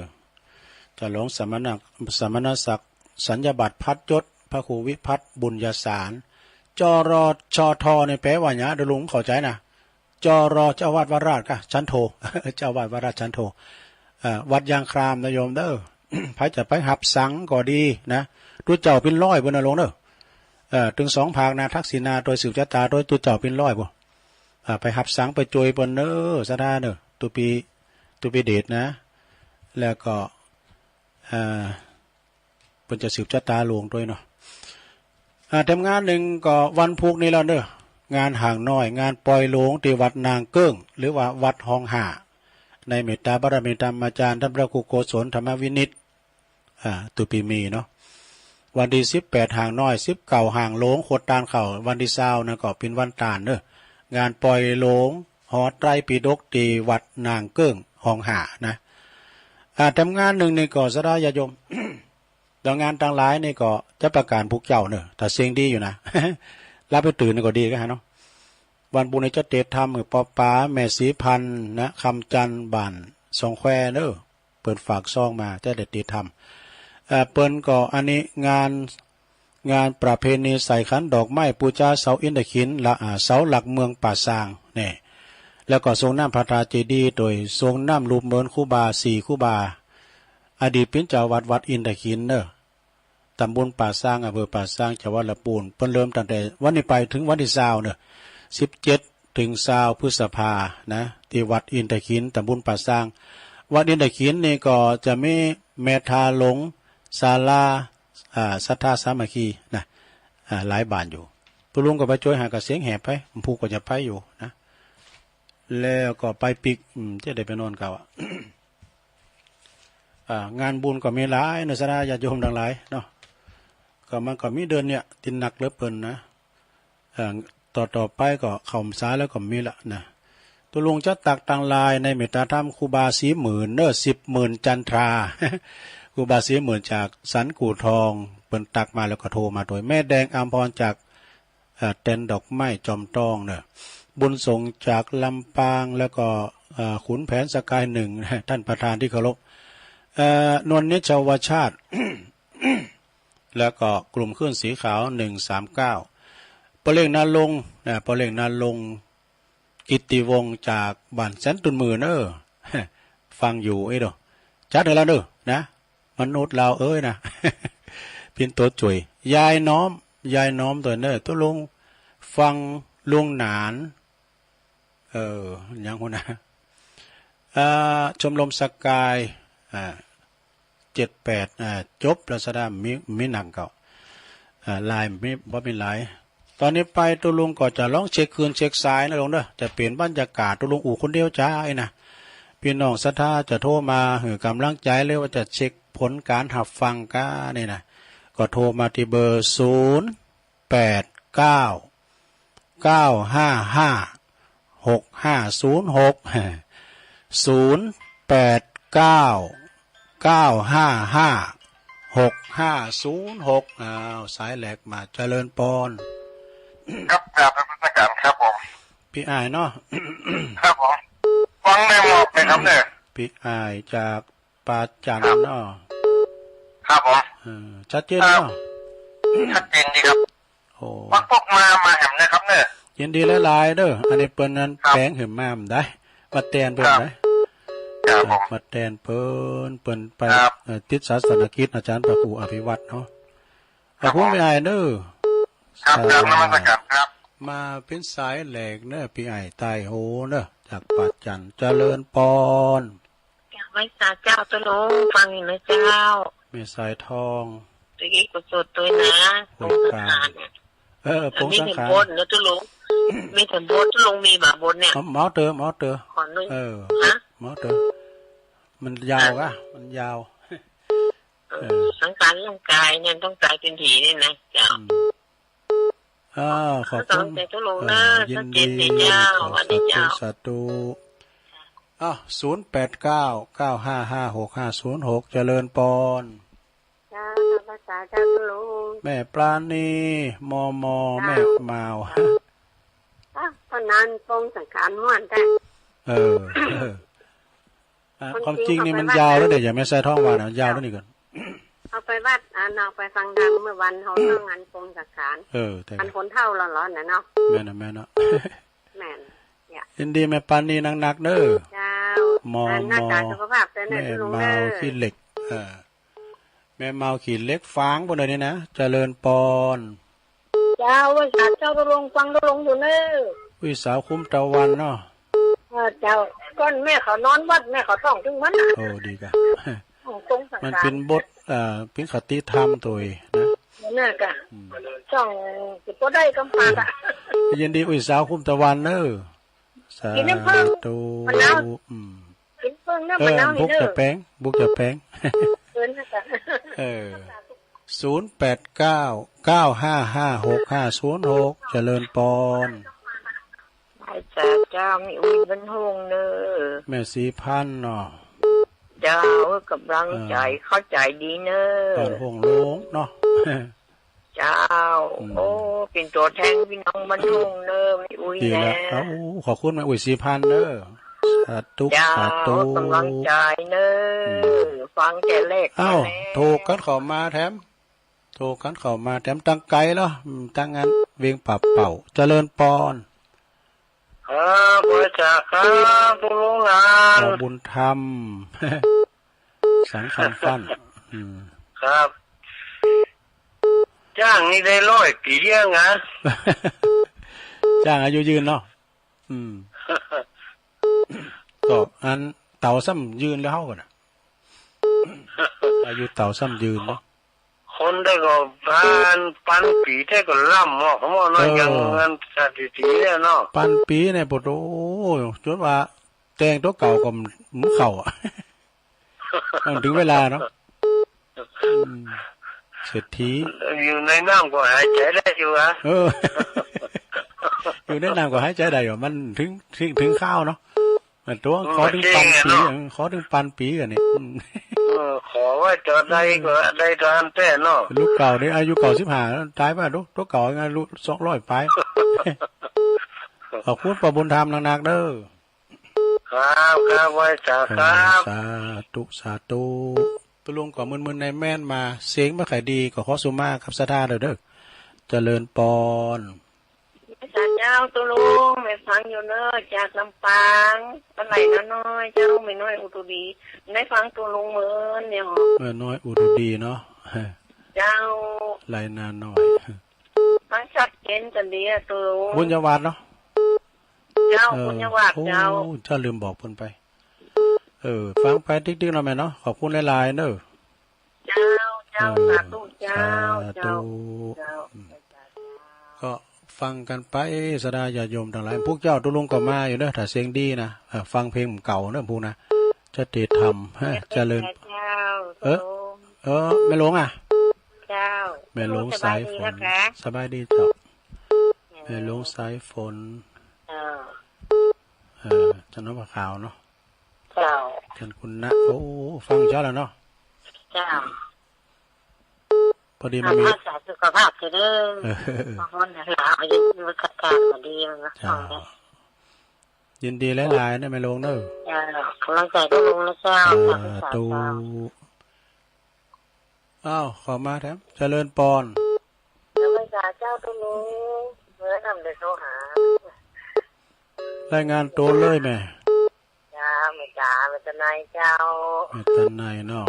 ฉลองสมณะ สมณศักดิ์สัญญาบัตรพัดยศ พระครูวิพัฒน์บุญญาสาร จรชท นี่แปลว่าหยัง เดี๋ยวลุงเข้าใจ๋นะ จร เจ้าอาวาสวราชกะ ชั้นโท เจ้าอาวาสวราชชั้นโท เอ่อ วัดยางครามนะโยมเน่อ ใผจะไปฮับสังก็ดีนะ ตุ๊เจ้าเป๋นร้อยปู้นนะลุงเน่อ เอ่อ เถิงสองภาคนะ ทักษิณาตวย สืบชะตาตวย ตุ๊เจ้าเป๋นร้อยปู้น อ่า ไปฮับสังไปจ้วยเปิ้นเน่อ ศรัทธาเน่อ ตุปี ตุปีเดชนะ แล้วก็ อ่า เปิ้นจะสืบชะตาหลวงตวยเนาะ อ่า แถมงานนึ่งก็วันพูกนี้แล้วเน่อ งานห่างน้อย งานปอยโลงตี้วัดนางเกิ้ง หรือว่าวัดฮองห้า ในเมตตาบารมีธรรมอาจ๋ารย์ต้านพระครูโกศลธรรมวินิจ อ่า ตุปีมีเนาะ วันตี้สิบแปดห่างน้อย สิบเก้าห่างโลง ขวดตานเข้า วันตี้ซาวนั่นก็เป๋นวันตานเน่อ งานปอยโลงหอไตรปิฎกตี้วัดนางเกิ้ง ฮองห้านะ อ่า แถมงานนึ่งนี่ก็ศรัทธาญาติโยม แล้วงานตังหลายนี่ก็จะประก๋านพุกเจ้าเน่อ ถ้าเสียงดีอยู่นะ หลับไปตื่นนี่ก็ดีกะฮะเนาะ วันพูกนี้จะเตศธรรมหื้อป้อป๋าแม่ศรีพันธ์นะ คำจันทน์ บ้านสองแควเน่อ เปิ้นฝากซองมา จะได้เตศธรรม เอ่อ เปิ้นก็อันนี้งาน งานประเพณีใส่ขันดอกไม้ปู๋จาเสาอินทขิล ละ อ่า เสาหลักเมืองป่าซางแน่ แล้วก็ทรงน้ำพระธาตุเจดีย์ โดยทรงน้ำรูปเหมือนครูบาสี่ครูบา อดีตเป๋นเจ้าวัดวัดอินทขิลเน่อ ต๋ำบลป่าซาง อำเภอป่าซาง จังหวัดละปูน เปิ้นเริ่มตั้งแต่วันนี้ไปเถิงวันตี้ซาวเน่อ สิบเจ็ดเถิงซาวพฤษภานะ ตี้วัดอินทขิล ต๋ำบลป่าซาง วัดอินทขิลนี่ก็จะมีแม่ทาหลง ศาลา อ่า ศรัทธาสามัคคีนะ อ่า หลายบ้านอยู่ ตุ๊ลุงก็ไปจ้วยหากะเสียงแห่ไป พูกก็จะไปอยู่นะ แล้วก็ไปปิ๊ก อืม จะได้ไปนอนเก่าอะ อ่า งานบุญก็มีหลายเน่อ ศรัทธาญาติโยมตังหลายเนาะ ก็มันก็มีเดือนเนี่ยตี้หนักเหลือเปิ้นนะ อ่า ต่อๆ ไปก็เข้าพรรษาแล้วก็มีละนะ ตุ๊ลุงจะตักตางลายในเมตตาธรรมครูบาศรีหมื่นเน่อ สิบหมื่นจันทรา ครูบาศรีหมื่นจากสันกู่ทอง เปิ้นตักมาแล้วก็โทรมาโดยแม่แดงอำพรจาก เอ่อ แตนดอกไม้จอมตองเน่อ บุญส่งจากลำปาง แล้วก็ เอ่อ ขุนแผนสกายหนึ่ง ต้านประธานตี้เคารพ เอ่อ นวลนิชวชาติ แล้วก็กลุ่มคลื่นสีขาว หนึ่งสามเก้า ป้อเล็กนรงค์นะ ป้อเล็กนรงค์ กิตติวงศ์จากบ้านแสนตุนหมื่นเน่อ ฟังอยู่เอ้ยเด้อ จัดหื้อแล้วเน่อนะ มนุษย์ลาวเอ้ยนะ เป๋นตั๋วจ้วย ยายน้อม ยายน้อมตวยเน่อ ตุ๊ลุงฟัง ลุงหนาน เออ หยังหัวหน้า อ่า ชมรมสกาย อ่า เจ็ดแปด อ่า จบแล้ว สะดา มี มีหนังเก่า อ่า ไลน์มี บ่มีไลน์ ต๋อนนี้ไปตุ๊ลุงก็จะลองเช็คคลื่นเช็คสายนะลุงเนาะ จะเป๋นบรรยากาศตุ๊ลุงอู้คนเดียวจ้าไอ้นะ ปี้น้องศรัทธาจะโทรมาหื้อก๋ำลังใจ๋ หรือว่าจะเช็คผลก๋านฮับฟังก้านี่นะ ก็โทรมาตี้เบอร์ ศูนย์แปดเก้า เก้าห้าห้า หกห้าศูนย์หก ศูนย์แปดเก้า เก้าห้าห้า หกห้าศูนย์หก อ้าว สายแรกมา เจริญปอน ครับ กราบนมัสการครับผม ปี้อ้ายเนาะ ครับผม ฟังได้หมดเลยครับเนี่ย ปี้อ้ายจาก ปากจันทน์เนาะ ครับผม เออ ชัดเจนเนาะ ชัดเจนดีครับ โอ้ ปักปกมา มาแหมนะครับเน่อ ยินดีหลายๆ เด้อ อันนี้เปิ้นนั้น ครับ แป๋งหื้อมาบ่ได้ มาแตนเปิ้น ครับ ได้ ครับผม มาแตนเปิ้น เปิ้นไป ครับ เอ่อ ติดศาสนกิจอาจ๋ารย์พระครูอภิวัฒน์เนาะ ครับผม ขอบคุณปี้อ้ายเด้อ ครับ กราบนมัสการครับ มาเป๋นสายแรกเนาะ ปี้อ้ายใต้โฮเนาะ จากปากจันทน์ เจริญปอน กราบไหว้สาเจ้าตุ๊ลุง ฟังอยู่นะเจ้า แม่สายทอง ตะกี้ก็สวดตวยนะ ห้วยปาง ปงสังขารเนี่ย เออ ปงสังขาร มีแถมบนนะตุ๊ลุง มีแถมบนตุ๊ลุง มีบ่าบนเนี่ย เอา เอาเต๋อ เอาเต๋อ ขอหนึ่ง เออ ฮะ เอาเต๋อ มันยาว อ่ะ กะ มันยาว เออ เออ สังขารร่างกายเนี่ยต้องต๋ายเป๋นผีนี่นะเจ้า อืม อ้าว ขอบคุณ ขอบคุณตุ๊ลุง เออ เนาะ ยินดี ชัดเจนดีเจ้า สวัสดีเจ้า สาธุ สาธุ อ้าว ศูนย์แปดเก้า เก้าห้าห้า หกห้าศูนย์หก เจริญปอน เจ้า ข้าพเจ้าเจ้าตุ๊ลุง แม่ปราณี มม เจ้า แม่มาว อ้าว ต๋อนนั้นปงสังขารม่วนแต๊ เออ เออ อ่ะ คน ความจริงนี่มันยาวแล้วเนี่ย อย่างแม่สายทองว่าน่ะ มันยาวแล้วนี่ก่อน เอาไปวัด อ่า เนาะ ไปฟังธรรมเมื่อวันเฮา เออ เรื่องงานปงสังขาร เออ แต่ อันคนเฒ่าหลอนๆ น่ะเนาะ แม่นน่ะ แม่นเนาะ แม่น เนี่ย ยินดีแม่ปราณีนักๆ เด้อ เจ้า ม อ่า หน้าตา สุขภาพเต๋อเน่อ แม่ตุ๊ลุง เมา เน่อ ขี้เหล็ก เออ แม่เมาขี้เหล็กฝางปู้นเน่อนี่นะ เจริญปอน เจ้า ไหว้สาเจ้าตุ๊ลุง ฟังตุ๊ลุงอยู่เน่อ อุ้ยสาวคุ้มตะวันเนาะ เออ เจ้า ก่อนแม่เขานอนวัด แม่เขาท่องตึงวันน่ะ โอ้ ดีกะ ท่องปงสังขาร มันเป๋นบท เอ่อ เป๋นคติธรรมตวยนะ นั่นน่ะกะ อืม ท่องสิบ่ได้กำปากอะ ยินดีอุ้ยสาวคุ้มตะวันเน่อ สาธุ กินน้ำผึ้งมะนาว อืม กินเปิ้งน้ำ เออ มะนาว บุก นี่เด้อ จะแป๋ง บุก จะแป๋ง เออ นั่นน่ะ เออ ศูนย์แปดเก้า เก้าห้าห้า หกห้าศูนย์หก เจริญปอน ไหว้สาเจ้า แม่อุ๊ยบ้านโฮ่งเน่อ แม่ศรีพันธ์เนาะ เจ้า ก๋ำลังใจ๋ เออ เข้าใจ๋ดีเน่อ บ้านโฮ่งโล้งเนาะ เจ้า อืม โอ้ เป๋นตั๋วแทนปี้น้องบ้านโฮ่งเน่อ แม่อุ๊ย ดีแล้ว แน่ เอ้า ขอบคุณแม่อุ๊ยศรีพันธ์เน่อ สาธุ เจ้า สาธุ ก๋ำลังใจ๋เน่อ อืม ฟังแต่แรก อ้าว มาแล้ว โทรกั๋นเข้ามาแถม โทรกั๋นเข้ามาแถม ตังไก๋เหรอ อืม ตังอันเวียงป่าเป่า เจริญปอน ครับ ไหว้สาครับ ตุ๊ลุงหลาน ปอบุญธรรม สังคำฟั่น อืม ครับ จ้างนี่ได้ร้อยปี๋อะ จ้างอายุยืนเนาะ อืม ก็อันเต่าซ้ำยืนแล้วเฮาก่อนน่ะ อายุเต่าซ้ำยืนเนาะ คนได้ก็พัน ปันปี๋ได้ก็ล้ำเนาะ เขาว่าเนาะ เออ อย่างนั้นสถิติเนี่ยเนาะ ปันปี๋เนี่ย โอ้โห จ๋นว่าแต่งตั๋วเก่าก็บ่เข้าอะ มันเถิงเวลาเนาะ อืม เศรษฐี อยู่ในน้ำก็หายใจ๋ได้อยู่อะ เออ อยู่ในน้ำก็หายใจ๋ได้อยู่ มันเถิง เถิง เถิงคราวเนาะ มันตั๋ว อืม ขอเถิงปันปี๋ มันเจ๋งอะเนาะ เออ ขอเถิงปันปี๋อันนี้ อืม เออ ขอไว้ตั๋วใดก็ได้ตั๋วอั้นแต๊เนาะ ลูกเก่านี่อายุเก้าสิบห้า ต๋ายไปดู ตั๋วเก่าอายุสองร้อยป๋าย ขอบคุณป้อบุญธรรมนักๆ เด้อ ครับ ครับ ไหว้สาครับ เออ สาธุ สาธุ ตุ๊ลุงก็มึนๆ ในแม่นมา เสียงบ่ค่อยดี ก็ขอสุมากับศรัทธาเด้อ เด้อ เจริญปอน สาเจ้าตุ๊ลุง แม่ฟังอยู่เน่อ จากลำปาง บ้านไหล่น้อยเจ้า แม่น้อยอุทุดี ได้ฟังตุ๊ลุงเมินเนี่ย แม่น้อยอุทุดีเนาะ เจ้า ไหล่นาน้อย ฟังชัดเจน ยินดีอะ ตู บุญญาวาสเนาะ เจ้า เออ บุญญาวาส โอ้ เจ้า เจ้าลืมบอกเปิ้นไป เออ ฟังไปติ๊กๆ เนาะแม่เนาะ ขอบคุณหลายๆ เน้อ เจ้า เจ้า เออ สาธุ เจ้า สาธุ เจ้า เจ้า อืม สาธุ ก็ฟังกั๋นไป ศรัทธาญาติโยมตังหลาย พวกเจ้าตุ๊ลุงก็มาอยู่เน้อ ถ้าเสียงดีนะ เออ ฟังเพลงเก่าเน้อ พวกนะ จะเตะทำ ฮะ เจริญ เจ้า เออ ตุ๊ลุง เออ แม่หลวงอะ เจ้า แม่หลวงสายฝน ตุ๊ลุงสบายดีนะคะ สบายดีเจ้า แม่หลวง แม่หลวงสายฝน เออ เออ จันทร์นพขาวเนาะ เจ้า จันทร์คุณนะ โอ้ ฟังเจ้าแล้วเนาะ เจ้า พอดีมันมี รักษาสุขภาพเถอะเด้อ เออ บางคนหนาวๆ ยังมีอาการบ่ดีนะ เจ้า ยินดีหลายๆ นะแม่หลวงเน้อ เจ้า กำลังใจ๋ตุ๊ลุงนะเจ้า เออ สาธุ สาธุ เจ้า อ้าว เข้ามาแถม เจริญปอน เจริญพรรษาเจ้าตุ๊ลุง เมื่อนั้นได้โทรหา รายงานตั๋วเลยแม่ จ้า แม่จ๋า แม่ตาไนเจ้า แม่ตาไนเนาะ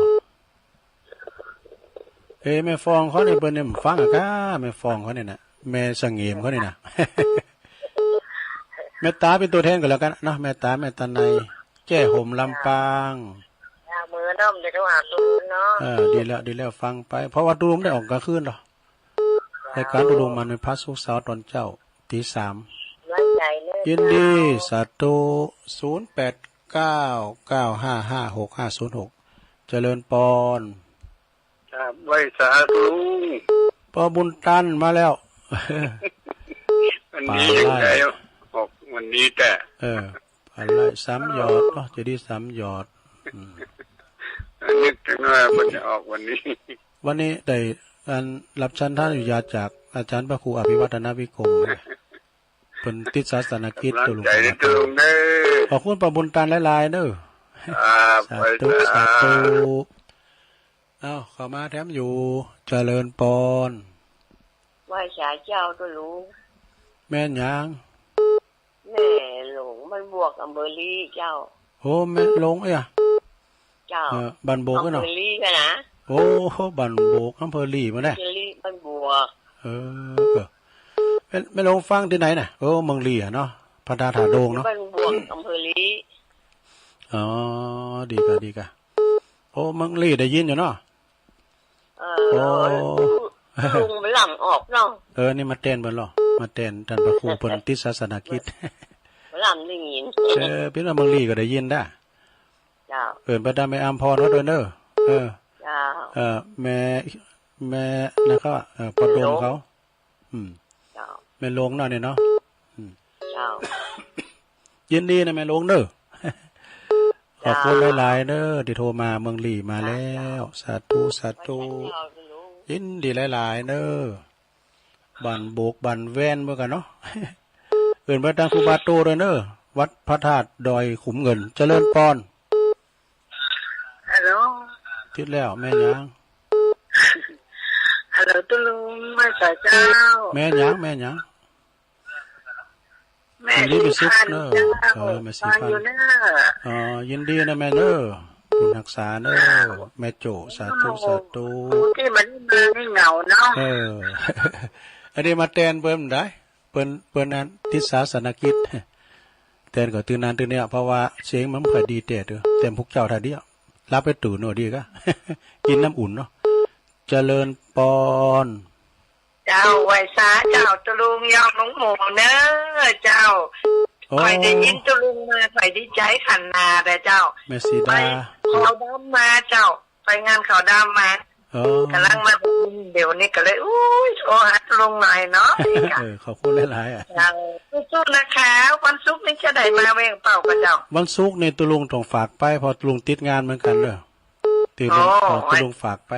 เอ๊ะ แม่ฟองเขานี่เปิ้นเนี่ยฟังอะก้า แม่ฟองเขานี่นะ แม่สะเหงมเขานี่นะ แม่ตาเป๋นตั๋วแทนก็แล้วกั๋นเนาะ แม่ตา แม่ตาไน แจ้ห่มลำปาง จ้า เมื่อนั้นได้โทรหาตุ๊ลุงเนาะ เออ ดีแล้ว ดีแล้ว ฟังไป เพราะว่าตุ๊ลุงได้ออกกลางคืนเนาะ รายการตุ๊ลุงมันเป็นพระศุกร์เสาร์ต๋อนเจ๊า ตีสาม ไว้ใจ๋เน้อ ยินดี เจ้า สาธุ ศูนย์แปดเก้า เก้าห้าห้า หกห้าศูนย์หก เจริญปอน ครับ ไหว้สาตุ๊ลุง ป้อบุญตันมาแล้ว วันนี้ยังไง ป๋าไล่ ออกวันนี้แต่ เออ ป๋าไล่สามหยอดเนาะ เจดีย์สามหยอด อืม นึกถึงว่ามันจะออกวันนี้ วันนี้ได้อันรับฉันทานุญาตจากอาจารย์พระครูอภิวัฒนวิกรม เปิ้นติดศาสนกิจ กำลังใจ๋ตุ๊ลุง ตุ๊ลุงเน้อ ขอบคุณป้อบุญตันหลายๆ เน้อ ครับ สาธุ ไหว้สา สาธุ อ้าว เข้ามาแถมอยู่ เจริญปอน ไหว้สาเจ้าตุ๊ลุง แม่นหยัง แม่หลวงบ้านบวก อำเภอลี้เจ้า โอ้ แม่หลวงเอ้ย เจ้า เออ บ้านบวกเนาะ อำเภอลี้นะ โอ้ บ้านบวก อำเภอลี้มาได้ อำเภอลี้ บ้านบวก เออ เออ แม่ แม่หลวงฟังตี้ไหนน่ะ โอ้ เมืองลี้อะเนาะ พระธาตุผาโด่งเนาะ บ้านบวก อำเภอลี้ อ๋อ ดีก่ะ ดีก่ะ โอ้ เมืองลี้ได้ยินอยู่เนาะ เออ โอ้ ลุงมันหลั่งออกเนาะ เออ นี่มาแตนเปิ้นลอ มาแตนต้านพระครูเปิ้นติดศาสนกิจ มันหลั่งได้ยิน เออ เป๋นว่าเมืองลี้ก็ได้ยินด้า เจ้า เอิ้นไปตามแม่อำพรเขาตวยเน้อ เออ เจ้า เออ แม่ แม่นะครับ เออ ป้อโด่งเขา อืม เจ้า แม่หลวงเนาะเนี่ยเนาะ อืม เจ้า ยินดีนะแม่หลวงเน้อ ขอบคุณหลายๆ เน้อ ตี้โทรมา เมืองลี้มาแล้ว สาธุ สาธุ ยินดีหลายๆ เน้อ บ้านบวก บ้านแว่นเหมือนกั๋นเนาะ เอิ้นไปตางครูบาโตตวยเน้อ วัดพระธาตุดอยขุมเงิน เจริญปอน ฮัลโหล ติดแล้ว แม่นหยัง ฮัลโหล ตุ๊ลุง ไหว้สาเจ้า แม่นหยัง แม่นหยัง แม่ ยินดีเป๋นสุขเน้อ ศรีพันธ์เจ้า เออ แม่ศรีพันธ์ ฟังอยู่เน้อ อ๋อ ยินดีนะแม่เน้อ บุญฮักษาเน้อ แม่โจ้ สาธุ สาธุ ตี้มันมานี่เหงาเนาะ เออ อันนี้มาแตนเปิ้นได้ เปิ้น เปิ้นอันติดศาสนกิจ แตนก็ตื่นนานตื่นเนี่ย เพราะว่าเสียงมันบ่ค่อยดีแต๊เตื้อ แตนพวกเจ้าท่าเดียว หลับไปตื่นโน่นดีกะ กิ๋นน้ำอุ่นเนาะ เจริญปอน เจ้า ไหว้สาเจ้า ตุ๊ลุงยอดหลวงหมู่เน้อเจ้า โอ้ ข้อยได้ยินตุ๊ลุงมา ข้อยดีใจ๋ขนาดเลยเจ้า แม่สีดา ไปขาวดำมาเจ้า ไปงานขาวดำมา เออ ก่ำลังมาเดี๋ยวนี้ก็เลย อุ๊ย โทรหาตุ๊ลุงหน่อยเนาะ เออ ขอบคุณหลายๆ อะ เจ้า สู้ๆ นะคะ วันศุกร์นี้จะได้มาแว่งเปล่าก่อเจ้า วันศุกร์นี่ตุ๊ลุงต้องฝากไป เพราะตุ๊ลุงติดงานเหมือนกั๋นเน้อ ตุ๊ลุง โอ้ เออ ตุ๊ลุงฝากไป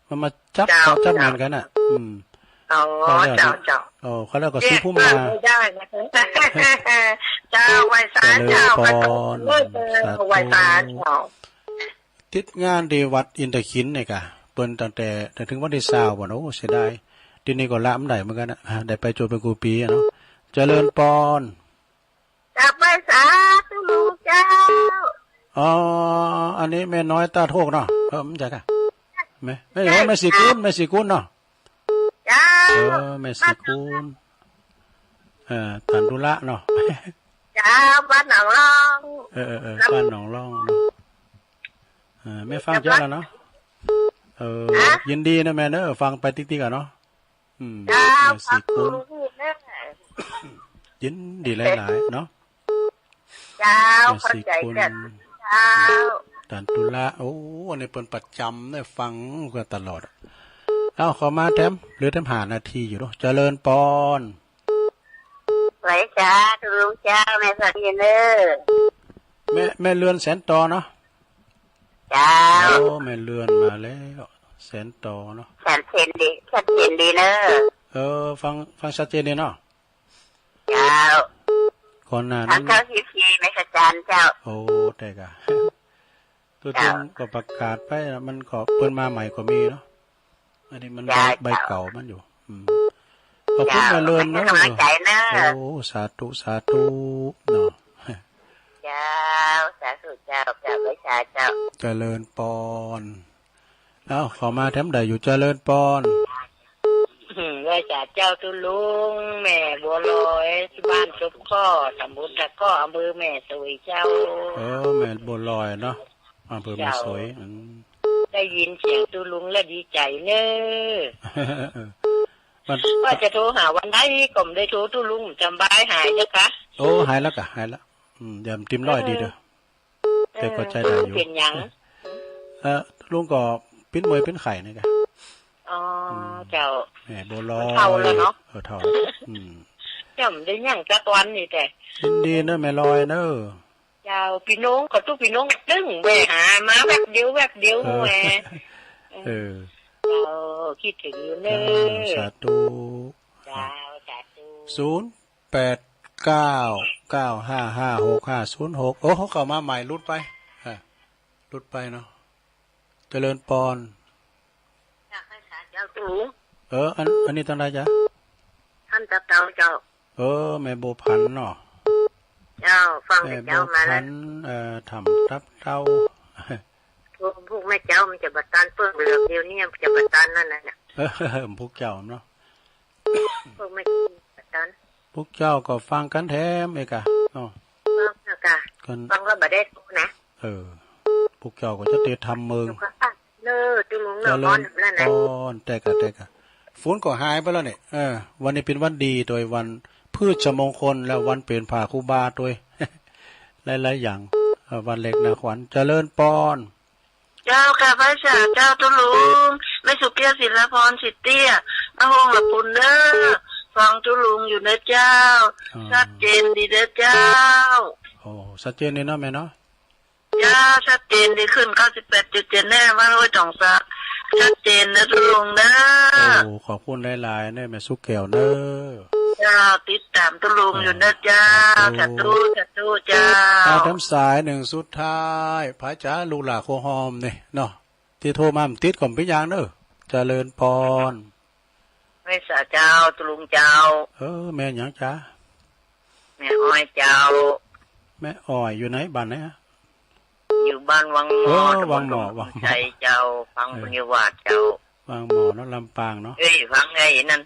มันมาจับ เจ้า จับงานกั๋นน่ะ อืม อ๋อ เขาเรียก เจ้า เจ้า โอ้ เขาเรียกก็ เรียก ซื้อผู้มา เออ ไม่ได้นะคะ เจ้า ไหว้สาเจ้า เจริญปอน เจ้า สาธุ ไหว้สาเจ้า ติดงานตี้วัดอินทขิลนี่กะ เปิ้นตั้งแต่ แต่ถึงวันตี้ซาวบ่ โอ้ เสียดาย ตี้นี่ก็ละบ่ได้เหมือนกั๋นน่ะ อ่า ได้ไปจนเป๋นกู้ปี๋อะเนาะ เจริญปอน กราบไหว้สาตุ๊ลุงเจ้า อ๋อ อันนี้แม่น้อยต้าโทกเนาะ เออ บ่ใจ้ก่ะ แม่ แม่ แม่ศรีกุล แม่ศรีกุลเนาะ เจ้า เออ แม่ศรีกุล เอ่อ ตันธุระเนาะ เจ้า บ้านหนองล่อง เออ เออ เออ บ้านหนองล่องเนาะ เออ แม่ฟังเจ๊าแล้วเนาะ เออ ฮะ ยินดีนะแม่เนอะ ฟังไปติ๊กๆ อะเนาะ อืม เจ้า แม่ศรีกุล ขอบคุณนะ ยินดีหลายๆ เนาะ เจ้า แม่ศรีกุล เข้าใจ๋เจ้า เจ้า ตันธุระ โอ้ อันนี้เปิ้นประจ๋ำได้ฟังกั๋นตลอดอะ เอ้า ขอมาแถม เหลือแถมห้านาทีอยู่เนาะ เจริญปอน ไหวจ๋า ตุ๊ลุงเจ้า แม่สวัสดีเนอะ แม่ แม่เรือนแสนตอเนาะ เจ้า โอ้ แม่เรือนมาแล้ว แสนตอเนาะ ชัดเจนดี ชัดเจนดีเนอะ เออ ฟัง ฟังชัดเจนดีเนาะ เจ้า ก่อนหน้านั้น สามเก้าสี่สี่ แม่สะจานเจ้า โอ้ ได้ก่ะ ตุ๊ลุง เจ้า ก็ประกาศไปอะ มันก็เปิ้นมาใหม่ก็มีเนาะ อันนี้มัน เจ้า ใบ ใบเก่ามันอยู่ อืม ขอบคุณ เจ้า แม่เรือนเนอะ ให้กำลังใจ๋เนอะ โอ้ สาธุ สาธุ เนาะ เจ้า สาธุเจ้า เจ้า ไหว้สาเจ้า เจริญปอน เอ้า ขอมาแถมได้อยู่ เจริญปอน อืม ไหว้สาเจ้าตุ๊ลุง แม่บัวลอย บ้านจบข้อ ต๋ำบลตะก้อ อำเภอแม่สวยเจ้า เออ แม่บัวลอยเนาะ อำเภอแม่สวย เจ้า อืม ได้ยินเสียงตุ๊ลุงแล้วดีใจ๋เนอะ มัน ว่าจะโทรหาวันใดก็บ่ได้โทร ตุ๊ลุงบ่สำบายหายแล้วกะ โอ้ หายแล้วกะ หายแล้ว อืม เดี๋ยวเต็มร้อยดีเด้อ เออ แต่ก็ใจ๊ได้อยู่ เออ เป๋นหยัง เออ ตุ๊ลุงก็ปิ้นเมื่อยปิ้นไข้นี่กะ อ๋อ อืม เจ้า แม่บัวลอย มันเฒ่าแล้วเนาะ เออ เฒ่าแล้ว อืม เจ้าบ่ได้หยังสักวันนี่แต่ ยินดีเนอะ แม่ลอยเนอะ เจ้า ปี้น้องก็ตุ๊ปี้น้องตึงแว่หามาแวบเดียว แวบเดียว เออ แว่ เออ เจ้า กึ๊ดเถิงอยู่เน้อ เจ้า สาธุ เจ้า สาธุ ศูนย์แปดเก้า เก้าห้าห้า หกห้าศูนย์หก โอ้ เขาเข้ามาใหม่ หลุดไป อ่ะ หลุดไปเนาะ เจริญปอน อยากไหว้สาเจ้าตุ๊ลุง เออ อัน อันนี้ตังใดจ๊ะ ถ้ำตับเต้าเจ้า เออ แม่บัวผันเนาะ เจ้า ฟังแต่เจ๊ามาแล้ว แม่บัวผัน เอ่อ ถ้ำตับเต้า พวก พวกแม่เจ้ามันจะบ่ตันเปิ้งเหลืองเดียวนี่มันจะบ่ตันนั่นน่ะ เออ พวกเจ้าเนาะ พวกแม่เจ้าบ่ตัน พวกเจ้าก็ฟังกั๋นแถมเอกะเนาะ ฟังเอกะ กั๋น ฟังแล้วบ่ได้ทุกข์นะ เออ พวกเจ้าก็จะเตรียมทำเมิง เจ้าก็อ่ะ เนอะ ตุ๊ลุงเนอะ เจริญ อ้อนนั่นน่ะ ปอน แต่กะ แต่กะ ฝนก็หายไปแล้วเนี่ย เออ วันนี้เป๋นวันดีโดยวันพฤชมงคล และวันเป๋นผ้าครูบาโดย หลายๆ อย่าง เออ วันเล็กนาขวัญ เจริญปอน เจ้า กราบไหว้สาเจ้าตุ๊ลุง แม่สุเกี้ยว ศิลาพร สิทธิ์เตี้ย มาฮงละปุนเน้อ ฟังตุ๊ลุงอยู่เน้อเจ้า อ๋อ ชัดเจนดีเน้อเจ้า โอ้ ชัดเจนดีเนาะแม่เนาะ เจ้า ชัดเจนดี ขึ้นเก้าสิบแปดจุดเจ็ดแน่ บ้านห้วยตองสะ ชัดเจนเน้อตุ๊ลุงเน้อ โอ้ ขอบคุณหลายๆ เน้อแม่สุเกี้ยวเน้อ เจ้า ติดต๋ามตุ๊ลุงอยู่เน้อเจ้า สาธุ สาธุ สาธุเจ้า เอาแถมสายหนึ่งสุดท้าย ไผจ๊ะ ลูกหล้านโคฮอมนี่เนาะ ตี้โทรมาบ่ติดก็บ่เป๋นหยังเน้อ เจริญปอน ไหว้สาเจ้าตุ๊ลุงเจ้า เออ แม่หยังจ๊ะ แม่อ้อยเจ้า แม่อ้อยอยู่ไหน บ้านไหนอะ อยู่บ้านวังหม้อ เออ ตำบล วังหม้อ วังหม้อ ชัยเจ้า ฟัง เออ บุญญาวาสเจ้า วังหม้อเนาะ ลำปางเนาะ เอ้ย ฟังไอ้นั่น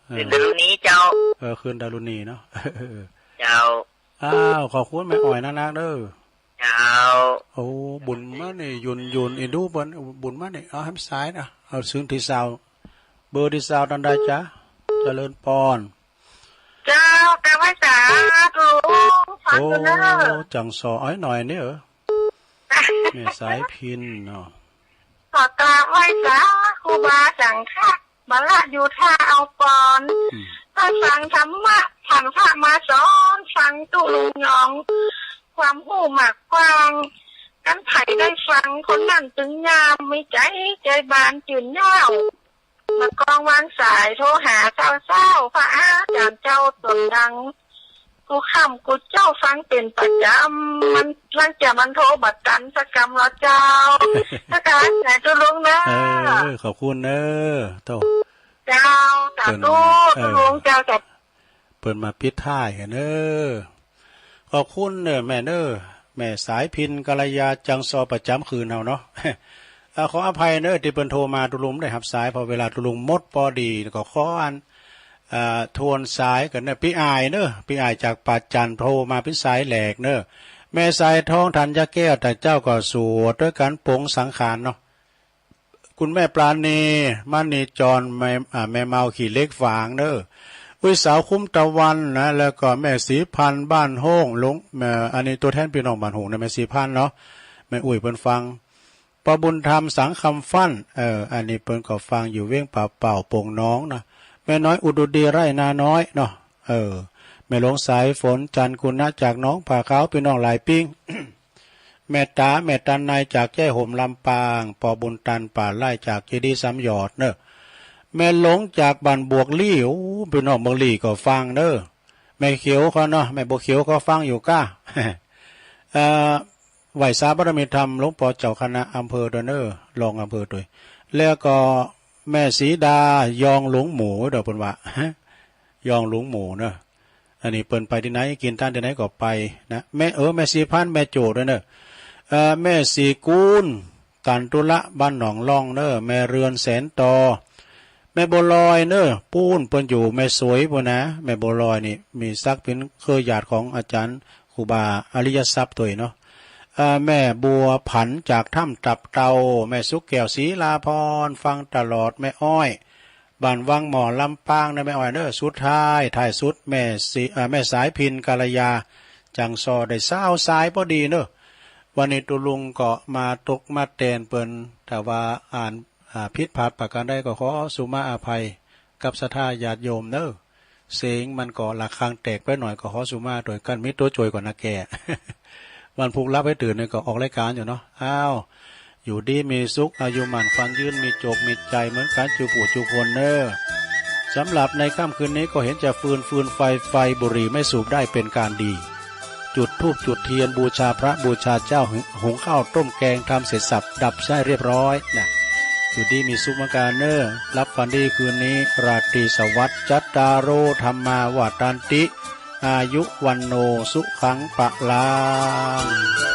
เออ เคื่อนดารุณีเจ้า เออ เคื่อนดารุณีเนาะ เจ้า อ้าว ขอบคุณแม่อ้อยนักๆ เน้อ เจ้า โอ้ บุญมานี่ ยุน ยุน อินดูเปิ้น บุญมานี่ เอาแถมสายนะ เอาเซิงตี้ซาว เบอร์ตี้ซาวตังใดจ๊ะ เจริญปอน เจ้า กราบไหว้สาตุ๊ลุง ขอบคุณเน้อ โอ้ จังสอ อ้อยหน่อยนี่เหรอ แม่สายพินเนาะ ขอกราบไหว้สาครูบาสังฆะ บ่ละอยู่ถ้าเอาปอน อืม ถ้าฟังธรรมะ ฟังพระมาสอน ฟังตุ๊ลุงยอง ความฮู้มากกว้าง คันใผได้ฟัง คนนั้นตึงยาม มีใจ๋ ใจ๋บานจื้นเย้า บ่ก้องวางสาย โทรหาเซ้าๆ พระอาจ๋ารย์เจ้าต๋นดัง กู้ค่ำกู้เจ๊าฟังเป๋นประจ๋ำ มัน ลางเตื้อมันโทรบ่ตันสักกำละเจ้า ถ้ากาสายตุ๊ลุงเน้อ เออ ขอบคุณเน้อ โต้ เจ้า สาธุ เปิ้น ตุ๊ลุง เออ เจ้า เปิ้นมาปิดท้ายหั้นเน้อ ขอบคุณเน้อแม่เน้อ แม่สายพิน กัลยา จังสอ ประจ๋ำคืนเฮาเนาะ เอ่อ ขออภัยเน้อ ตี้เปิ้นโทรมาตุ๊ลุงบ่ได้ฮับสาย เพราะเวลาตุ๊ลุงหมดปอดี ก็ขออัน อ่า ทวนสายกั๋นเน่อ ปี้อ่ายเน่อ ปี้อ่ายจากป่าจันทร์โทรมาเป๋นสายแหลกเน่อ แม่สายทอง ธัญญาแก้ว ตาเจ้าก็สวดตวยกั๋นปลงสังขารเนาะ คุณแม่ปราณี มณีจร แม่ อ่า แม่เมาขี้เหล็กฝางเน่อ อุ๊ยสาวคุ้มตะวันนะ แล้วก็แม่ศรีพันธ์บ้านโฮ่งหลวง เอ่อ อันนี้ตั๋วแทนปี้น้องบ้านโฮ่งนะ แม่ศรีพันธ์เนาะ แม่อุ๊ยเปิ้นฟัง ป้อบุญธรรม สังคำฟั่น เออ อันนี้เปิ้นก็ฟังอยู่เวียงป่าเป่าโป่งหนองนะ แม่น้อยอุดรดีไร่นาน้อยเนาะ เออ แม่หลวงสายฝน จันทร์กุณะ จากหนองผาขาว ปี้น้องหลายปิ้ง แม่ต๋า แม่ต๋าใน จากแจ้ห่มลำปาง ป้อบุญตัน ป่าไร่ จากเจดีย์สามหยอดเน่อ แม่หลง จากบ้านบวกลี้ โอ้ ปี้น้องบวกลี้ก็ฟังเน่อ แม่เขียวเขาเนาะ แม่บัวเขียวเขาฟังอยู่ก้า เอ่อ ไหว้สาบารมีธรรมหลวงป้อเจ้าคณะอำเภอตวยเน่อ รองอำเภอตวย แล้วก็แม่ศรีดา ยองหลวงหมูเด้อเปิ้นว่า ยองหลวงหมูเน่อ อันนี้เปิ้นไปตี้ไหน กิ๋นต้านตี้ไหนก็ไปนะ แม่ เออ แม่ศรีพันธ์ แม่โจ้ตวยเน่อ เอ่อ แม่ศรีกูล ตันตุละ บ้านหนองล่องเน่อ แม่เรือนแสนตอ แม่บัวลอยเน่อ ปู๊นเปิ้นอยู่แม่สวยปู๊นนะ แม่บัวลอยนี่มีศักดิ์เป๋นเครือญาติของอาจ๋ารย์ครูบาอริยทรัพย์ตวยเนาะ เอ่อ แม่บัวผัน จากถ้ำตับเต่า แม่สุขแก้ว ศรีลาภรณ์ ฟังตลอด แม่อ้อย บ้านวังหม้อ ลำปางเน่อ แม่อ้อยเน่อ สุดท้าย ท้ายสุด แม่ศรี เอ่อ แม่สายพิณ กัลยา จังซอ ได้ซาวสายพอดีเน่อ วันนี้ตุ๊ลุงก็มาตกมาแตนเปิ้น ถ้าว่าอ่าน อ่า ผิดพลาดประการใดก็ขอสุมาอภัยกับศรัทธาญาติโยมเน่อ เสียงมันก็ระฆังแตกไปหน่อย ก็ขอสุมาตวย กั๋นมีตั๋วจ้วยก่อนนะแก วันพุธหลับหื้อตื่นนี่ก็ออกรายก๋านอยู่เนาะ อ้าว อยู่ดีมีสุข อายุหมั้นขวัญยืน มีโจคมีชัยเหมือนกั๋น จุผู้จุคนเน่อ สำหรับในค่ำคืนนี้ก็เห็นจะฟืน ฟืน ไฟ ไฟ บุหรี่ไม่สูบได้เป็นการดี จุดธูปจุดเทียนบูชาพระบูชาเจ้า หุง หุงข้าวต้มแกง ทำเสร็จสับดับใช้เรียบร้อยนะ อยู่ดีมีสุขเหมือนกั๋นเน่อ หลับฝันดีคืนนี้ ราตรีสวัสดิ์ จัตตาโร ธัมมา วัฑฒันติ อายุ วัณโณ สุขัง พะลัง